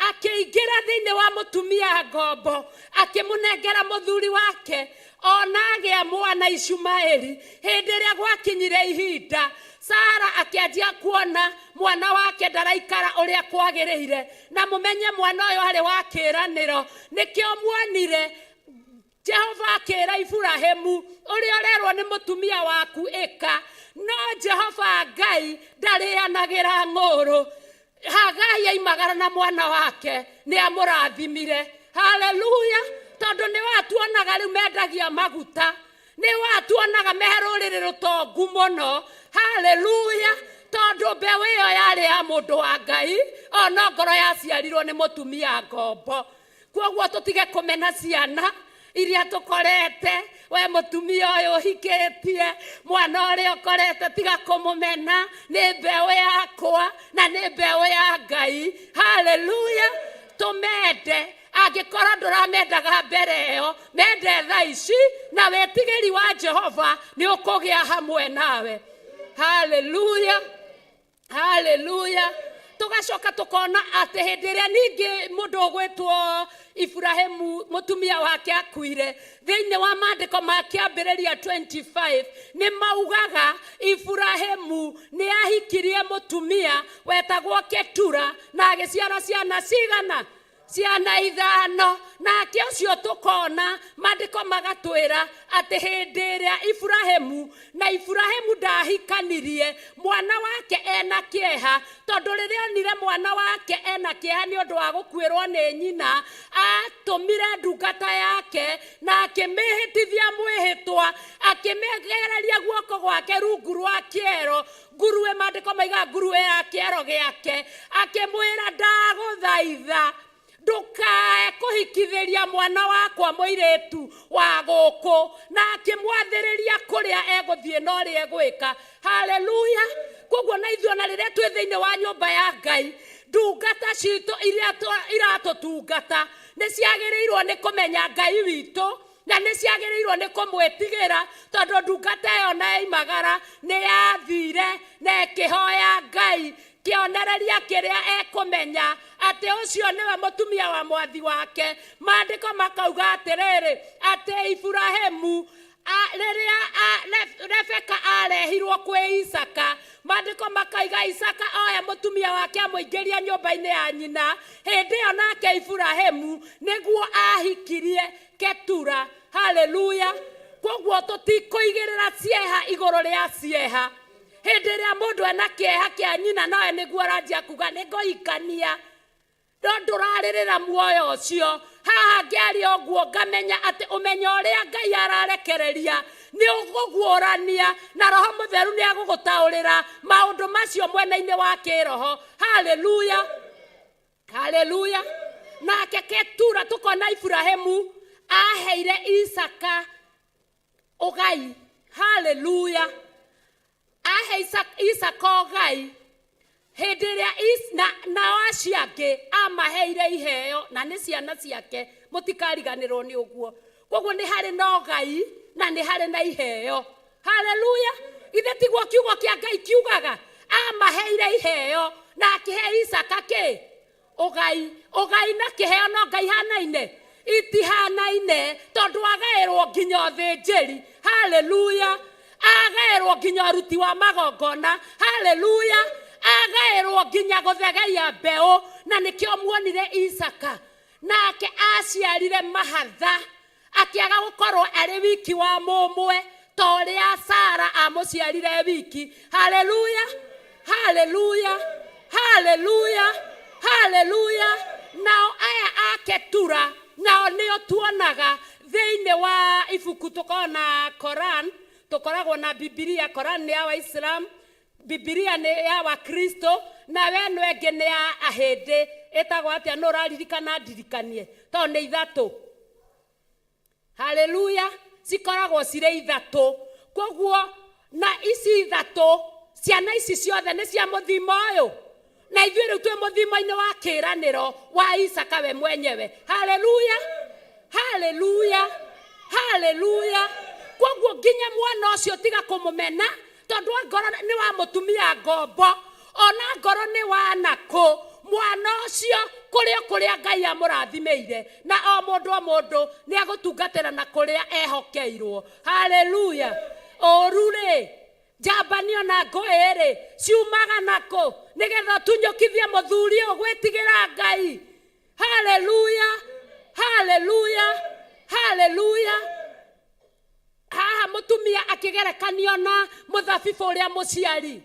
akĩingĩra thĩinĩ wa mũtumia ngombo akĩmũnengera mũthuri wake ona agĩa mwana Ishumaeli. Hĩndĩ ĩrĩa gwakinyire ihinda Sara akĩanjia kuona mwana wake ndaraikara ũrĩa kwagĩrĩire, na mũmenye mwana ũyũ arĩ wa kĩĩranĩro. Nĩkĩo muonire Jehova akĩra Iburahĩmu, ũrĩa ũrerwo nĩ mũtumia waku ĩka, no Jehova Ngai ndarĩanagĩra ng'ũrũ. Hagai aimagara na mwana wake nĩ amũrathimire. Haleluya. Tondũ nĩ watuonaga rĩu mendagia maguta, nĩ watuonaga mehe rũrĩrĩ rũtongu mũno. Haleluya. Tondũ mbeũ ĩyo yarĩ ya mũndũ wa Ngai, ona ngoro yaciarirwo nĩ mũtumia ngombo. Kwoguo tũtige kũmena ciana iria tũkorete. We mũtumia ũyũ ũhikĩtie mwana ũrĩa ũkorete, tiga kũmũmena, nĩ mbeũ yakwa na nĩ mbeũ ya Ngai. Haleluya. Tũmende, angĩkorwo ndũramendaga mbere ĩyo, mende thaa ici, na wĩtigĩri wa Jehova nĩ ũkũgĩa hamwe nawe. Haleluya. Haleluya. Tũgacoka tũkona atĩ hĩndĩ ĩrĩa ningĩ mũndũ ũgwĩtwo Iburahĩmu mũtumia wake akuire, thĩinĩ wa maandĩko ma kĩambĩrĩria 25 nĩ maugaga Iburahĩmu nĩ ahikirie mũtumia wetagwo Ketura na agĩciara ciana cigana? Ciana ithano. Nake ũcio tũkona maandĩko magatwĩra atĩ hĩndĩ ĩrĩa Iburahĩmu na Iburahĩmu ndahikanirie mwana wake ena kĩeha, tondũ rĩrĩa onire mwana wake ena kĩeha nĩ ũndũ wa gũkuĩrwo nĩ nyina, atũmire ndungata yake na akĩmĩhĩtithia mwĩhĩtwa, akĩmĩgereria guoko gwake rungu rwa kĩero nguruwe, maandĩko maigaga nguruwe ya kĩero gĩake, akĩmwĩra ndagũthaitha ndũkae kũhikithĩria mwana wakwa mũirĩtu wa gũkũ, na akĩmwathĩrĩria kũrĩa egũthiĩ na ũrĩa egwĩka. Haleluya. Koguo na ithuĩ ona rĩrĩa twĩ thĩinĩ wa nyũmba ya Ngai, ndungata citũ iria iratũtungata nĩ ciagĩrĩirwo nĩ kũmenya Ngai witũ, na nĩ ciagĩrĩirwo nĩ kũmwĩtigĩra, tondũ ndungata ĩyo na yaimagara nĩ yathire na ĩkĩhoya Ngai kĩonereria kĩrĩa ekũmenya atĩ ũcio nĩwe mũtumia wa mwathi wake. Maandĩko makauga atĩrĩrĩ, atĩ Iburahĩmu rĩrĩa Rebeka arehirwo kwĩ Isaka, maandĩko makaiga Isaka oya mũtumia wake amũingĩria nyũmba-inĩ ya nyina. Hĩndĩ ĩyo nake Iburahĩmu nĩguo ahikirie Ketura. Haleluya. Koguo tũtikũigĩrĩra cieha igũrũ rĩa cieha. Hĩndĩ ĩrĩa mũndũ ena kĩeha kĩa nyina, nawe nĩguo aranjia kuga nĩ ngũhikania, no ndũrarĩrĩra muoyo ũcio. Haha ngĩaria ũguo ngamenya atĩ ũmenyo ũrĩa Ngai ararekereria nĩ ũgũguũrania, na Roho Mũtheru nĩ agũgũtaũrĩra maũndũ macio mwena-inĩ wa kĩroho. Haleluya. Haleluya. Nake Ketura tũkona Iburahĩmu aheire Isaka ũgai. Haleluya. Ahe Isaka ũgai hĩndĩ ĩrĩa nao acio angĩ amaheire iheo, na nĩ ciana ciake, mũtikariganĩrwo nĩ ũguo. Koguo nĩ harĩ na ũgai na nĩ harĩ na iheo. Haleluya. Ithe tiguo kiugo kĩa Ngai kiugaga, amaheire iheo na akĩhe Isaka kĩ? Ũgai. Ũgai na kĩheo no Ngai hanaine? Itihanaine, tondũ agaĩrwo nginya ũthĩnjĩri. Haleluya. Agaĩrwo nginya ũruti wa magongona. Haleluya. Agaĩrwo nginya gũthegeia mbeũ, na nĩkĩo muonire Isaka nake aciarire mahatha, akĩaga gũkorwo arĩ wiki wa mũmwe ta ũrĩa Sara amũciarire wiki. Haleluya. Haleluya. Haleluya, haleluya. Nao aya a Ketura nao nĩo tuonaga thĩinĩ wa ibuku, tũkoragwo na Koran, tũkoragwo na Bibilia. Koran nĩ ya Waislam, Bibilia nĩ ya Wakristo, nawe ĩno ĩngĩ nĩ ya Ahĩndĩ, ĩtagwo atĩa? Nũ ũraririkana? Ndirikanie, tondũ nĩ ithatũ. Haleluya. Cikoragwo cirĩ ithatũ. Koguo na ici ithatũ, ciana ici ciothe nĩ cia mũthimo ũyũ, na ithuĩ rĩu twĩ mũthimo-inĩ wa kĩĩranĩro wa Isaka we mwenyewe. Haleluya, haleluya, haleluya. Koguo nginya mwana ũcio tiga kũmũmena, tondũ angorwo nĩ wa mũtumia ngombo, ona ngorwo nĩ wa nakũ, mwana ũcio kũrĩ o kũrĩa Ngai amũrathimĩire, na o mũndũ o mũndũ nĩ agũtungatĩra na kũrĩa ehokeirwo. Haleluya. Ũru rĩ, njambanio na ngũĩ rĩ, ciumaga nakũ nĩgetha ũtunyũkithie mũthuri ũyũ gwĩtigĩra Ngai? Haleluya, haleluya, haleluya. Haha mũtumia akĩgerekanio na mũthabibũ ũrĩa mũciari.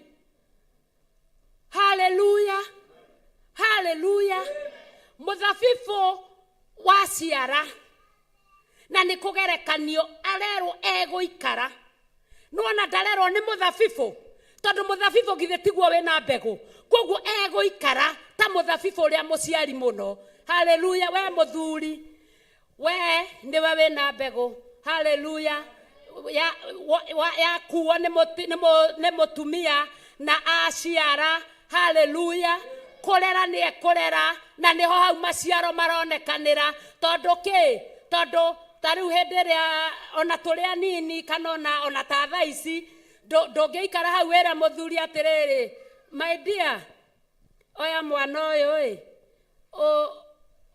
Haleluya, haleluya. Mũthabibũ waciara na nĩ kũgerekanio arerwo egũikara. Nĩwona ndarerwo nĩ mũthabibũ, tondũ mũthabibũ githĩ tiguo wĩna mbegũ? Koguo egũikara ta mũthabibũ ũrĩa mũciari mũno. Haleluya. We mũthuri, we nĩwe wĩna mbegũ. Haleluya. Yakuo nĩ mũtumia na aciara. Haleluya. Kũrera nĩ ekũrera, na nĩho hau maciaro maronekanĩra. Tondũ kĩ? Tondũ ta rĩu hĩndĩ ĩrĩa ona tũrĩ anini, kana ona ta thaa ici, ndũngĩikara hau wĩre mũthuri atĩrĩrĩ, "My dear, oya mwana ũyũ ĩ,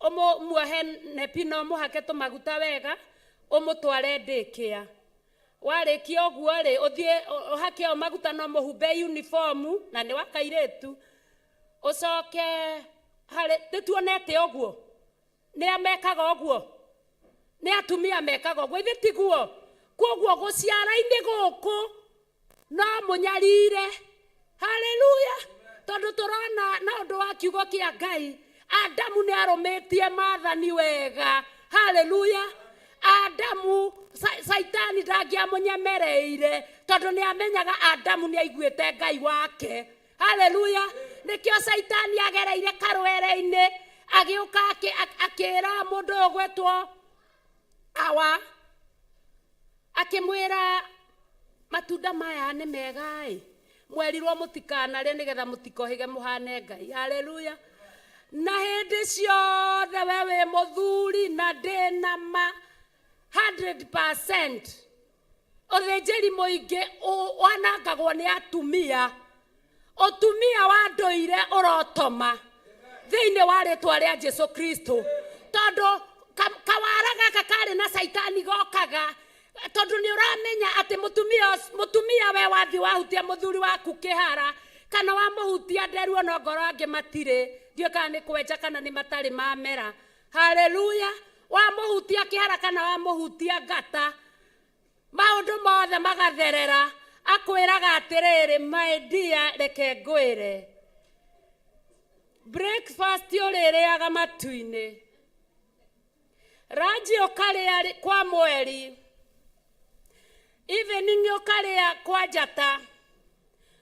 ũmũmuohe nepi na ũmũhake tũmaguta wega, ũmũtware ndĩkĩa. Warĩkia ũguo rĩ, ũthiĩ ũhake o maguta na ũmũhumbe uniform, na nĩ wa kairĩtu, ũcoke harĩ." Nĩtuonete ũguo nĩ mekaga ũguo, nĩ atumia mekaga ũguo, ithe tiguo. Koguo gũciara-inĩ gũkũ no mũnyarire. Haleluya. Tondũ tũrona na ũndũ wa kiugo kĩa Ngai, Adamu nĩ arũmĩtie maathani wega. Haleluya. Adamu, Saitani ndangĩamũnyemereire, tondũ nĩ amenyaga Adamu nĩ aiguĩte Ngai wake. Haleluya. Nĩkĩo Saitani agereire karwere-inĩ, agĩũka akĩra mũndũ ũyũ gwetwo Awa, akĩmwĩra, "Matunda maya nĩ mega ĩ, mwerirwo mũtikanarĩe nĩgetha mũtikohĩge mũhane Ngai." Haleluya. Na hĩndĩ ciothe we wĩ mũthuri, na ndĩna ma 100%, ũthĩnjĩri mũingĩ wanangagwo nĩ atumia. Ũtumia wa ndũire ũrotoma thĩinĩ wa rĩtwa rĩa Jesu Kristo, tondũ kawara gaka karĩ na Caitani gokaga, tondũ nĩ ũramenya atĩ mũtumia we wathi wahutia mũthuri waku kĩhara kana wamũhutia nderu, ona ngoro angĩ matirĩ, ndiũĩ kana nĩ kwenja kana nĩ matarĩ mamera. Haleluya. Wamũhutia kĩhara kana wamũhutia ngata, maũndũ mothe magatherera. Akwĩraga atĩrĩrĩ, "My dear, reke ngwĩre, breakfast ũrĩrĩaga matu-inĩ, ranji ũkarĩa kwa mweri, evening ũkarĩa kwa njata,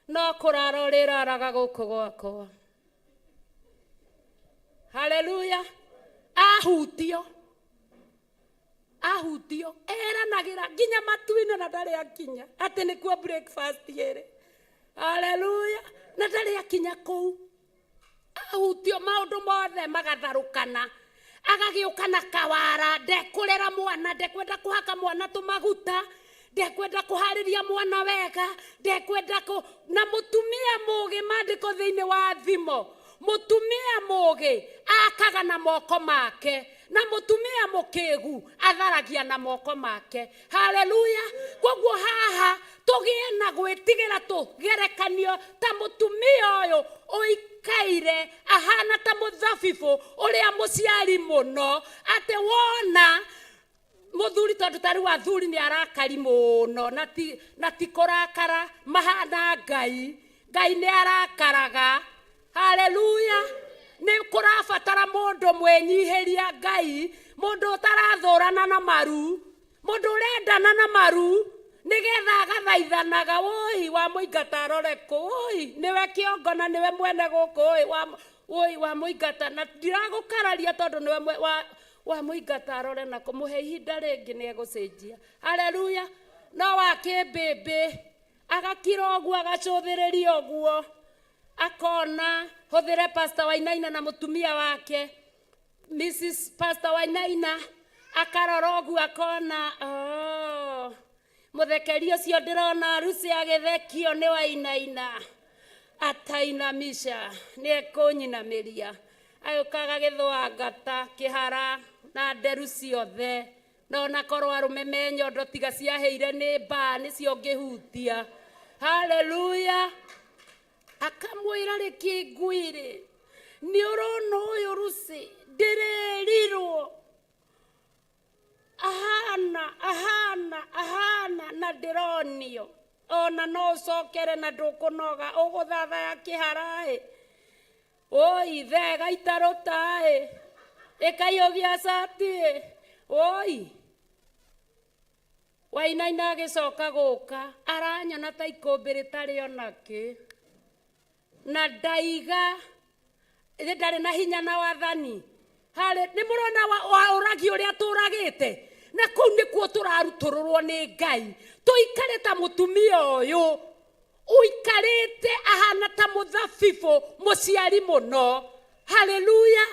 no kũrara ũrĩraraga gũkũ gwakwa." Haleluya. Ahutio, ahutio, eranagĩra nginya matu-inĩ na ndarĩ akinya atĩ nĩkuo breakfast ĩrĩ. Haleluya. Na ndarĩ akinya kũu. Ahutio, maũndũ mothe magatharũkana, agagĩũka na kawara. Ndekũrera mwana, ndekwenda kũhaka mwana tũmaguta, ndekwenda kũharĩria mwana wega, ndekwenda kũ. Na mũtumia mũgĩ, maandĩko thĩinĩ wa Thimo, mũtumia mũgĩ akaga na moko make, na mũtumia mũkĩgu atharagia na moko make. Haleluya. Koguo haha tũgĩe na gwĩtigĩra, tũgerekanio ta mũtumia ũyũ ũikaire ahana ta mũthabibũ ũrĩa mũciari mũno, atĩ wona mũthuri, tondũ ta rĩu athuri nĩ arakari mũno, na ti kũrakara mahana Ngai. Ngai nĩ arakaraga. Haleluya. Nĩ kũrabatara mũndũ mwĩnyihĩria Ngai, mũndũ ũtarathũrana na maru, mũndũ ũrendana na maru, nĩgetha agathaithanaga, woi wa mũingata arore kũ, woi nĩwe kĩongo na nĩwe mwene gũkũ, woi wa woi wa mũingata, na ndiragũkararia tondũ nĩwe wa wa mũingata arore na kũmũhe ihinda rĩngĩ nĩ egũcenjia. Haleluya. No wa kĩmbĩmbĩ agakira ũguo, agacũthĩrĩria ũguo, akona hũthĩre Pastor Wainaina na mũtumia wake Mrs. Pastor Wainaina, akarora ũguo akona, oh, mũthekeri ũcio ndĩrona Lucy agĩthekio nĩ Wainaina, atainamisha nĩ ekũnyinamĩria, agĩũka agagĩthũa ngata kĩhara na nderu ciothe, na ona korwo arũme me nyondo tiga ciahĩire nĩ mbaa nĩcio ngĩhutia. Haleluya. Akamwĩra rĩkĩnguirĩ, nĩ ũrona ũyũ Lucy ndĩrerirwo ahana ahana ahana na ndĩronio ona no ũcokere na ndũkũnoga ũgũthathaya kĩharaĩ, oi thega itarũtaĩ ĩkaiyũgia cati, oi Wainaina agĩcoka gũka aranyona ta ikũmbĩ rĩtarĩ onakĩ, na ndaiga ndarĩ na hinya na wathani. Harĩ nĩ mũrona wa ũragi ũrĩa tũragĩte, na kũu nĩkuo tũrarutũrũrwo nĩ Ngai, tũikare ta mũtumia ũyũ ũikarĩte ahana ta mũthabibũ mũciari mũno. Haleluya.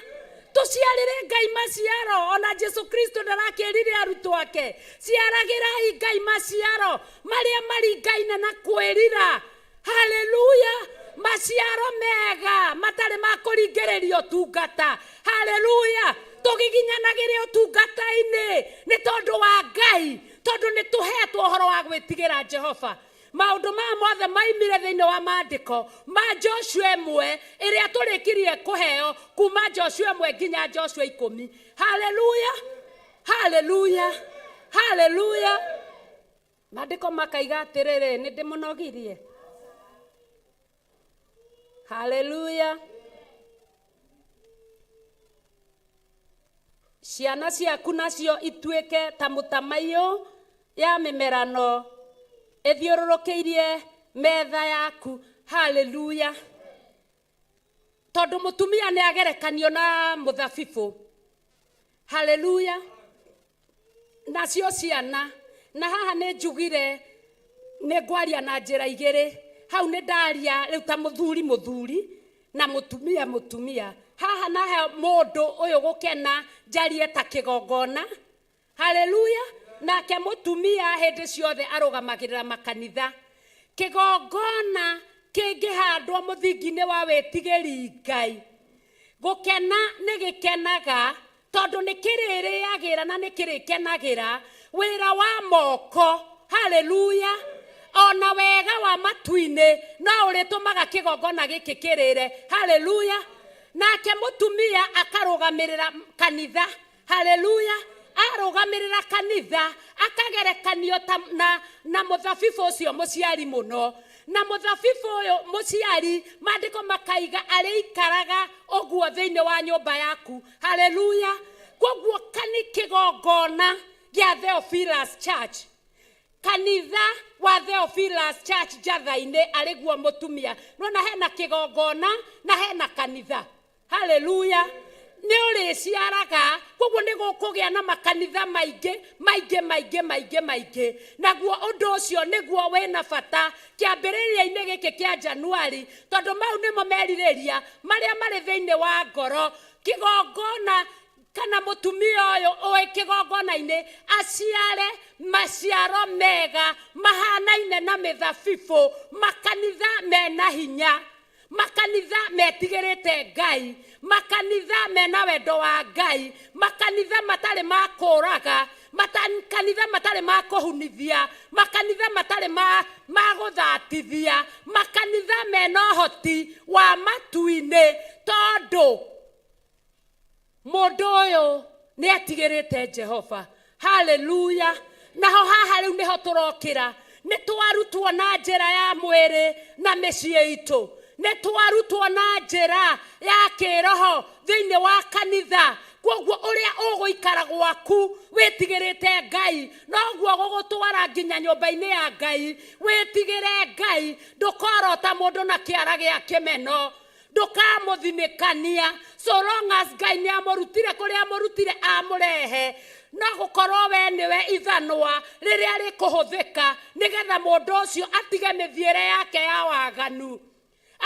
Tũciarĩre Ngai maciaro, ona Jesu Kristo ndarakĩrire arutwo ake, ciaragĩrai Ngai maciaro marĩa maringaine na kwĩrira. Haleluya. Maciaro mega matarĩ ma kũringĩrĩria ũtungata. Haleluya. Tũgiginyanagĩre ũtungata-inĩ nĩ tondũ wa Ngai, tondũ nĩ tũhetwo ũhoro wa gwĩtigĩra Jehova. Maũndũ maya mothe maimire thĩinĩ wa maandĩko ma Joshua 1 ĩrĩa tũrĩkirie kũheo kuma Joshua 1 nginya Joshua 10. Haleluya. Haleluya. Haleluya. Maandĩko makaiga atĩrĩrĩ, nĩ ndĩmũnogirie. Haleluya. Ciana ciaku nacio ituĩke ta mũtamaiyũ ya mĩmerano ĩthiũrũrũkĩirie metha yaku. Haleluya. Tondũ mũtumia nĩ agerekanio na mũthabibũ. Haleluya. Nacio ciana, na haha nĩ njugire nĩ ngwaria na njĩra igĩrĩ, hau nĩ ndaria rĩu ta mũthuri mũthuri na mũtumia mũtumia. Haha nahe mũndũ ũyũ gũkena njarie ta kĩgongona. Haleluya. Nake mũtumia hĩndĩ ciothe arũgamagĩrĩra makanitha. Kĩgongona kĩngĩhandwo mũthingi-inĩ wa wĩtigĩri Ngai, gũkena nĩ gĩkenaga tondũ nĩ kĩrĩrĩagĩra na nĩ kĩrĩkenagĩra wĩra wa moko. Haleluya. Ona wega wa matu-inĩ no ũrĩtũmaga kĩgongona gĩkĩ kĩrĩre. Haleluya. Nake mũtumia akarũgamĩrĩra kanitha. Haleluya. Arũgamĩrĩra kanitha akagerekanio ta na mũthabibũ ũcio mũciari mũno, na mũthabibũ ũyũ mũciari maandĩko makaiga arĩikaraga ũguo thĩinĩ wa nyũmba yaku. Haleluya. Koguo kani kĩgongona gĩa Theophilus Church, kanitha wa Theophilus Church Njatha-inĩ arĩguo mũtumia. Nona hena kĩgongona na hena kanitha. Haleluya. Nĩ ũrĩciaraga, koguo nĩ gũkũgĩa na makanitha maingĩ maingĩ maingĩ maingĩ maingĩ, naguo ũndũ ũcio nĩguo wĩna bata kĩambĩrĩria-inĩ gĩkĩ kĩa Januari, tondũ mau nĩmo merirĩria marĩa marĩ thĩinĩ wa ngoro. Kĩgongona kana mũtumia ũyũ ũĩ kĩgongona-inĩ aciare maciaro mega mahanaine na mĩthabibũ, makanitha mena hinya, makanitha metigĩrĩte Ngai, makanitha mena wendo wa Ngai, makanitha matarĩ ma kũũraga, makanitha matarĩ ma kũhunithia, makanitha matarĩ ma gũthatithia, makanitha mena ũhoti wa matu-inĩ, tondũ mũndũ ũyũ nĩ atigĩrĩte Jehova. Haleluya. Naho haha rĩu nĩho tũrokĩra, nĩ twarutwo na njĩra ya mwĩrĩ na mĩciĩ itũ. Nĩ twarutwo na njĩra ya kĩroho thĩinĩ wa kanitha. Koguo ũrĩa ũgũikara gwaku wĩtigĩrĩte Ngai noguo gũgũtwara nginya nyũmba-inĩ ya Ngai. Wĩtigĩre Ngai, ndũkorota mũndũ na kĩara gĩa kĩmeno, ndũkamũthinĩkania. So long as Ngai nĩ amũrutire kũrĩa amũrutire amũrehe, no gũkorwo we nĩwe ithanwa rĩrĩa rĩkũhũthĩka nĩgetha mũndũ ũcio atige mĩthiĩre yake ya waganu,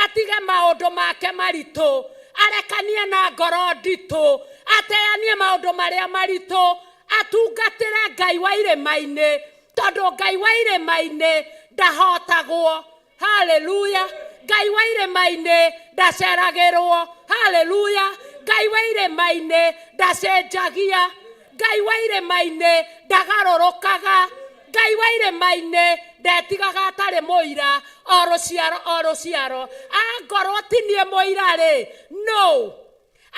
atige maũndũ make maritũ, arekanie na ngoro nditũ, ateanie maũndũ marĩa maritũ, atungatĩre Ngai wa irĩma-inĩ, tondũ Ngai wa irĩma-inĩ ndahotagwo. Haleluya! Ngai wa irĩma-inĩ ndaceragĩrwo. Haleluya! Ngai wa irĩma-inĩ ndacenjagia. Ngai wa irĩma-inĩ ndagarũrũkaga. Ngai wa irĩma-inĩ ndetigaga atarĩ mũira, o rũciaro o rũciaro. Angorwo ti niĩ mũira rĩ, no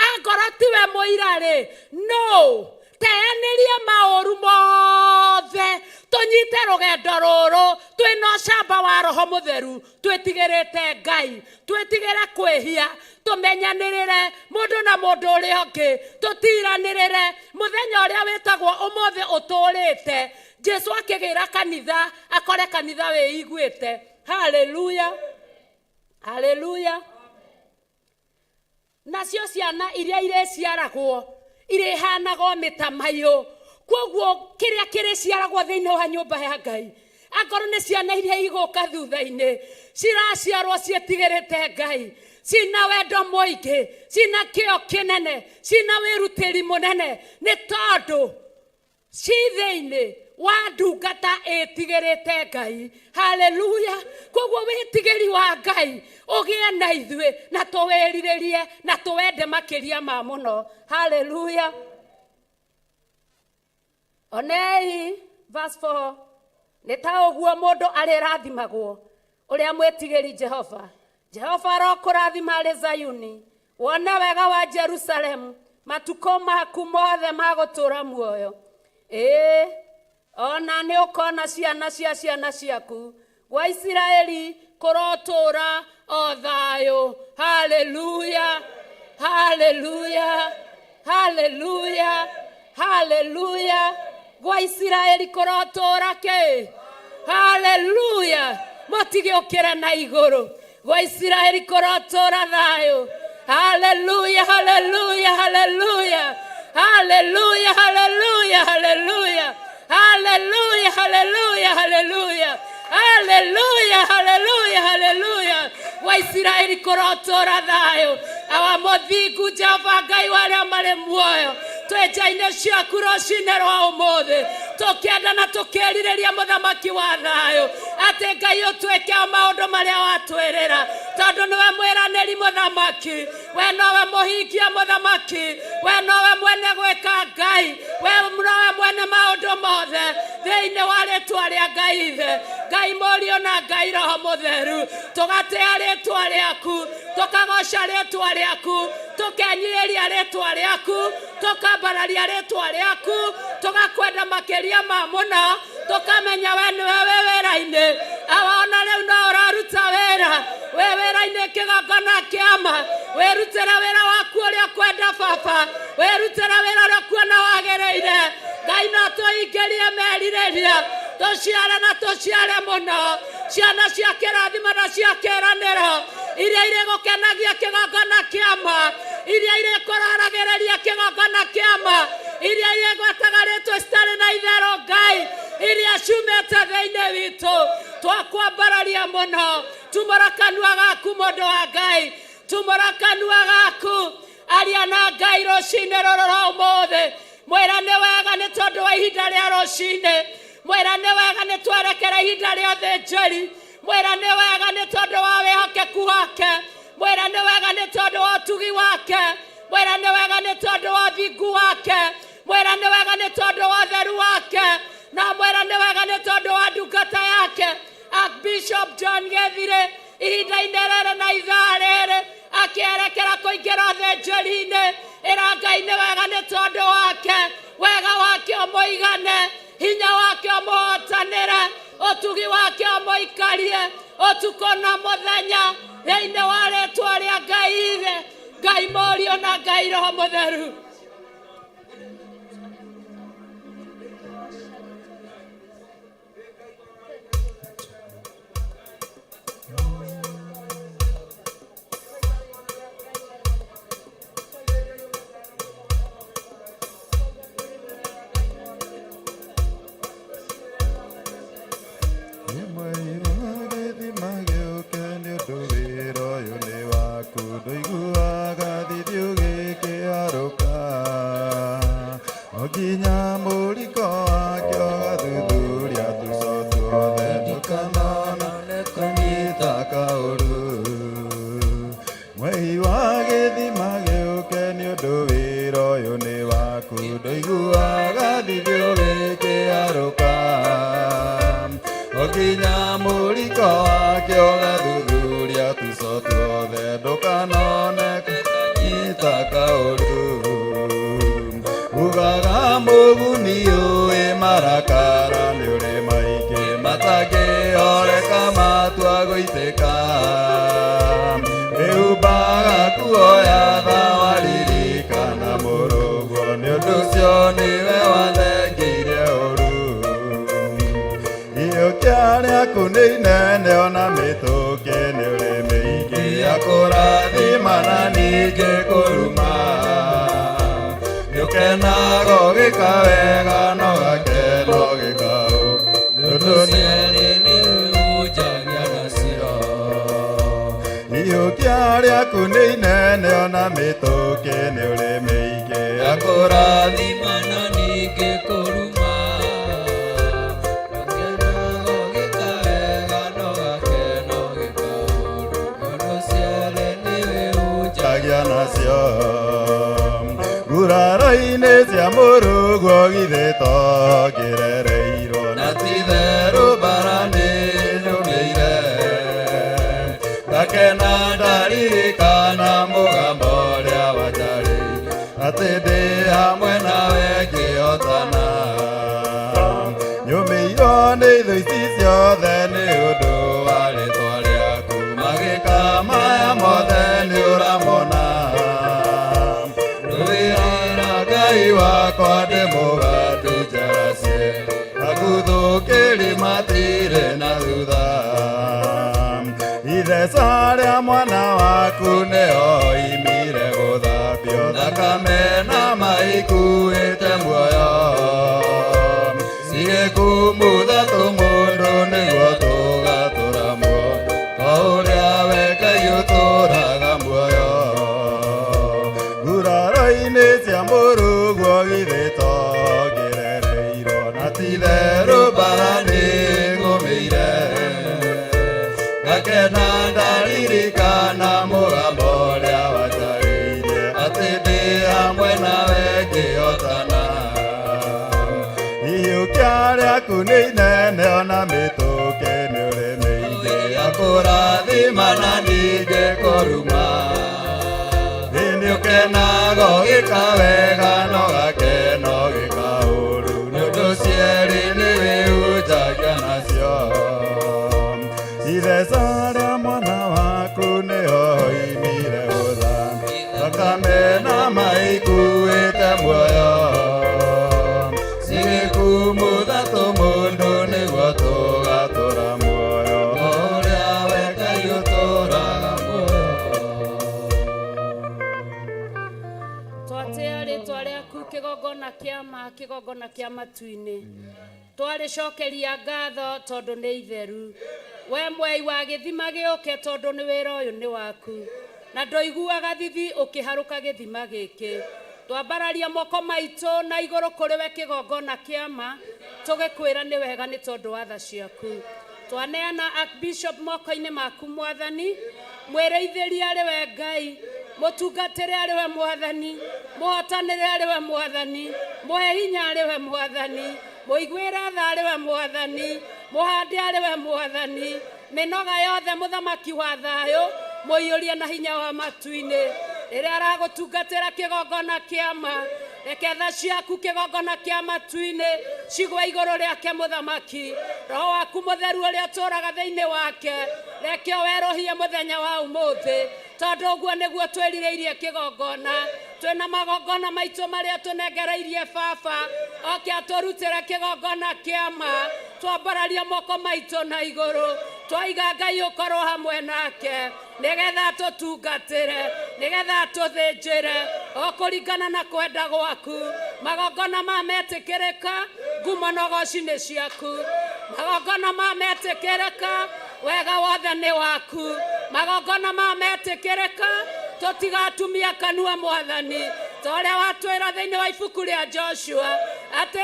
angorwo tiwe mũira rĩ, no teanĩria maũru mothe, tũnyite rũgendo rũrũ twĩna ũcamba wa Roho Mũtheru, twĩtigĩrĩte Ngai, twĩtigĩre kwĩhia, tũmenyanĩrĩre mũndũ na mũndũ ũrĩa ũngĩ, tũtiranĩrĩre mũthenya ũrĩa wĩtagwo ũmũthĩ ũtũrĩte. Jesu akĩgĩra kanitha akore kanitha wĩiguĩte. Haleluya, haleluya. Nacio ciana iria irĩciaragwo irĩhanagwo mĩtamaiyũ. Koguo kĩrĩa kĩrĩciaragwo thĩinĩ wa nyũmba ya Ngai, angorwo nĩ ciana iria igũka thutha-inĩ, ciraciarwo ciĩtigĩrĩte Ngai, cina wendo mũingĩ, cina kĩo kĩnene, cina wĩrutĩri mũnene, nĩ tondũ ci thĩinĩ wa ndungata ĩtigĩrĩte Ngai. Haleluya! Koguo wĩtigĩri wa Ngai ũgĩe na ithuĩ, na tũwĩrirĩrie na tũwende makĩria ma mũno. Haleluya! Onei verse 4, nĩ ta ũguo mũndũ arĩrathimagwo ũrĩa mwĩtigĩri Jehova. Jehova arokũrathima arĩ Zayuni, wone wega wa Jerusalemu matukũ maku mothe ma gũtũũra muoyo. Ĩĩ, ona nĩ ũkona ciana cia ciana ciaku. Gwa Isiraeli kũrotũũra o thayũ. Haleluya, haleluya, haleluya, haleluya. Gwa Isiraeli kũrotũũra kĩ? Haleluya! Mũtigĩũkĩre na igũrũ. Gwa Isiraeli kũrotũũra thayũ. Haleluya, haleluya, haleluya, haleluya, haleluya, haleluya, haleluya, haleluya, haleluya, haleluya, haleluya, haleluya. Gwa Isiraeli kũrotũũra thayũ. Awa mũthingu Jehova Ngai wa arĩa marĩ muoyo, twĩ nja-inĩ ciaku rũcinĩ rwa ũmũthĩ, tũkĩenda na tũkĩrirĩria mũthamaki wa thayũ, atĩ Ngai ũtwĩke o maũndũ marĩa watwĩrĩra, tondũ nĩwe mwĩranĩri mũthamaki, we nowe mũhingia mũthamaki, we nowe mwene gwĩka Ngai, we nowe mwene maũndũ mothe. Thĩinĩ wa rĩtwa rĩa Ngai Ithe, Ngai Mũriũ na Ngai Roho Mũtheru, tũgatĩa rĩtwa rĩaku, tũkagoca rĩtwa rĩaku, tũkenyihĩria rĩtwa rĩaku, tũkambararia rĩtwa rĩaku, tũgakwenda makĩria ma mũno, tũkamenya we nĩwe wĩ wĩra-inĩ. Awa ona rĩu no ũraruta wĩra, wĩ wĩra-inĩ kĩgongona kĩama, wĩrutĩre wĩra waku ũrĩa ũkwenda Baba, wĩrutĩre wĩra ũrĩa ũkuona wagĩrĩire. Ngai no tũingĩrie merirĩria, tũciare na tũciare mũno, ciana cia kĩrathimo na cia kĩĩranĩro, iria irĩgũkenagia kĩgongona kĩama, iria irĩkũroragĩrĩria kĩgongona kĩama, iria irĩgwetaga rĩtwa citarĩ na itherũ Ngai, iria ciumĩte thĩinĩ witũ. Twakwambararia mũno. Tumũra kanua gaku mũndũ wa Ngai, tumũra kanua gaku, aria na Ngai rũcinĩ rũrũ rwa ũmũthĩ. Mwĩra nĩ wega nĩ tondũ wa ihinda rĩa rũcinĩ, mwĩra nĩ wega nĩ twerekera ihinda rĩa ũthĩnjĩri, mwĩra nĩ wega nĩ tondũ wa wĩhokeku wake, mwĩra nĩ wega nĩ tondũ wa ũtugi wake, mwĩra nĩ wega nĩ tondũ wa ũthingu wake, mwĩra nĩ wega nĩ tondũ wa ũtheru wake, na mwĩra nĩ wega nĩ tondũ wa ndungata yake Archbishop John Gethire, ihinda-inĩ rĩrĩ na ithaa rĩrĩ akĩerekera kũingĩra ũthĩnjĩri-inĩ. Ĩra Ngai nĩ wega nĩ tondũ wake, wega wake ũmũigane, hinya wake ũmũhotanĩre. Ũtugi wake ũmũikarie ũtukũ na mũthenya thĩinĩ wa rĩtwa rĩa Ngai Ithe, Ngai Mũriũ na Ngai Roho Mũtheru. Gĩthima gĩũke nĩ ũndũ wĩra ũyũ nĩ waku, ndũiguaga thithi ũgĩkĩarũka o nginya mũriko wake ũgathuthuria tuco tuothe, ndũkanona kanyita kaũru. Mwei wa gĩthima gĩũke nĩ ũndũ wĩra ũyũ nĩ waku, ndũiguaga thithi ũgĩkĩarũka o nginya mũriko wake ũgathuthuria tuco tuothe, ndũkanone kanyita kaũru. Ugaga mũguni ũĩ marakara nĩ ũrĩ maingĩ matangĩhoreka matua gũitĩka, rĩumbaga kuoya tha waririkana mũrũguo, nĩ ũndũ ũcio nĩwe wathengeirie ũru. Iyũkia rĩaku nĩ inene ona mĩtũkĩ nĩ ũrĩ mĩingĩ ya kũrathima na ningĩ kũruma, nĩũkenaga ũgĩka wega no gakena ũgĩka ũũru, nĩ ũndũ cierĩ nĩwĩhunjagia nacio. Iyũkia rĩaku nĩ inene ona mĩtũkĩ nĩ ũrĩ mĩingĩ ya kũrathima na ningĩ kũruma, nĩũkenaga ũgĩka wega no gakena ũgĩka ũũru, nĩ ũndũ cierĩ nĩwĩhunjagia nacio. Nguraro-inĩ cia mũrũguo githĩ to ngĩrereirwo, na ti-itherũ mbara nĩnyũmĩire, ngakena ndaririkana mũgambo ũrĩa wanjarĩirie atĩ ndĩ hamwe nawe ngĩhotana. Nyũmĩirwo nĩ thũ ici ciothe nĩ ũndũ wa rĩtwa rĩaku, magĩka maya mothe nĩ ũramona. Rũĩrĩra Ngai wakwa ndĩmũgatu njara cierĩ, aguthũkĩri matirĩ na thutha. Itheca rĩa mwana waku nĩo oimire gũthambio thakame na maikuĩte muoyo, cigĩkumutha tũmũndũ nĩguo tũgatũra muoyo o ũrĩa we Ngai ũtũraga muoyo. Nguraro-inĩ cia mũrũguo githĩ to ngĩrereirwo, na ti-itherũ mbara nĩngũmĩire, ngakena ndaririkana mũgambo ũrĩa wanjarĩirie atĩ ndĩ hamwe nawe ngĩhotana. Iyũkia rĩaku nĩ inene ona mĩtũkĩ nĩ ũrĩ mĩingĩ ya kũrathima na ningĩ kũruma, nĩũkenaga ũgĩka wega no gakena ũgĩka ũũru, nĩ ũndũ cierĩ nĩwĩhunjagia nacio. Itheca rĩa mwana waku nĩo oimire gũthambio thakame na maikuĩte muoyo, cigĩkumutha tũmũndũ nĩguo tũgatũra muoyo o ũrĩa we Ngai ũtũraga muoyo. Twatĩa rĩtwa rĩaku kĩgongona kĩa ma, kĩgongona kĩa matu-inĩ, twarĩcokeria ngatho tondũ nĩ itheru. We mwei wa gĩthima gĩũke tondũ nĩ wĩra ũyũ nĩ waku, na ndũiguaga thithi ũkĩharũka gĩthima gĩkĩ. Twambararia moko maitũ na igũrũ kũrĩ we kĩgongona kĩa ma, tũgĩkwĩra nĩ wega nĩ tondũ wa tha ciaku. Twaneana Archbishop moko-inĩ maku mwathani, mwĩrĩithĩrie arĩ we Ngai, mũtungatĩre arĩ we mwathani, mũhotanĩre arĩ we mwathani, mũhe hinya arĩ we mwathani, mũiguĩre tha arĩ we mwathani, mũhande arĩ we mwathani, mĩnoga yothe mũthamaki wa thayũ, mũiyũrie na hinya wa matu-inĩ. Rĩrĩa aragũtungatĩra kĩgongona kĩama, reke tha ciaku kĩgongona kĩa matu-inĩ cigwe igũrũ rĩake mũthamaki. Roho waku mũtheru ũrĩa ũtũũraga thĩinĩ wake, reke ũwerũhie mũthenya wa ũmũthĩ, tondũ ũguo nĩguo twĩrirĩirie kĩgongona. Twĩna magongona maitũ marĩa tũnengereirie baba, oke atũrutĩre kĩgongona kĩama. Twambararia moko maitũ na igũrũ, twaiga Ngai ũkorwo hamwe nake, nĩgetha tũtungatĩre, nĩgetha tũthĩnjĩre o kũringana na kwenda gwaku. Magongona ma metĩkĩrĩka, ngumo na ũgoci nĩ ciaku. Magongona ma metĩkĩrĩka, wega wothe nĩ waku. Magongona ma metĩkĩrĩka, tũtigatumia kanua mwathani, ta ũrĩa watwĩra thĩinĩ wa ibuku rĩa Joshua atĩ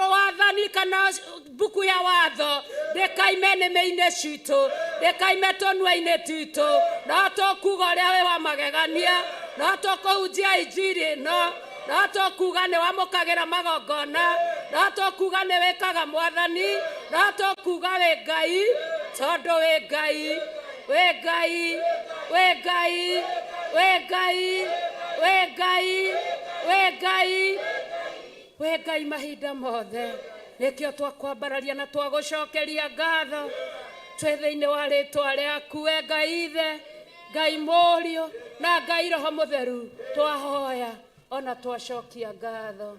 wathani kana mbuku ya watho ndĩkaime nĩmĩ-inĩ citũ, ndĩkaime tũnua-inĩ twitũ, no tũkuga ũrĩa wĩ wa magegania, no tũkũhunjia injiri ĩno, no tũkuga nĩ wamũkagĩra magongona, no tũkuga nĩ wĩkaga mwathani, no tũkuga wĩ Ngai, tondũ wĩ Ngai, wĩ Ngai, wĩ Ngai, wĩ Ngai, wĩ Ngai, wĩ Ngai, wĩ Ngai mahinda mothe. Nĩkĩo twakwambararia na twagũcokeria ngatho twĩ thĩinĩ wa rĩtwa rĩaku, we Ngai Ithe, Ngai Mũriũ na Ngai Roho Mũtheru, twahoya ona twacokia ngatho.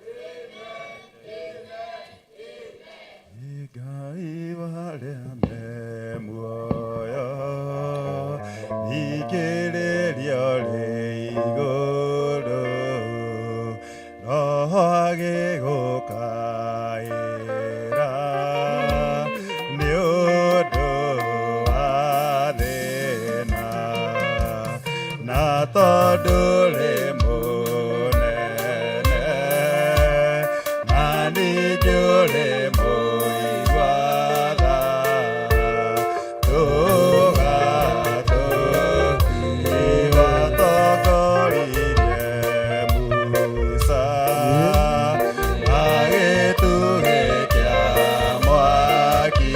Ngai warĩa me muoyo, thikĩrĩria rĩ igũrũ, Roho agĩgũkaĩra nĩ ũndũ wa thĩna, na tondũ rĩ mũnene, na ningĩ ũrĩ mũigua tha, tũgatũ watongoririe Musa na gĩtugĩ kĩa mwaki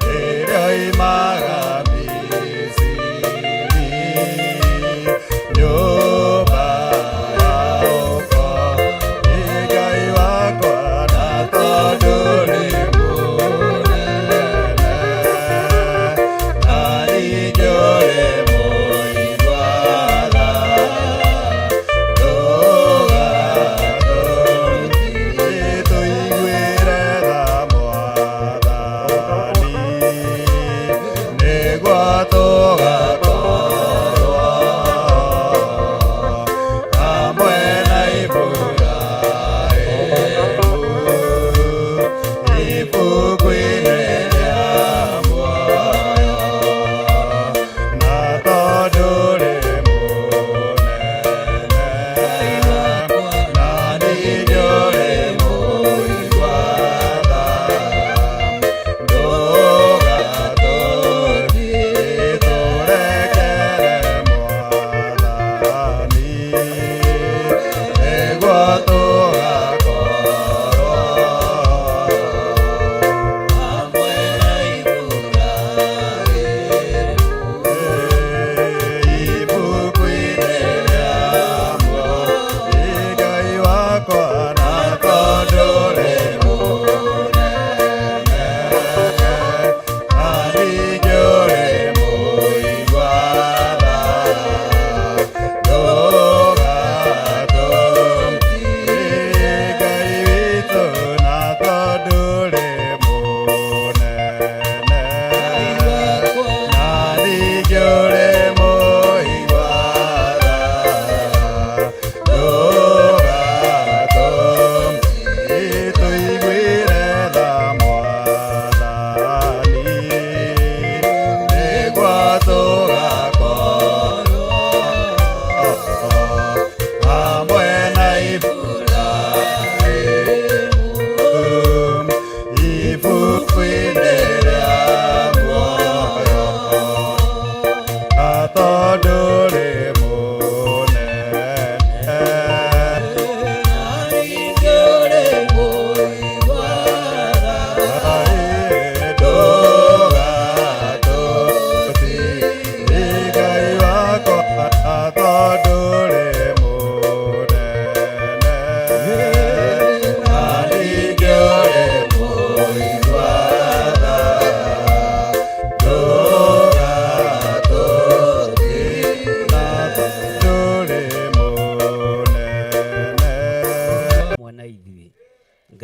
rĩrĩa oimaga Misiri.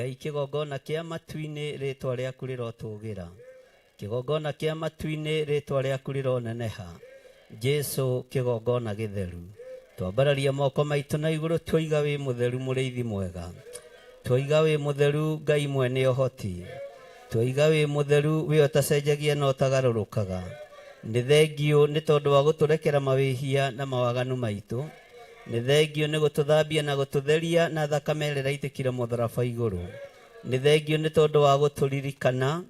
Ngai kĩgongona kĩa matu-inĩ rĩtwa rĩaku rĩrotũgĩra. Kĩgongona kĩa matu-inĩ rĩtwa rĩaku rĩroneneha. Jesu kĩgongona gĩtheru. Twambararia moko maitũ na igũrũ twoiga wĩ mũtheru mũrĩithi mwega. Twoiga wĩ mũtheru Ngai mwene ũhoti. Twoiga wĩ mũtheru wĩ ũtacenjagia na ũtagarũrũkaga. Nĩ thengiũ nĩ tondũ wa gũtũrekera mawĩhia na mawaganu maitũ. Nĩ thengiũ nĩ gũtũthambia na gũtũtheria na thakame ĩrĩa ĩraitĩkire mũtharaba igũrũ. Nĩ thengiũ nĩ tondũ wa gũtũririkana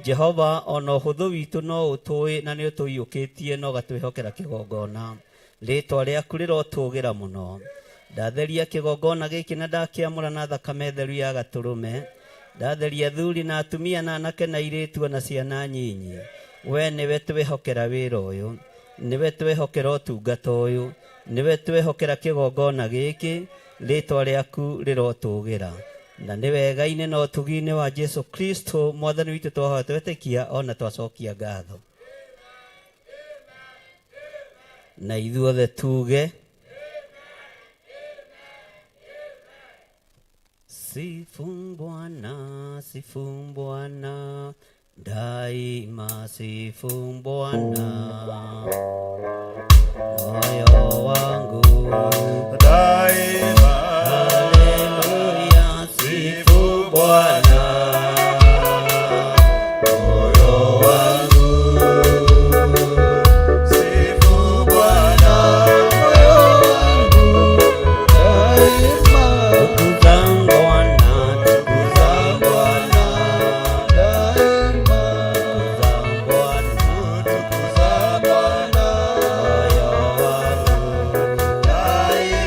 Jehova ona ũhũthũ witũ no ũtũĩ na nĩ ũtũiyũkĩtie na ũgatwĩhokera kĩgongona. Rĩtwa rĩaku rĩrotũgĩra mũno. Ndatheria kĩgongona gĩkĩ na ndakĩamũra na thakame theru ya gatũrũme. Ndatheria athuri na atumia na anake na airĩtu na ciana nyinyi. We nĩwe twĩhokera wĩra ũyũ, nĩwe twĩhokera ũtungata ũyũ, nĩwe twĩhokera kĩgongona gĩkĩ, rĩtwa rĩaku rĩrotũgĩra. Na nĩ wega-inĩ na ũtugi-inĩ wa Jesu Kristo mwathani witũ twahoya twetĩkia ona twacokia ngatho. Na ithuothe tuge Sifu Bwana, sifu Bwana, daima sifu Bwana. Moyo wangu daima, haleluya, sifu Bwana. Moyo wangu sifu Bwana, moyo wangu daima, tukuza Bwana, tukuza Bwana, daima, tukuza Bwana. tukuza Bwana, Moyo wangu daima.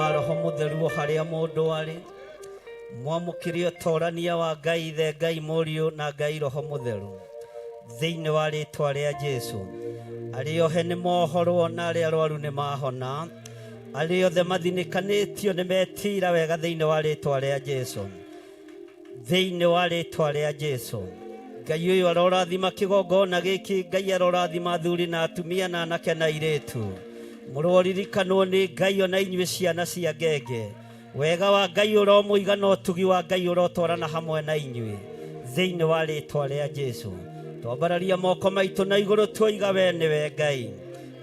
Wa Roho Mũtheru o harĩa mũndũ arĩ, mwamũkĩre ũtorania wa Ngai Ithe, Ngai Mũriũ na Ngai Roho Mũtheru thĩinĩ wa rĩtwa rĩa Jesu. Arĩa ohe nĩ mohorwo na arĩa arwaru nĩ mahona, arĩa othe mathinĩkanĩtio nĩ metira wega thĩinĩ wa rĩtwa rĩa Jesu, thĩinĩ wa rĩtwa rĩa Jesu. Ngai ũyũ arorathima kĩgongona gĩkĩ, Ngai arorathima athuri na atumia na anake na airĩtu. Mũroririkanwo nĩ Ngai ona inyuĩ ciana cia ngenge. Wega wa Ngai ũromũiga na ũtugi wa Ngai ũrotwarana hamwe na inyuĩ thĩinĩ wa rĩtwa rĩa Jesu. Twambararia moko maitũ na igũrũ, tuoiga we nĩwe Ngai,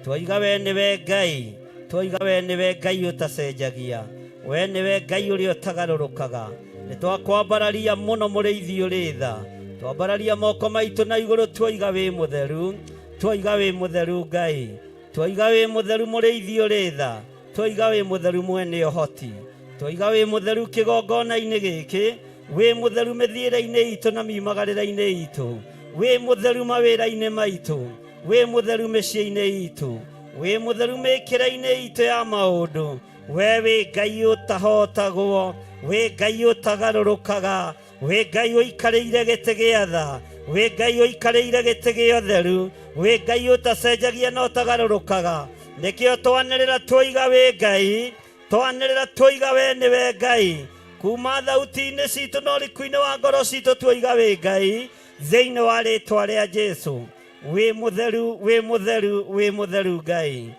tuoiga we nĩwe Ngai, tuoiga we nĩwe Ngai ũtacenjagia, we nĩwe Ngai ũrĩa ũtagarũrũkaga. Nĩ twakwambararia mũno mũrĩithi ũrĩ tha. Twambararia moko maitũ na igũrũ, tuoiga wĩ mũtheru, tuoiga wĩ mũtheru Ngai, tuoiga wĩ mũtheru mũrĩithi ũrĩ tha, tuoiga wĩ mũtheru mwene ũhoti, tuoiga wĩ mũtheru kĩgongona-inĩ gĩkĩ, wĩ mũtheru mĩthiĩre-inĩ itũ na miumagarĩre-inĩ itũ, wĩ mũtheru mawĩra-inĩ maitũ, wĩ mũtheru mĩciĩ-inĩ itũ, wĩ mũtheru mĩkĩre-inĩ itũ ya maũndũ. We wĩ Ngai ũtahotagwo, wĩ Ngai ũtagarũrũkaga, wĩ Ngai ũikarĩire gĩtĩ gĩa tha, wĩ Ngai ũikarĩire gĩtĩ gĩa ũtheru, wĩ Ngai ũtacenjagia na ũtagarũrũkaga. Nĩkĩo twanĩrĩra tuoiga wĩ Ngai, twanĩrĩra tuoiga we nĩwe Ngai. Kuma thauti-inĩ citũ na ũriku-inĩ wa ngoro citũ tuoiga wĩ Ngai thĩinĩ wa rĩtwa rĩa Jesu. Wĩ mũtheru, wĩ mũtheru, wĩ mũtheru Ngai.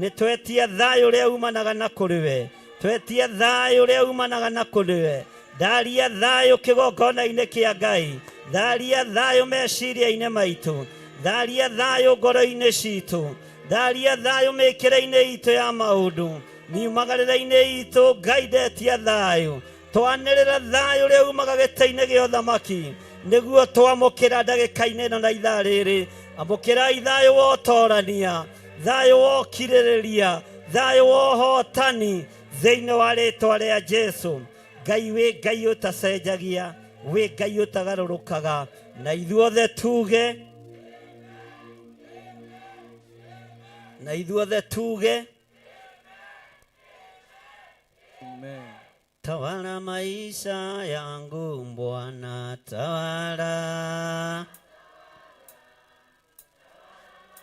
Nĩ twetia thayũ ũrĩa umanaga na kũrĩ we, twetia thayũ ũrĩa umanaga na kũrĩ we. Ndaria thayũ kĩgongona-inĩ kĩa Ngai, ndaria thayũ meciria-inĩ maitũ, ndaria thayũ ngoro-inĩ citũ, ndaria thayũ mĩkĩre-inĩ itũ ya maũndũ, miumagarĩre-inĩ itũ. Ngai ndetia thayũ, twanĩrĩra thayũ ũrĩa umaga gĩtĩ-inĩ gĩa ũthamaki nĩguo twamũkĩra ndagĩka-inĩ ĩno na ithaa rĩrĩ. Amũkĩrai thayũ wa ũtorania, thayũ wa ũkirĩrĩria, thayũ wa ũhotani thĩinĩ wa rĩtwa rĩa Jesu. Ngai wĩ Ngai ũtacenjagia, wĩ Ngai ũtagarũrũkaga, na ithuothe tuge, na ithuothe tuge. Amen. Tawala maisha yangu Bwana, tawala.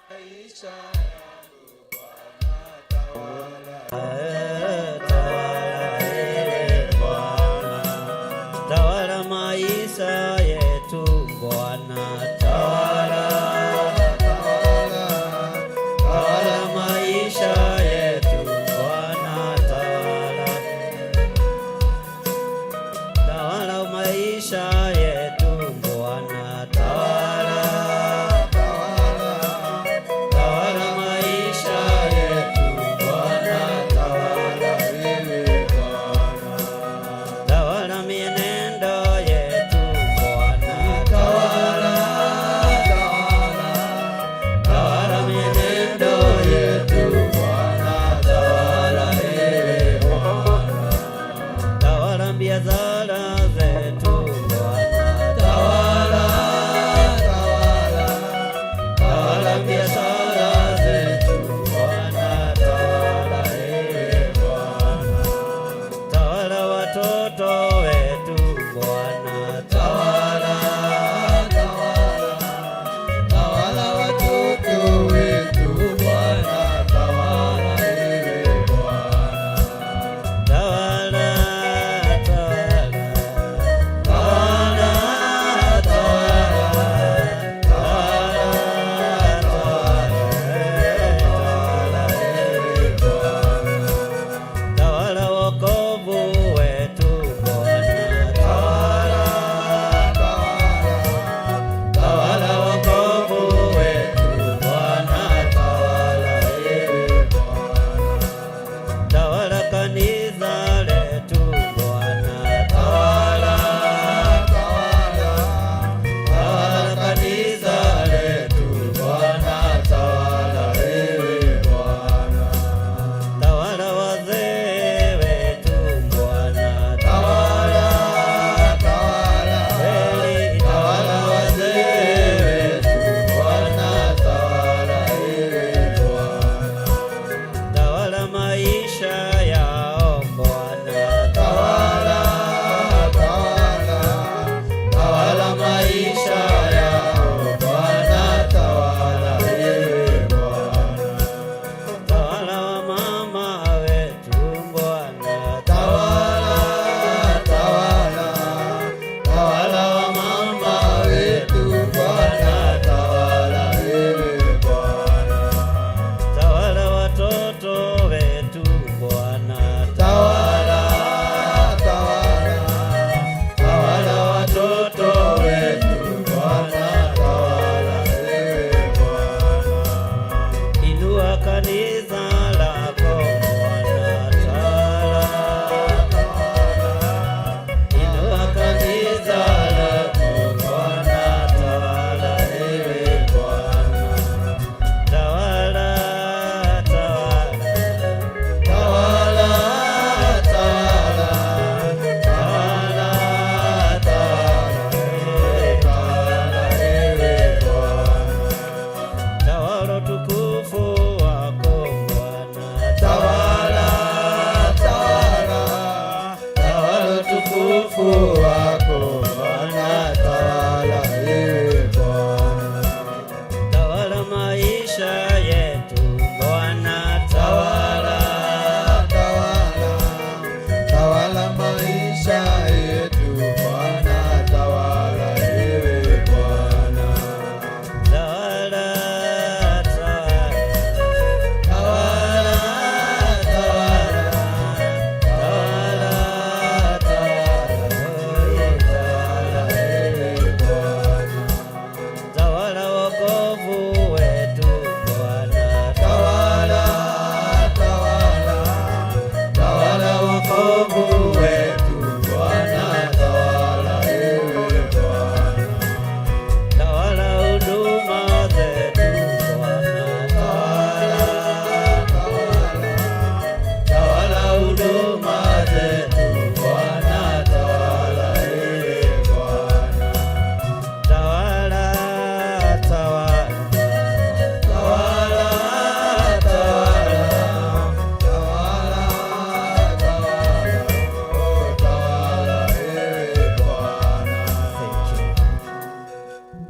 Maisha yangu Bwana, tawala. Tawala, ee Bwana. Tawala maisha yetu Bwana, tawala. Tawala maisha yetu Bwana, tawala. Tawala maisha yetu Bwana.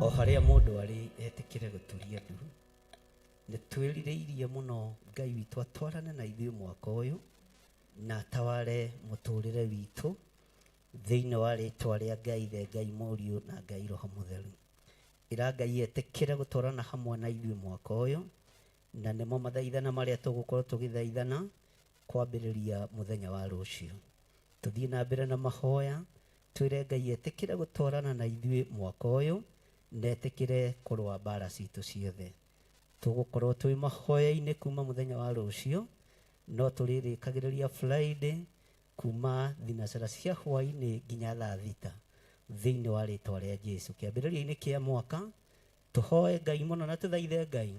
O harĩa mũndũ arĩ etĩkĩre gũturia ndu. Nĩ twĩrirĩirie mũno Ngai witũ atwarane na ithuĩ mwaka ũyũ na ataware mũtũrĩre witũ thĩinĩ wa rĩtwa rĩa Ngai Ithe, Ngai Mũriũ na Ngai Roho Mũtheru. Ĩra Ngai etĩkĩre gũtwarana hamwe na ithuĩ mwaka ũyũ, na nĩmo mathaithana marĩa tũgũkorwo tũgĩthaithana kwambĩrĩria mũthenya wa rũciũ. Tũthiĩ na mbere na mahoya, twĩre Ngai etĩkĩre gũtwarana na ithuĩ mwaka ũyũ na etĩkĩre kũrũa mbara citũ ciothe. Tũgũkorwo twĩ mahoya-inĩ kuma mũthenya wa rũciũ, no tũrĩrĩkagĩrĩria Friday kuma thinacara cia hwaĩ-inĩ nginya thaa 6 thĩinĩ wa rĩtwa rĩa Jesu. Kĩambĩrĩria-inĩ kĩa mwaka tũhoe Ngai mũno na tũthaithe Ngai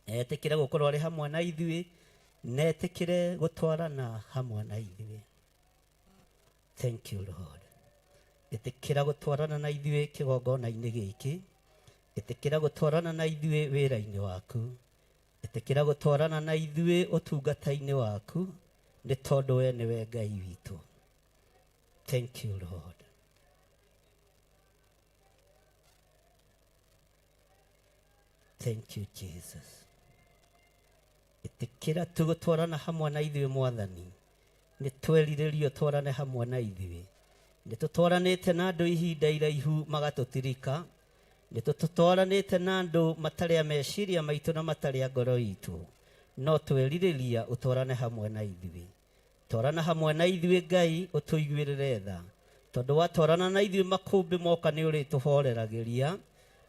etĩkĩre gũkorwo arĩ hamwe na ithuĩ na etĩkĩre gũtwarana hamwe na ithuĩ. Thank you Lord. Ĩtĩkĩra gũtwarana na ithuĩ kĩgongona-inĩ gĩkĩ, ĩtĩkĩra gũtwarana na ithuĩ wĩra-inĩ waku, ĩtĩkĩra gũtwarana na ithuĩ ũtungata-inĩ waku, nĩ tondũ we nĩwe Ngai witũ. Thank you Lord. Thank you Jesus. Ĩtĩkĩra tu gũtwarana hamwe na ithuĩ Mwathani. Nĩ twerirĩrio twarane hamwe na ithuĩ. Nĩ tũtwaranĩte na andũ ihinda iraihu magatũtirika. Nĩ tũtwaranĩte na andũ matarĩ a meciria maitũ na matarĩ a ngoro itũ. No twerirĩria ũtwarane hamwe na ithuĩ. Twarana hamwe na ithuĩ Ngai ũtũiguĩrĩre tha. Tondũ watwarana na ithuĩ makũmbĩ moka nĩ ũrĩtũhoreragĩria,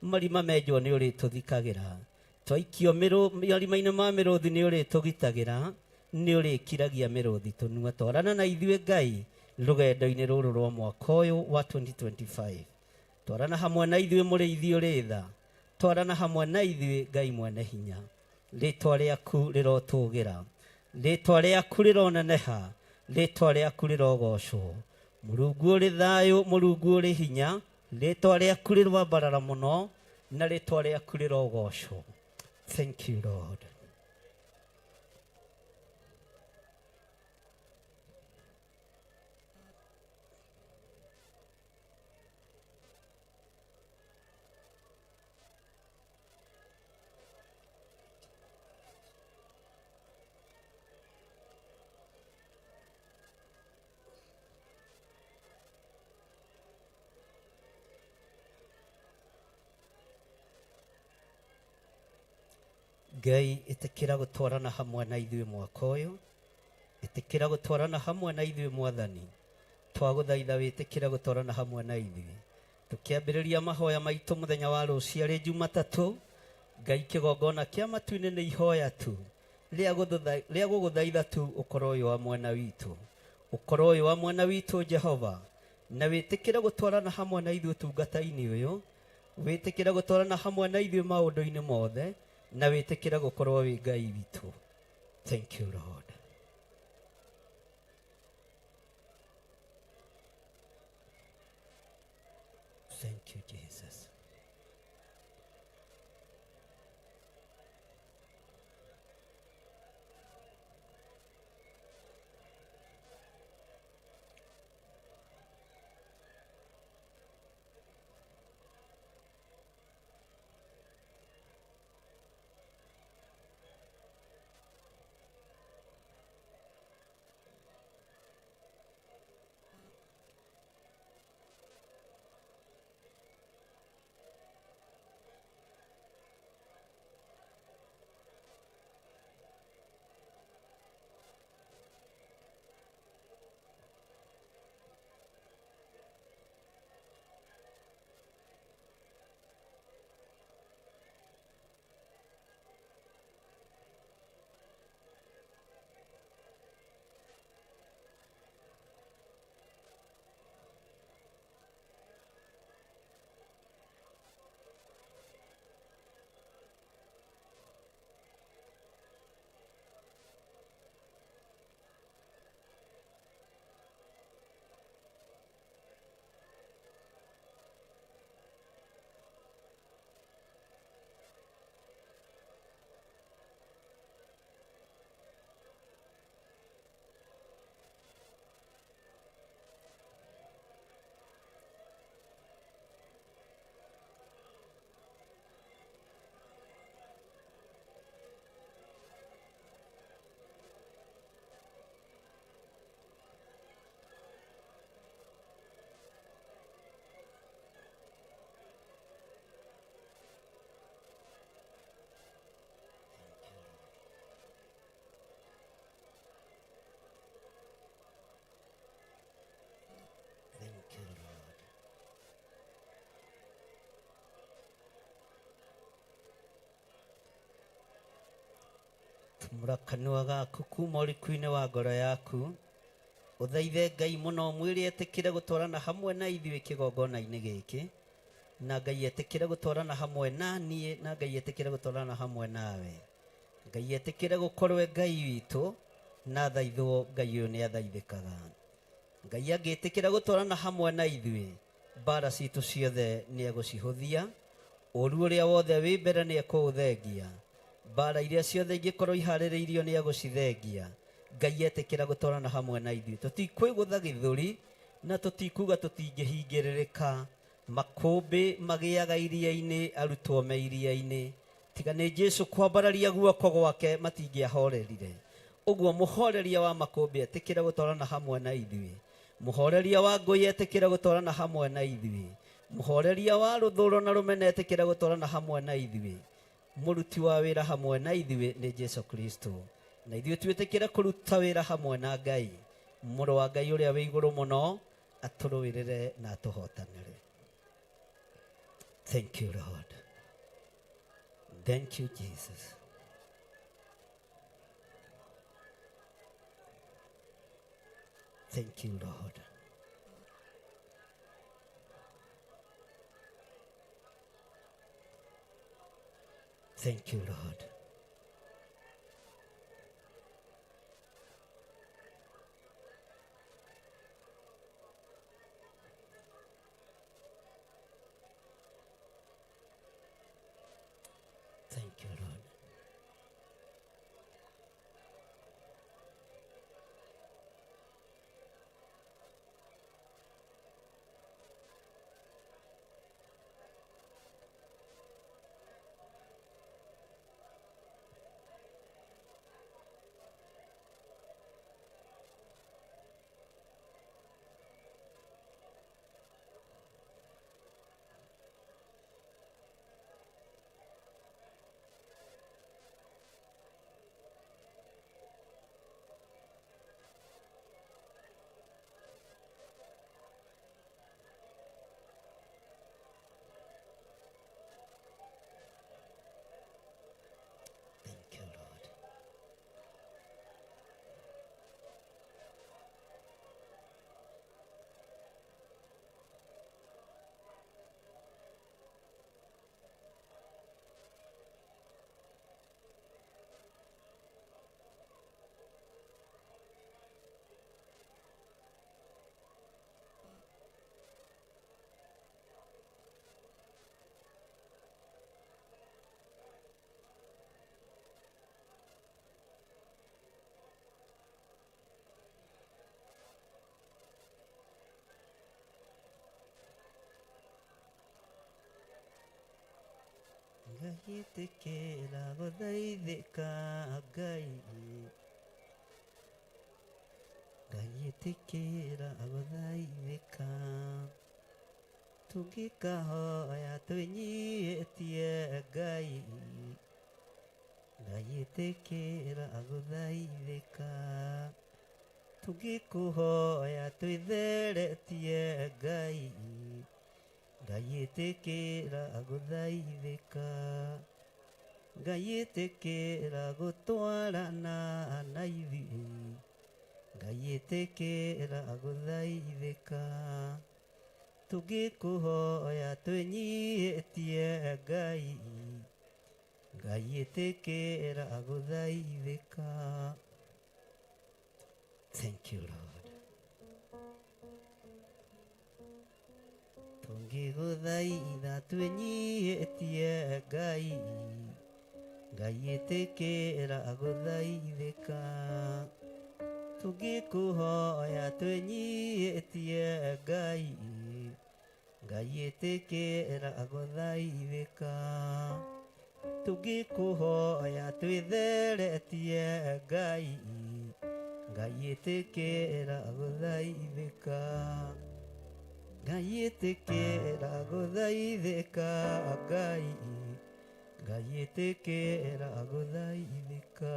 marima menjwo nĩ ũrĩtũthikagĩra. Twaikio marima-inĩ ma mĩrũthi nĩ ũrĩtũgitagĩra, nĩ ũrĩkiragia mĩrũthi tũnua. Twarana na ithuĩ Ngai rũgendo-inĩ rũrũ rwa mwaka ũyũ wa 2025. Twarana hamwe na ithuĩ mũrĩithi ũrĩ tha. Twarana hamwe na ithuĩ Ngai mwene hinya. Rĩtwa rĩaku rĩrotũgĩra, rĩtwa rĩaku rĩroneneha, rĩtwa rĩaku rĩrogocwo. Mũrungu ũrĩ thayũ, Mũrungu ũrĩ hinya, rĩtwa rĩaku rĩrwambarara mũno na rĩtwa rĩaku rĩrogocwo. Thank you Lord. Ngai ĩtĩkĩra gũtwarana hamwe na ithuĩ mwaka ũyũ, ĩtĩkĩra gũtwarana hamwe na ithuĩ Mwathani. Twagũthaitha wĩtĩkĩre gũtwarana hamwe na ithuĩ. Tũkĩambĩrĩria mahoya maitũ mũthenya wa rũciũ arĩ Jumatatũ, Ngai kĩgongona kĩa matu-inĩ nĩ ihoya tu rĩa gũgũthaitha tu ũkorwo ũyũ wa mwena witũ, ũkorwo ũyũ wa mwena witũ Jehova, na wĩtĩkĩre gũtwarana hamwe na ithuĩ ũtungata-inĩ ũyũ, wĩtĩkĩre gũtwarana hamwe na ithuĩ maũndũ-inĩ mothe, na wĩtĩkĩre gũkorwo wĩ Ngai witũ. Thank you Lord. Thank you Jesus. Tumũra kanua gaku kuma ũriku-inĩ wa ngoro yaku, ũthaithe Ngai mũno, mwĩre etĩkĩre gũtwarana hamwe na ithuĩ kĩgongona-inĩ gĩkĩ, na Ngai etĩkĩre gũtwarana hamwe na niĩ, na Ngai etĩkĩre gũtwarana hamwe nawe. Ngai etĩkĩre gũkorwo e Ngai witũ, na athaithwo Ngai ũyũ nĩ athaithĩkaga. Ngai angĩtĩkĩra gũtwarana hamwe na ithuĩ, mbara citũ ciothe nĩ egũcihũthia, ũru ũrĩa wothe wĩ mbere nĩ ekũũthengia, mbara iria ciothe ingĩkorwo iharĩrĩirio nĩ egũcithengia. Ngai etĩkĩra gũtwarana hamwe na ithuĩ, tũtikwĩgũtha gĩthũri na tũtikuga tũtingĩhingĩrĩrĩka. Makũmbĩ magĩaga iria-inĩ, arutwo me iria-inĩ, tiga nĩ Jesu kwambararia guoko gwake matingĩahorerire. Ũguo mũhoreria wa makũmbĩ etĩkĩra gũtwarana hamwe na ithuĩ, mũhoreria wa ngũi etĩkĩra gũtwarana hamwe na ithuĩ, mũhoreria wa rũthũro na rũmena etĩkĩra gũtwarana hamwe na ithuĩ, mũruti wa wĩra hamwe na ithuĩ nĩ Jesu Kristo, na ithuĩ twĩtĩkĩre kũruta wĩra hamwe na Ngai, mũrũ wa Ngai ũrĩa wĩ igũrũ mũno atũrũĩrĩre na atũhotanĩre. Thank you Lord. Thank you Jesus. Thank you Lord. Thank you Lord. Thank you Lord. Thank you Lord. Ngai ĩtĩkĩra gũthaithĩka, Ngai Ngai ĩtĩkĩra gũthaithĩka, tũngĩkahoya twĩnyihĩtie, Ngai Ngai ĩtĩkĩra gũthaithĩka, tũngĩkũhoya twĩtheretie, Ngai Ngai ĩtĩkĩra gũthaithĩka, Ngai ĩtĩkĩra gũtwarana na ithuĩ, Ngai ĩtĩkĩra gũthaithĩka, tũngĩkũhoya twĩnyihĩtie, Ngai Ngai ĩtĩkĩra gũthaithĩka. Thank you Lord. Tũngĩgũthaitha twĩnyihĩtie, Ngai Ngai ĩtĩkĩra gũthaithĩka, tũngĩkũhoya twĩnyihĩtie, Ngai Ngai ĩtĩkĩra gũthaithĩka, tũngĩkũhoya twĩtheretie, Ngai Ngai ĩtĩkĩra gũthaithĩka, Ngai ĩtĩkĩra gũthaithĩka, Ngai Ngai ĩtĩkĩra gũthaithĩka,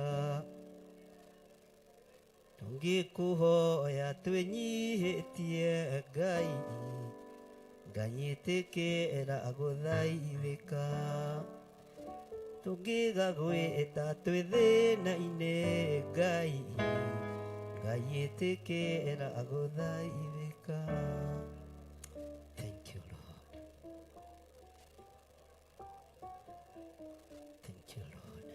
tũngĩkũhoya twĩnyihĩtie, Ngai Ngai ĩtĩkĩra gũthaithĩka, Tũngĩgagwĩta twĩ thĩna-inĩ Ngai, Ngai ĩtĩkĩra gũthaithĩka. Thank you, Lord. Thank you, Lord.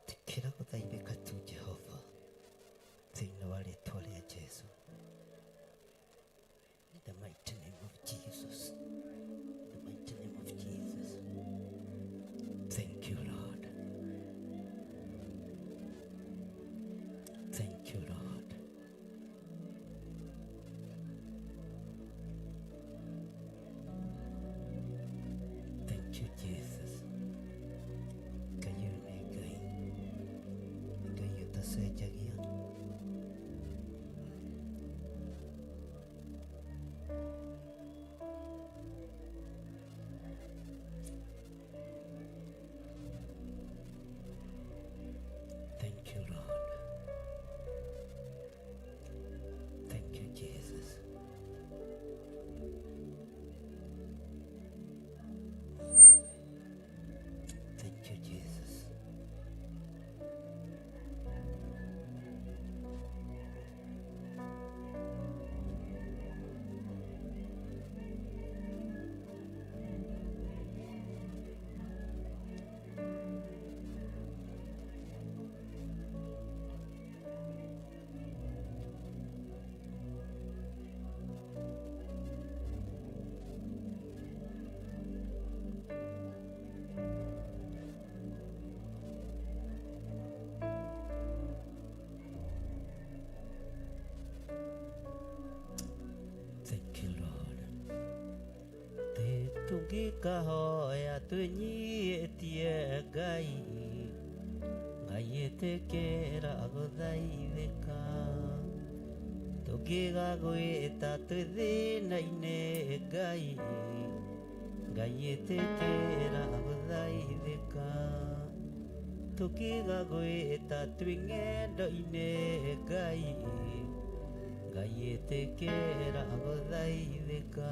Tĩkĩra gũthaithĩka tu Jehova thĩinĩ wa rĩtwa rĩa Jesu. In the mighty name of Jesus. In the mighty name of Jesus. Thank you, Lord. Thank you, Lord. Thank you, Jesus. Ngai ũyũ nĩ Ngai. Nĩ Ngai ũtacenjagia. Thank you, Lord. Thank you, Jesus. Thank you, Jesus. Thank you, Lord. Tũngĩkahoya twĩnyihĩtie Ngai, Ngai ĩtĩkĩra gũthaithĩka. Tũngĩgagwĩta twĩ thĩna-inĩ Ngai, Ngai ĩtĩkĩra gũthaithĩka. Tũngĩgagwĩta twĩ ng'endo-inĩ Ngai, Ngai ĩtĩkĩra gũthaithĩka.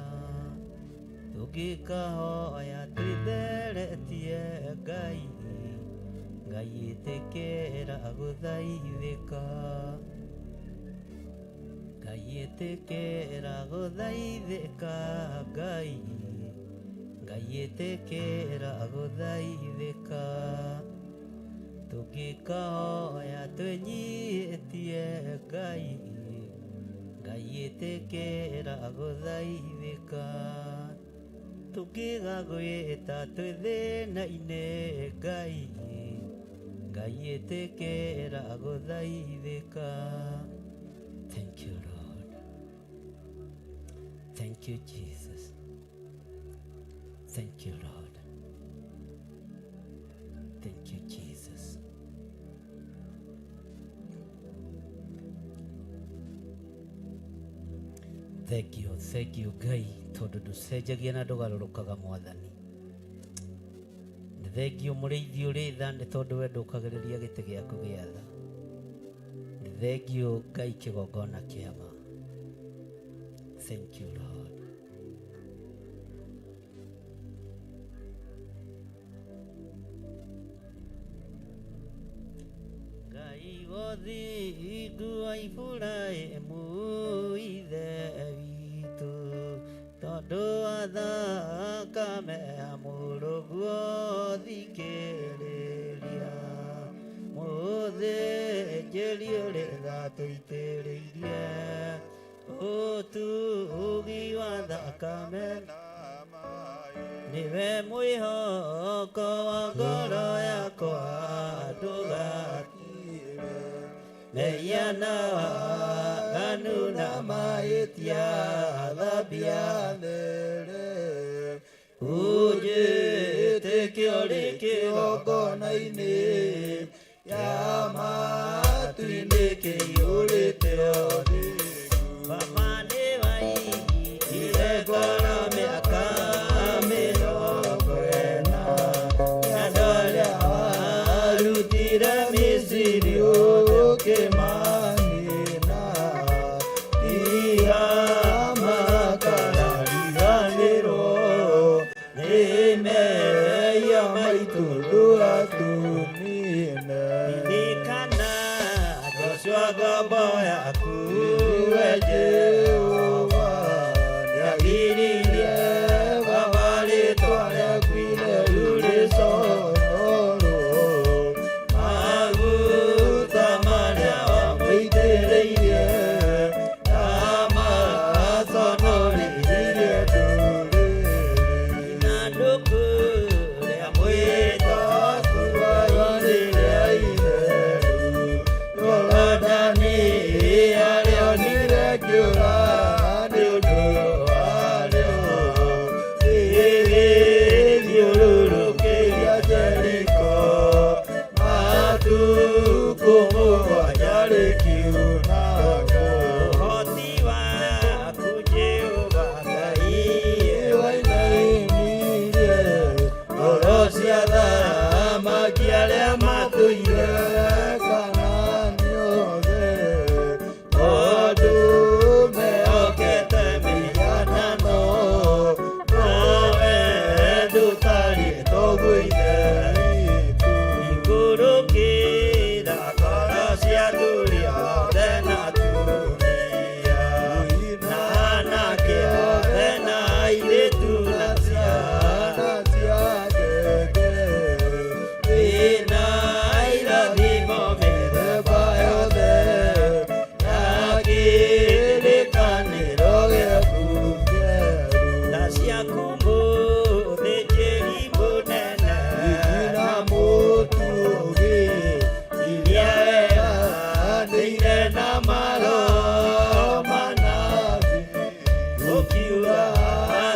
Tũngĩkahoya twĩtheretie Ngai, Ngai ĩtĩkĩra gũthaithĩka. Ngai ĩtĩkĩra gũthaithĩka Ngai, Ngai ĩtĩkĩra gũthaithĩka. Tũngĩkahoya twĩnyihĩtie Ngai, Ngai ĩtĩkĩra gũthaithĩka. Tũngĩgagwĩta twĩ thĩna-inĩ Ngai, Ngai ĩtĩkĩra gũthaithĩka. Thank you, Lord. Thank you, Jesus. Thank you, Lord. Thank you, Jesus. Thank you, thank you Ngai tondũ ndũcenjagia na ndũgarũrũkaga Mwathani. Nĩ thengio mũrĩithi ũrĩ tha nĩ tondũ we ndũkagĩrĩria gĩtĩ gĩaku gĩa tha. Nĩ thengio Ngai kĩgongona kĩa ma. Thank you, Lord. Ngai wothingu wa Iburahĩmu ithe witũ, tondũ wa thakame ya mũrũguo thikĩrĩria, mũthĩnjĩri ũrĩ tha tũitĩrĩirie ũtugi wa thakame, nĩwe mwĩhoko wa ngoro yakwa, ndũgakire mehia na waganu na mahĩtia, thambia there ũnjĩtĩkie ũrĩ kĩgongona-inĩ ya matu-inĩ kĩiyũrĩte ũthingu. Baba nĩ waigire ngoro mĩaka 40, na andũ arĩa warutire Misiri ũkĩmanina, tiga makarariganĩrwo nĩ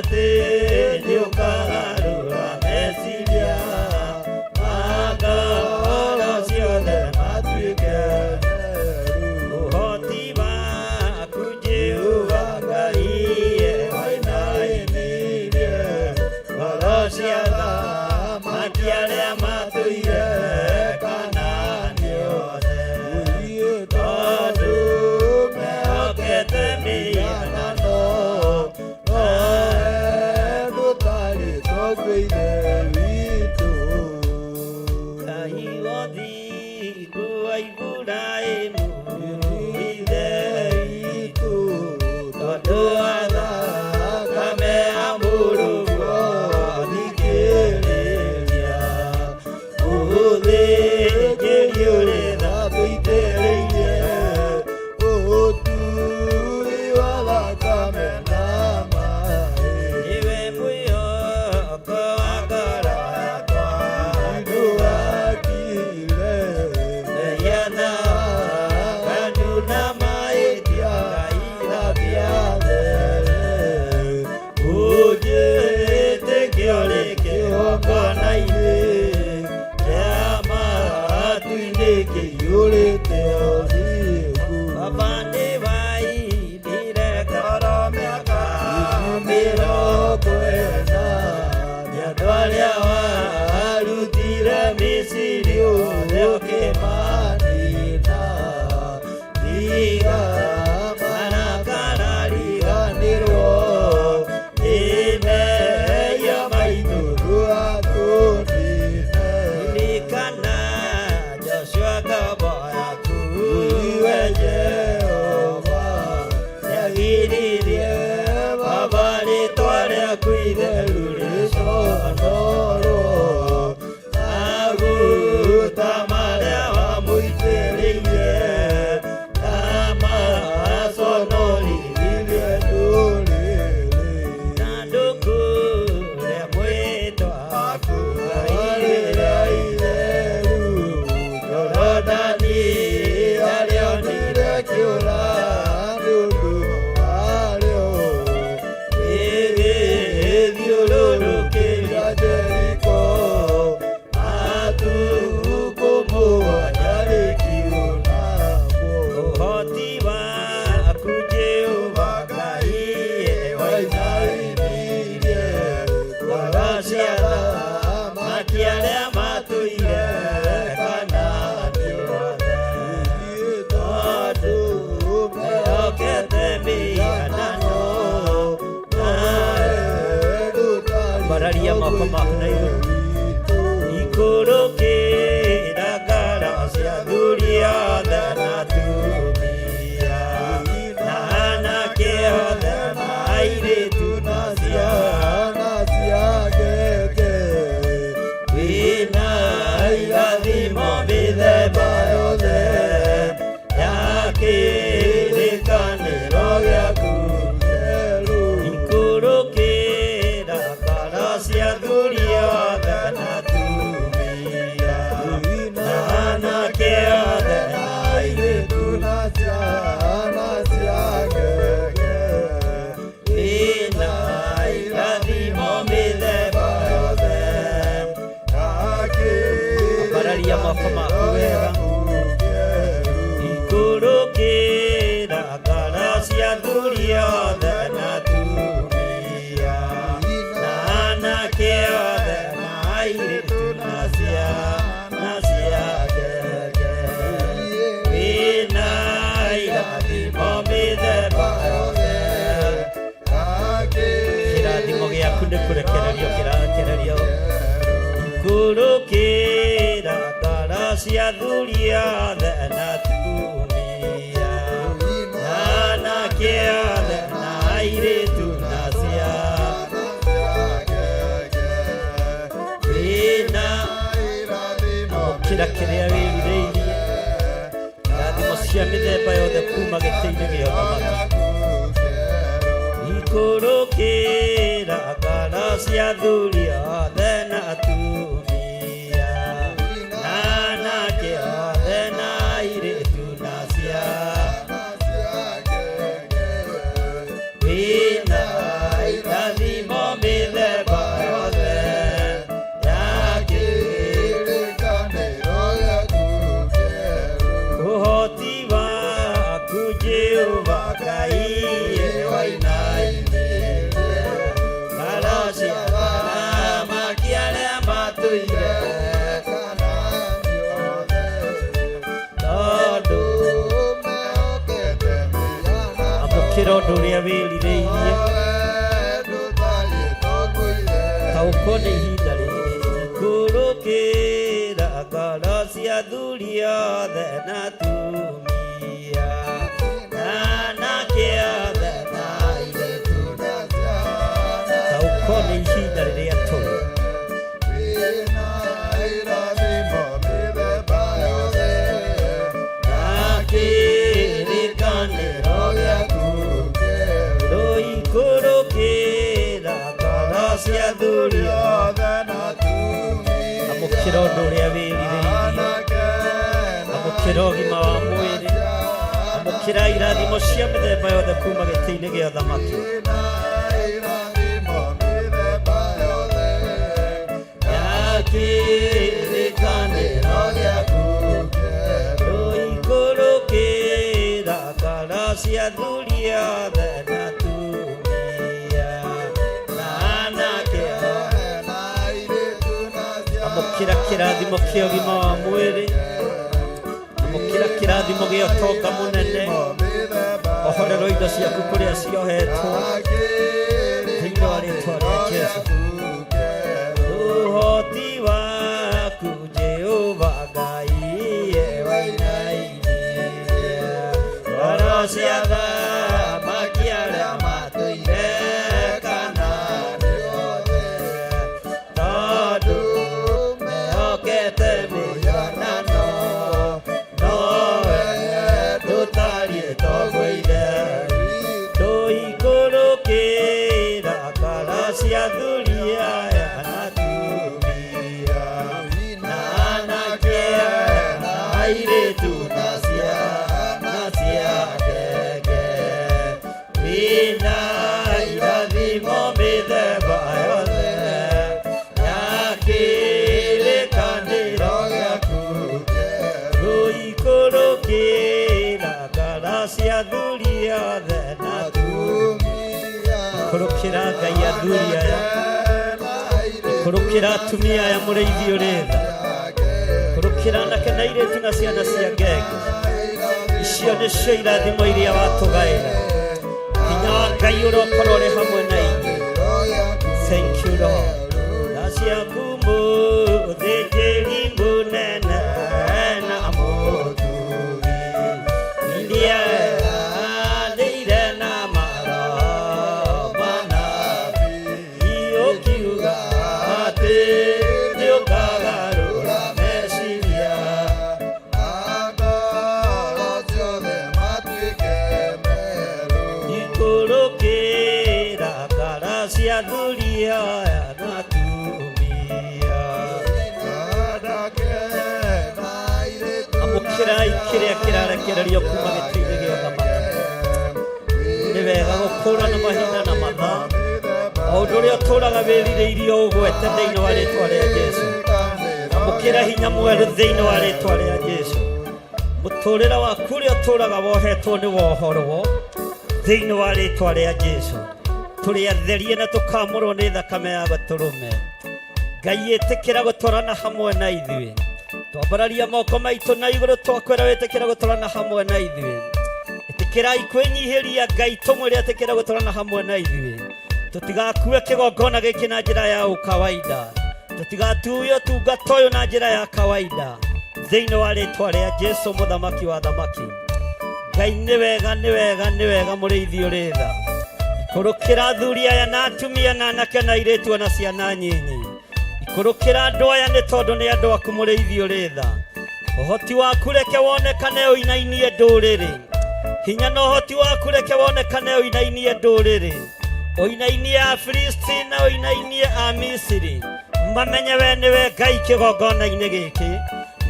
Atĩ nĩũkagarũra meciria ma ngoro ciothe matuĩke ũhoti waku Jehova Ngai wainainirie ngoro cia athamaki arĩa matũire Kanaani othe tondũ mehokete mĩhianano Ngai wothingu wa Iburahĩmu ithe witũ tondũ wa thakame ya mũrũguo thikĩrĩria mũthĩnjĩri ũrĩ tha tũitĩrĩirie nĩwe mwĩhoko wa ngoro yakwa Mehia na waganu na mahĩtia Ngai thambia ũnjĩtĩkie ũrĩ kĩgongona-inĩ kĩa matu-inĩ kĩiyũrĩte ũthingu. Baba nĩwaimbire ngoro mĩaka 40 nĩ andũ arĩa warutire Misiri othe ũkĩmanina tiga marakarariganĩrwo nĩ mehia maitũ ririkana Joshua ngombo yaku we Jehova nĩagiririe Baba rĩtwa rĩaku itheru rĩconorwo maguta marĩa wamũitĩrĩirie ndamaconorithirie ithandũkũ rĩa mwĩtwa waku rĩrĩa itheru Jorodani arĩonire kĩũra rĩgĩthiũrũrũkĩria Jeriko matukũ mũgwanja rĩkiuna ũhoti waku Jehova Ngai wainainirie ngoro cia athamaki arĩa matũire Kanaani othe tondũ mehokete mĩhianano ambararia moko maku na igũrũ ikũrũkĩra ngoro cia athuri othe na atumia na anake othe na airĩtu na ciana wĩna irathimo mĩthemba yothe ya kĩrĩkanĩro gĩaku ikũrũkĩra ngoro cia athuri othe na atumia na anake othe na airĩtu wĩna irathimo mĩthemba yothe ambararia moko maku wega ikũrũkĩra ngoro cia athuri othe na atumia na anake othe na airĩtu na ciana cia ngenge wĩna irathimo mĩthemba yothe kĩrathimo gĩaku nĩ kũrekererio kĩrarekererio ikũrũkĩra ngoro cia athuri othe na atumia na anake othe na airĩtu na ciana wĩna amũkĩra kĩrĩa wĩrirĩirie irathimo cia mĩthemba yothe kuma gĩtĩ-inĩ gĩa ũthamaki ikũrũkĩra ngoro cia athuri othe na atumia na anake othe na airĩtu na ciana wĩna irathimo mĩthemba yothe ya kĩrĩkanĩro gĩaku kĩerũ. Ũhoti waku Jehova Ngai wainainirie ngoro cia athamaki arĩa matũire Kanaani othe. Tondũ Mehokete mĩhianano. Amũkĩra ũndũ ũrĩa wĩrirĩirie. Ndũtariĩ toguo Ithe. Taũkwo nĩ ihinda rĩrĩ ikũrũkĩra ngoro cia athuri othe na atumia na anake othe na Airĩtu na ciana. Taũkwo nĩ ihinda rĩrĩa tũrĩ. Wĩna irathimo mĩthemba yothe ya kĩrĩkanĩro gĩaku kĩerũ. Rũikũrũkĩra ngoro cia athuri Othe na atumia. Amũkĩra ũndũ ũrĩa wĩrirĩirie. Anake na Amũkĩra ũgima wa mwĩrĩ. Amũkĩra irathimo cia mĩthemba yothe kuma gĩtĩ-inĩ gĩa ũthamaki. Wĩna irathimo mĩthemba yothe ya kĩrĩkanĩro gĩaku kĩerũ. Rũikũrũkĩra ngoro cia athuri othe na atumia na anake othe. Na airĩtu na ciana. Amũkĩra kĩrathimo kĩa ũgima wa mwĩrĩ. Amũkĩra kĩrathimo gĩa ũtonga mũnene. Ohorerwo indo ciaku kũrĩa ciohetwo thĩinĩ wa rĩtwa rĩa Jesũ. Ũhoti waku Jehova Ngai wainainirie ngoro cia athamaki arĩa matũire Kanaani othe tondũ mehokete mĩhianano nowe ndũtariĩ toguo Ithe. Tũikũrũkĩra ngoro cia athuri aya na atumia na anake aya na airĩtu na ciana cia ngenge. Wĩna irathimo mĩthemba yothe ya kĩrĩkanĩro gĩaku. Rũikũrũkĩra ngoro cia athuri othe na atumia. Ikũrũkĩra Ngai athuri aya. Ikũrũkĩra atumia aya mũrĩithi ũrĩ tha. Ikũrũkĩra anake na airĩtu na ciana cia ngenge. Icio nĩcio irathimo iria watũgaĩra. Hinya wa Ngai ũrokorwo ũrĩ hamwe na ithuĩ. Thank you, Lord. Tha ciaku mũthĩnjĩri mũnene na mũtugi iria eranĩire na maroho manabii ũkiuga atĩ nĩũkagarũra meciria. Ngoro ciothe matuĩke merũ. Ikũrũkĩra ngoro cia athuri aya na atumia. Anake na airĩtu na Amũkĩrai kĩrĩa kĩrarekererio kuma gĩtĩ-inĩ gĩa ũthamaki. Nĩ wega gũkũũrana mahinda na mathaa. O ũndũ ũrĩa ũtũũraga wĩrirĩirie ũgwete thĩinĩ wa rĩtwa rĩa Jesũ. Amũkĩra hinya mwerũ thĩinĩ wa rĩtwa rĩa Jesũ. Mũtũũrĩre waku ũrĩa ũtũũraga wohetwo nĩ wohorwo thĩinĩ wa rĩtwa rĩa Jesũ. Tũrĩ atherie na tũkamũrwo nĩ thakame ya gatũrũme. Ngai ĩtĩkĩra gũtwarana hamwe na ithuĩ. Twambararia moko maitũ na igũrũ twakwĩra wĩtĩkĩra gũtwarana hamwe na ithuĩ. Ĩtĩkĩrai kwĩnyihĩria Ngai tũmwĩre etĩkĩra gũtwarana hamwe na ithuĩ. Tũtigakue kĩgongona gĩkĩ na njĩra ya ũkawaida. Tũtigatuo ũtungata ũyũ na njĩra ya kawaida. Thĩinĩ wa rĩtwa rĩa Jesũ mũthamaki wa athamaki. Ngai nĩ wega nĩ wega nĩ wega mũrĩithi ũrĩ tha. Ikũrũkĩra athuri aya na atumia na anake na airĩtu ona ciana nyinyi. Ikũrũkĩra andũ aya nĩ tondũ nĩ andũ aku mũrĩithi ũrĩ tha. Ũhoti waku reke wonekane ũinainie ndũrĩrĩ. Hinya na ũhoti waku reke wonekane ũinainie ndũrĩrĩ. Ũinainie Afilisti na ũinainie Amisiri. Mamenye we nĩwe Ngai kĩgongona-inĩ gĩkĩ.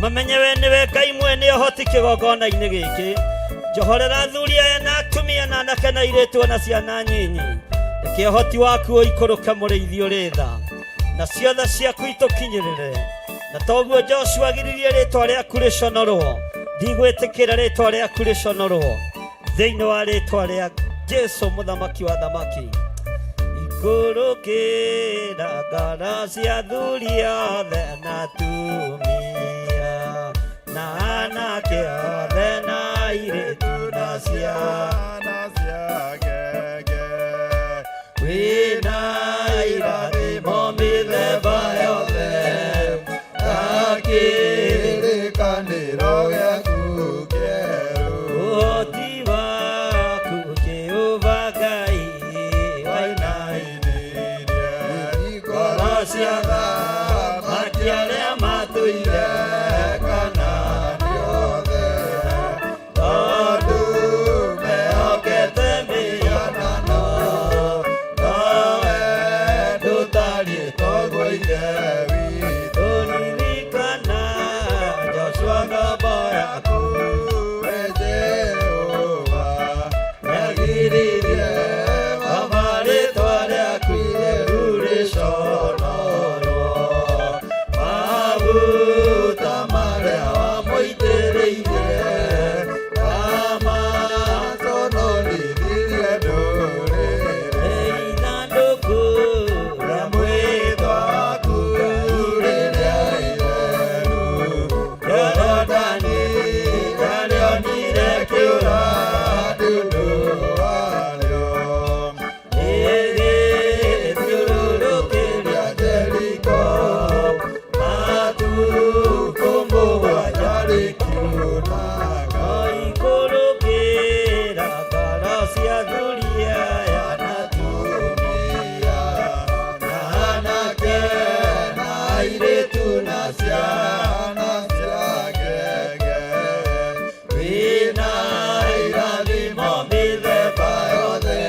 Mamenye we nĩwe Ngai mwene ũhoti kĩgongona-inĩ gĩkĩ. Njohorera athuri aya na atumia na anake na airĩtu ona ciana nyinyi. Reke ũhoti waku ũikũrũke mũrĩithi ũrĩ tha, na ciothe ciaku itũkinyĩrĩre. Na toguo Joshua agiririe rĩtwa rĩaku rĩconorwo, ndigwĩtĩkĩra rĩtwa rĩaku rĩconorwo thĩinĩ wa rĩtwa rĩa Jesu mũthamaki wa thamaki. Ikũrũkĩra ngoro cia athuri othe na atumia, na anake othe na airĩtu na ciana wĩna irathimo mĩthemba yothe Kĩrĩkanĩro gĩaku kĩerũ. Ũhoti waku Jehova Ngai wainainirie ngoro cia athamaki arĩa matũire Kanaani othe, tondũ mehokete mĩhianano, nowe ndũtariĩ toguo Ithe witũ. Ririkana Joshua ngombo yaku, We Jehova, nĩagiririe mama rĩtwa rĩaku itheru rĩconorwo. Maguta marĩa wamũitĩrĩirie amaconorithirie ndũrĩrĩ. Ithandũkũ rĩa mwĩtwa waku Ngai rĩrĩa itheru, Jorodani ndarĩonire kĩũra Nĩ ũndũ warĩo. Ĩgĩthiũrũrũkĩria Jeriko matukũ mũgwanja Rĩkiunaga. Ikũrũkĩra ngoro cia athuri aya na atumia, na anake na airĩtu na ciana cia ngenge. Wĩna irathimo mĩthemba yothe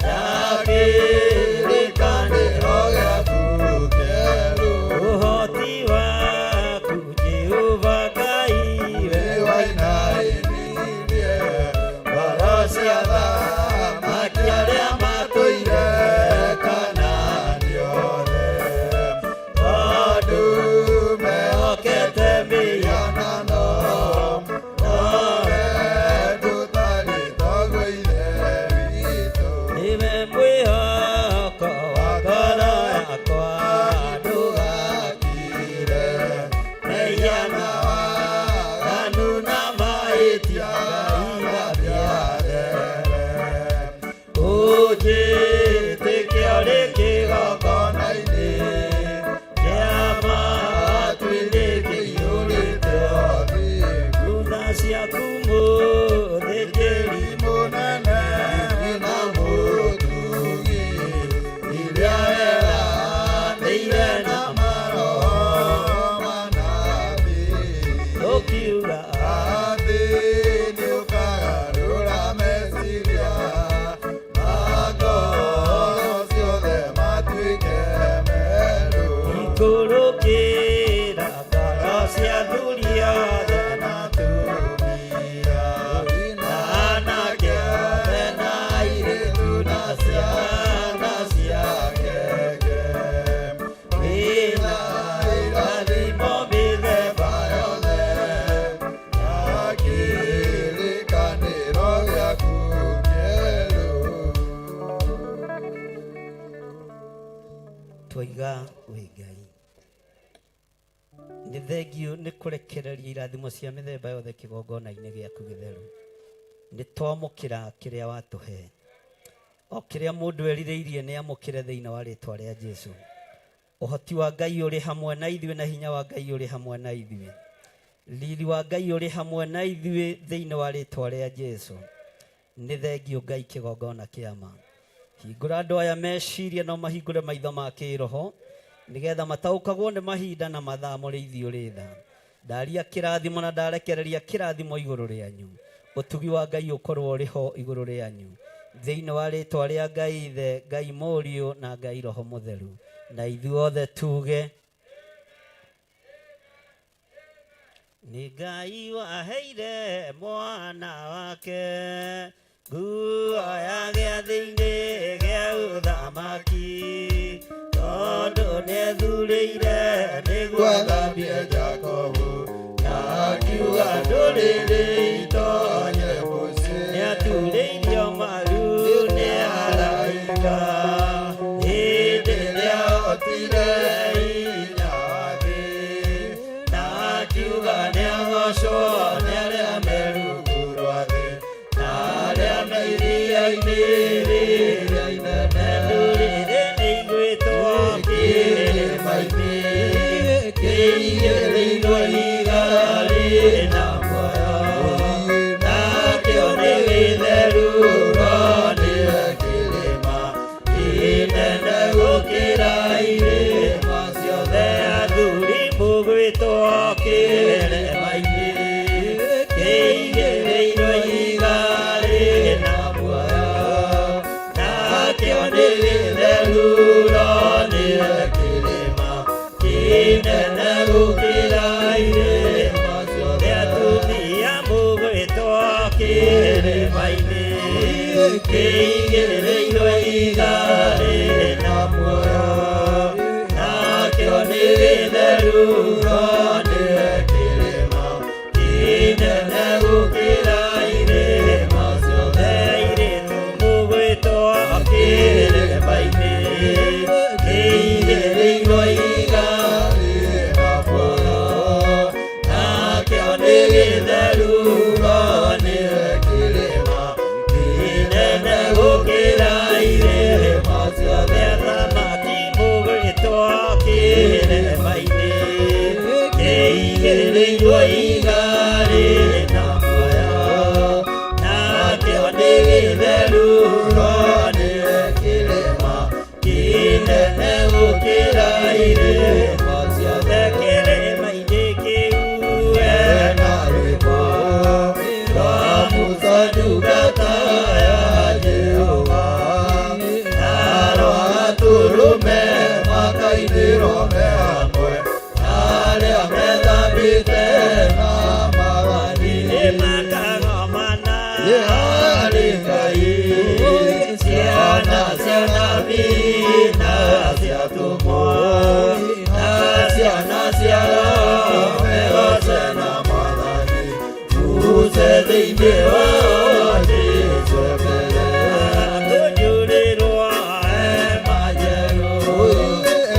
ya kĩrĩkanĩro Gĩaku kĩerũ. Ũhoti waku Jehova Ngai we Wainainirie ngoro cia athamaki arĩa matũire Kanaani othe, tondũ mehokete mĩhianano, nowe ndũtariĩ toguo Ithe witũ. Nĩwe mwĩhoko wa ngoro yakwa, ndũgakire mehia na waganu na mahĩtia Ngai ũnjĩtĩke ũrĩ kĩgongona-inĩ kĩa matu-inĩ kĩiyũrĩte ũthingu. Tha ciaku mũthĩnjĩri Mũnene na mũtugi, iria weranĩire na maroho manabii. Ũkiuga Atĩ nĩũkagarũra meciria ma ngoro ciothe matuĩke merũ. Ikũrũkĩra ngoro cia athuri othe na atumia, na anake othe na airĩtu na ciana cia ngenge. Wĩna irathimo mĩthemba yothe Ya kĩrĩkanĩro gĩaku kĩerũ. Twaiga wĩ Ngai nĩ thengiũ nĩ kũrekereria irathimo cia mĩthemba yothe kĩgongona-inĩ gĩaku gĩtheru. Nĩ twamũkĩra kĩrĩa watũhe, o kĩrĩa mũndũ erirĩirie nĩ amũkĩre thĩinĩ wa rĩtwa rĩa Jesu. Ũhoti wa Ngai ũrĩ hamwe na ithuĩ na hinya wa Ngai ũrĩ hamwe na ithuĩ, riri wa Ngai ũrĩ hamwe na ithuĩ thĩinĩ wa rĩtwa rĩa Jesu. Nĩ thengiũ Ngai kĩgongona kĩama hingũra andũ aya meciria no mahingũre maitho ma kĩroho nĩgetha mataũkagwo nĩ mahinda na mathaa mũrĩithi ũrĩ tha. Ndaria kĩrathimo na ndarekereria kĩrathimo igũrũ rĩanyu, ũtugi wa Ngai ũkorwo ũrĩ ho igũrũ rĩanyu thĩinĩ wa rĩtwa rĩa Ngai Ithe, Ngai Mũriũ na Ngai Roho Mũtheru. Na ithuothe tuge nĩ Ngai waheire mwana wake. Nguo ya gĩathĩ-inĩ gĩa ũthamaki, tondũ nĩethurĩire nĩguo athambie Jakobu, na akiuga ndũrĩrĩ itonye mũciĩ. Nĩaturĩirio maru nĩ araika hĩndĩ ĩrĩa otire hinya wa thĩ, na akiuga nĩagocwo nĩ arĩa me rungu rwa thĩ na arĩa me iria-inĩ rĩrĩa inene. Ndũrĩrĩ nĩigwĩtwo kĩrĩma-inĩ kĩigĩrĩirwo ihiga rĩna muoyo, nakĩo nĩ gĩtheru, no nĩwe kĩrĩma kĩnene gũkĩra irĩma ciothe. Athuri mũgwĩtwo kĩrĩma-inĩ kĩigĩrĩirwo ihiga rĩna muoyo, nakĩo nĩ gĩtheru, no nĩwe kĩrĩma kĩnene gũkĩra irĩma ciothe. Atumia mũgwĩtwo kĩrĩma-inĩ kĩigĩrĩirwo ihiga rĩna muoyo, nakĩo nĩ gĩtheru, no nĩwe kĩrĩma kĩnene gũkĩra irĩma ciothe. Airĩtu mũgwĩtwo kĩrĩma-inĩ kĩigĩrĩirwo ihiga rĩna muoyo, nakĩo nĩ gĩtheru, no nĩwe kĩrĩma kĩnene gũkĩra irĩma ciothe. Athamaki mũgwĩtwo kĩrĩma-inĩ kĩigĩrĩirwo ihiga rĩna muoyo, nakĩo nĩ gĩtheru, no nĩwe kĩrĩma kĩnene gũkĩra irĩma ciothe. Kĩrĩma-inĩ kĩu ena rwĩmbo rwa Musa ndungata ya Jehova, na rwa Gatũrũme makainĩrwo me hamwe na arĩa methambĩte na magani. Nĩmakagomana harĩ Ngai, ciana cia nabii na cia atũmwo na ciana cia Roho megoce na Mwathani Musa thĩinĩ wao Jesũ mbere. Kũnyurĩrwo hema njerũ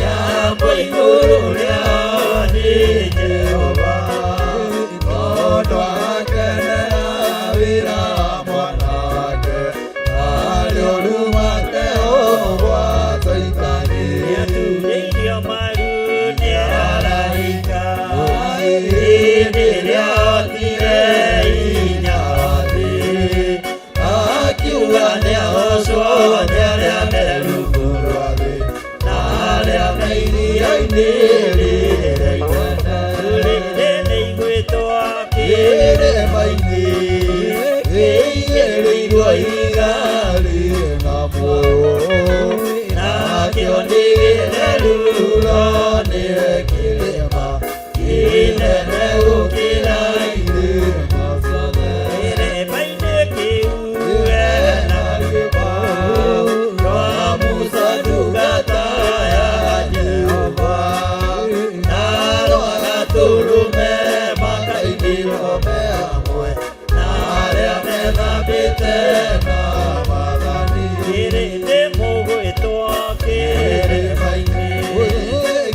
yambwo igũrũ rĩao nĩ Jehova, Tondũ akenera wĩra wa mwana wake, arĩ ũrumate gwa Caitani. Nĩaturĩirio maru nĩ araika hĩndĩ ĩrĩa otire hinya wa thĩ, akiuga nĩagocwo nĩ arĩa me rungu rwa thĩ na arĩa me iria-inĩ rĩrĩa inene. Ndũrĩrĩ nĩigwĩtwo Kĩrĩma-inĩ kĩigĩrĩirwo ihiga rĩna muoyo, nakĩo nĩ gĩtheru, no nĩwe kĩrĩma kĩnene gũkĩra irĩma ciothe. Kĩrĩma-inĩ kĩu ena rwĩmbo rwa Musa ndungata ya Jehova, na rwa Gatũrũme makainĩrwo me hamwe na arĩa methambĩte na Mwathani. Kĩrĩndĩ mũgwĩtwo kĩrĩma-inĩ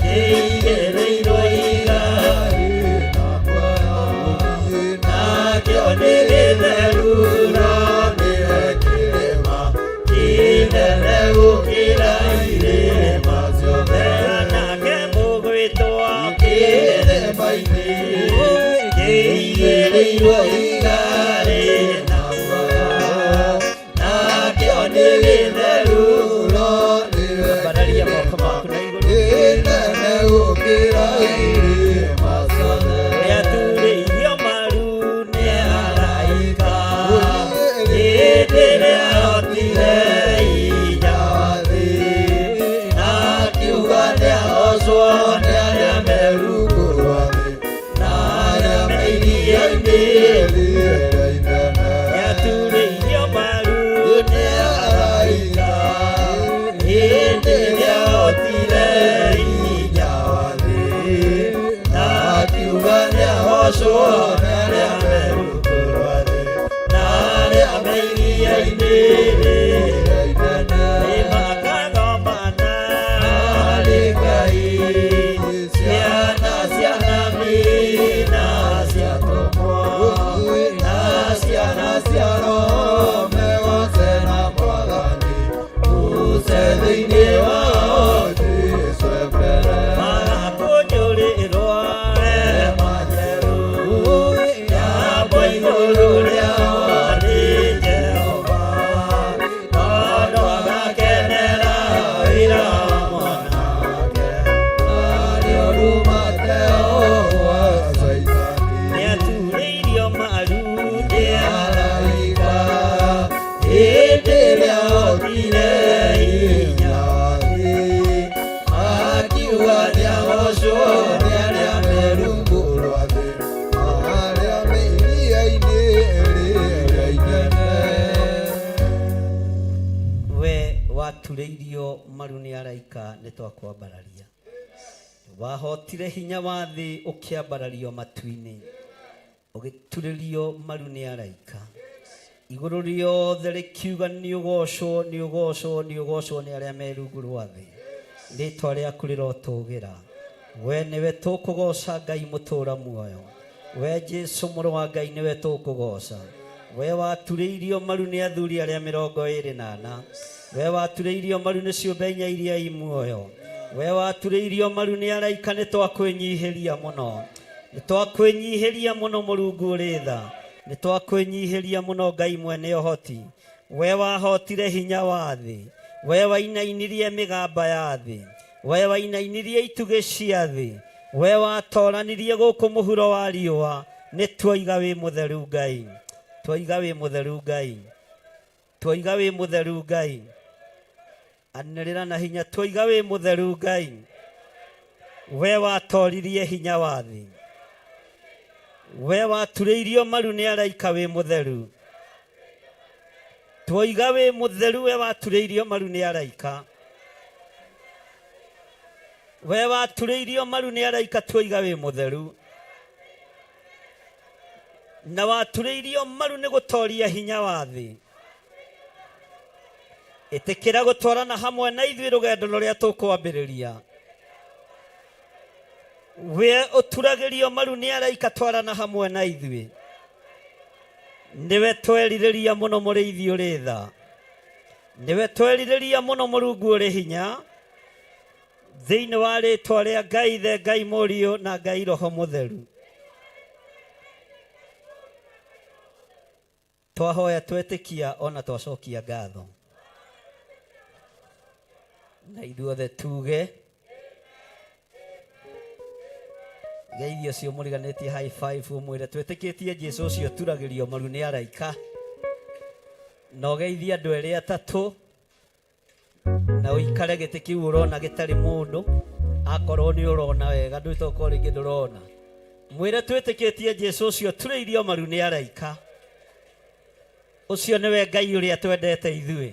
kĩigĩrĩirwo ihiga rĩna muoyo, nakĩo nĩ gĩtheru, no nĩwe kĩrĩma kĩnene gũkĩra irĩma ciothe. Anake mũgwĩtwo kĩrĩma-inĩ kĩigĩrĩirwo ihiga rĩna muoyo, nakĩo nĩ gĩtheru, no nĩwe Ambararia moko maku na igũrũ. kĩnene gũkĩra irĩma ciothe. Nĩaturĩirio maru nĩ araika hĩndĩ ĩrĩa otire hinya wa thĩ, na akiuga nĩagocwo nĩ arĩa me rungu rwa thĩ na arĩa me iria-inĩ rĩrĩa inene. Nĩaturĩirio maru araika nĩ twakwambararia. Wahotire hinya wa thĩ ũkĩambarario matu-inĩ, ũgĩturĩrio maru nĩ araika. Igũrũ rĩothe rĩkiuga nĩ ũgocwo, nĩ ũgocwo, nĩ ũgocwo nĩ arĩa me rungu rwa thĩ. Rĩtwa rĩaku rĩrotũgĩra. We nĩwe tũkũgoca Ngai mũtũra muoyo. We Jesu mũrũ wa Ngai nĩwe tũkũgoca. We waturĩirio maru nĩ athuri arĩa 24. We waturĩirio maru nĩ ciũmbe inya iria i muoyo. We waturĩirio maru nĩ araika nĩ twakwĩnyihĩria mũno. Nĩ twakwĩnyihĩria mũno Mũrungu ũrĩ tha. Nĩ twakwĩnyihĩria mũno Ngai mwene ũhoti. We wahotire hinya wa thĩ. We wainainirie mĩgamba ya thĩ. We wainainirie itugĩ cia thĩ. We watoranirie gũkũ mũhuro wa riũa. Nĩ tuoiga wĩ mũtheru Ngai. Tuoiga wĩ mũtheru Ngai. Tuoiga wĩ mũtheru Ngai. Anĩrĩra na hinya tuoiga wĩ mũtheru Ngai. We watoririe hinya wa thĩ. We waturĩirio maru nĩ araika wĩ mũtheru. Tuoiga wĩ mũtheru we waturĩirio maru nĩ araika. We waturĩirio maru nĩ araika tuoiga wĩ mũtheru. Na waturĩirio maru nĩ gũtoria hinya wa thĩ. Ĩtĩkĩra gũtwarana hamwe na ithuĩ rũgendo rũrĩa tũkwambĩrĩria. We ũturagĩrio maru nĩ araika twarana hamwe na ithuĩ. Nĩwe twerirĩria mũno mũrĩithi ũrĩ tha. Nĩwe twerirĩria mũno Mũrungu ũrĩ hinya. Thĩinĩ wa rĩtwa rĩa Ngai Ithe, Ngai Mũriũ na Ngai Roho Mũtheru. Twahoya twetĩkia ona twacokia ngatho. Na ithuothe tuge geithio ũcio mũriganĩtie high five ũmwĩre twĩtĩkĩtie Jesu ũcio ũturagĩrio maru nĩ araika. Na ũgeithie andũ erĩ atatũ na ũikare gĩtĩ kĩu ũrona gĩtarĩ mũndũ, akorwo nĩ ũrona wega ndwĩtokorwo rĩngĩ ndũrona. Mwĩre twĩtĩkĩtie Jesu ũcio ũturĩirio maru nĩ araika. Ũcio nĩwe Ngai ũrĩa twendete ithuĩ.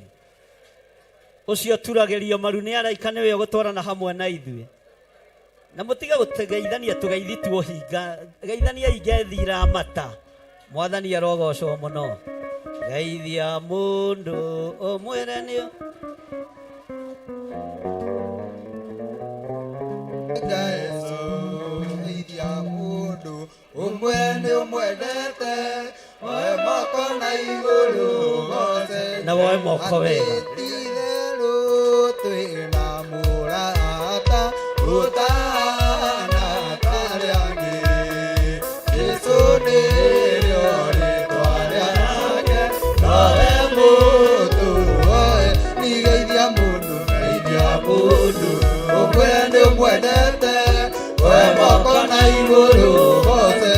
Ũcio ũturagĩrio maru nĩ araika nĩwe ũgũtwarana hamwe na ithuĩ. Na mũtige gũgeithania tũgeithi tuohinga, geithania ingethi iramata. Mwathani arogocwo mũno. Geithia mũndũ ũmwĩre nĩ Jesu geithia mũndũ ũmwĩre nĩ ũmwendete, oe moko na igũrũ goce Na woe moko wega. Atĩ ti-itherũ twĩna mũrata ũtahana ta arĩa angĩ. Jesu nĩrĩo rĩtwa rĩake, nowe mũtũoe. Geithia mũndũ, geithia mũndũ, ũmwĩre nĩ ũmwendete, oe moko na igũrũ goce.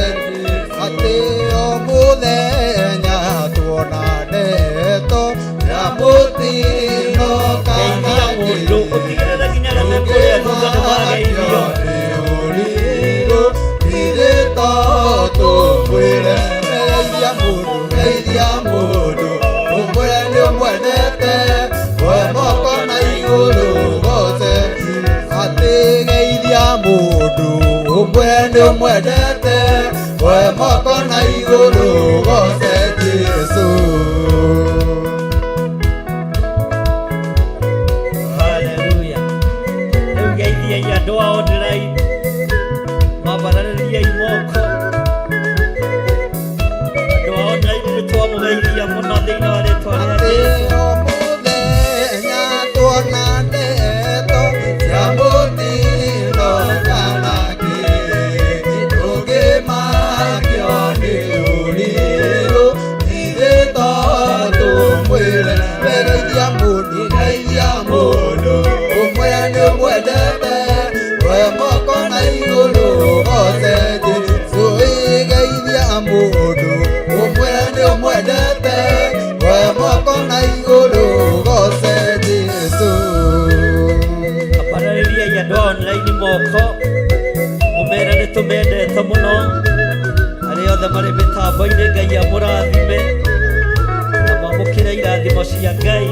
Atĩ o mũthenya tuona ndeto ya mũtino kana Geithia mũndũ ũtigĩrĩre nginya arĩa me kũrĩa thutha nĩ mageithio. Geithia mũndũ, ũmwĩre nĩ ũmwendete, oe moko na igũrũ goce. Atĩ geithia mũndũ, ũmwĩre nĩ ũmwendete, oe moko na igũrũ goce Jesu. Haleluya. Rĩu geithiai andũ a online, mambararĩriai moko. Andũ a online nĩ twamũgeithia mũno thĩinĩ wa rĩtwa rĩa Atĩ Jesu. o mũthenya tuona ndeto cia mũtino kana kĩ, tũngĩmakio nĩ ũrirũ, ithuĩ to tũmwĩre. We geithia mũndũ, geithia mũndũ, ũmwĩre nĩ ũmwendete, oe moko na igũrũ goce Jesu. Geithia mũndũ, ũmwĩre nĩ ũmwendete, oe moko na igũrũ goce Jesu. Ambararĩriai andũ a online moko, mũmere nĩ tũmendete mũno. Arĩa othe marĩ mĩtambo-inĩ Ngai amũrathime na mwamũkĩre irathimo cia Ngai.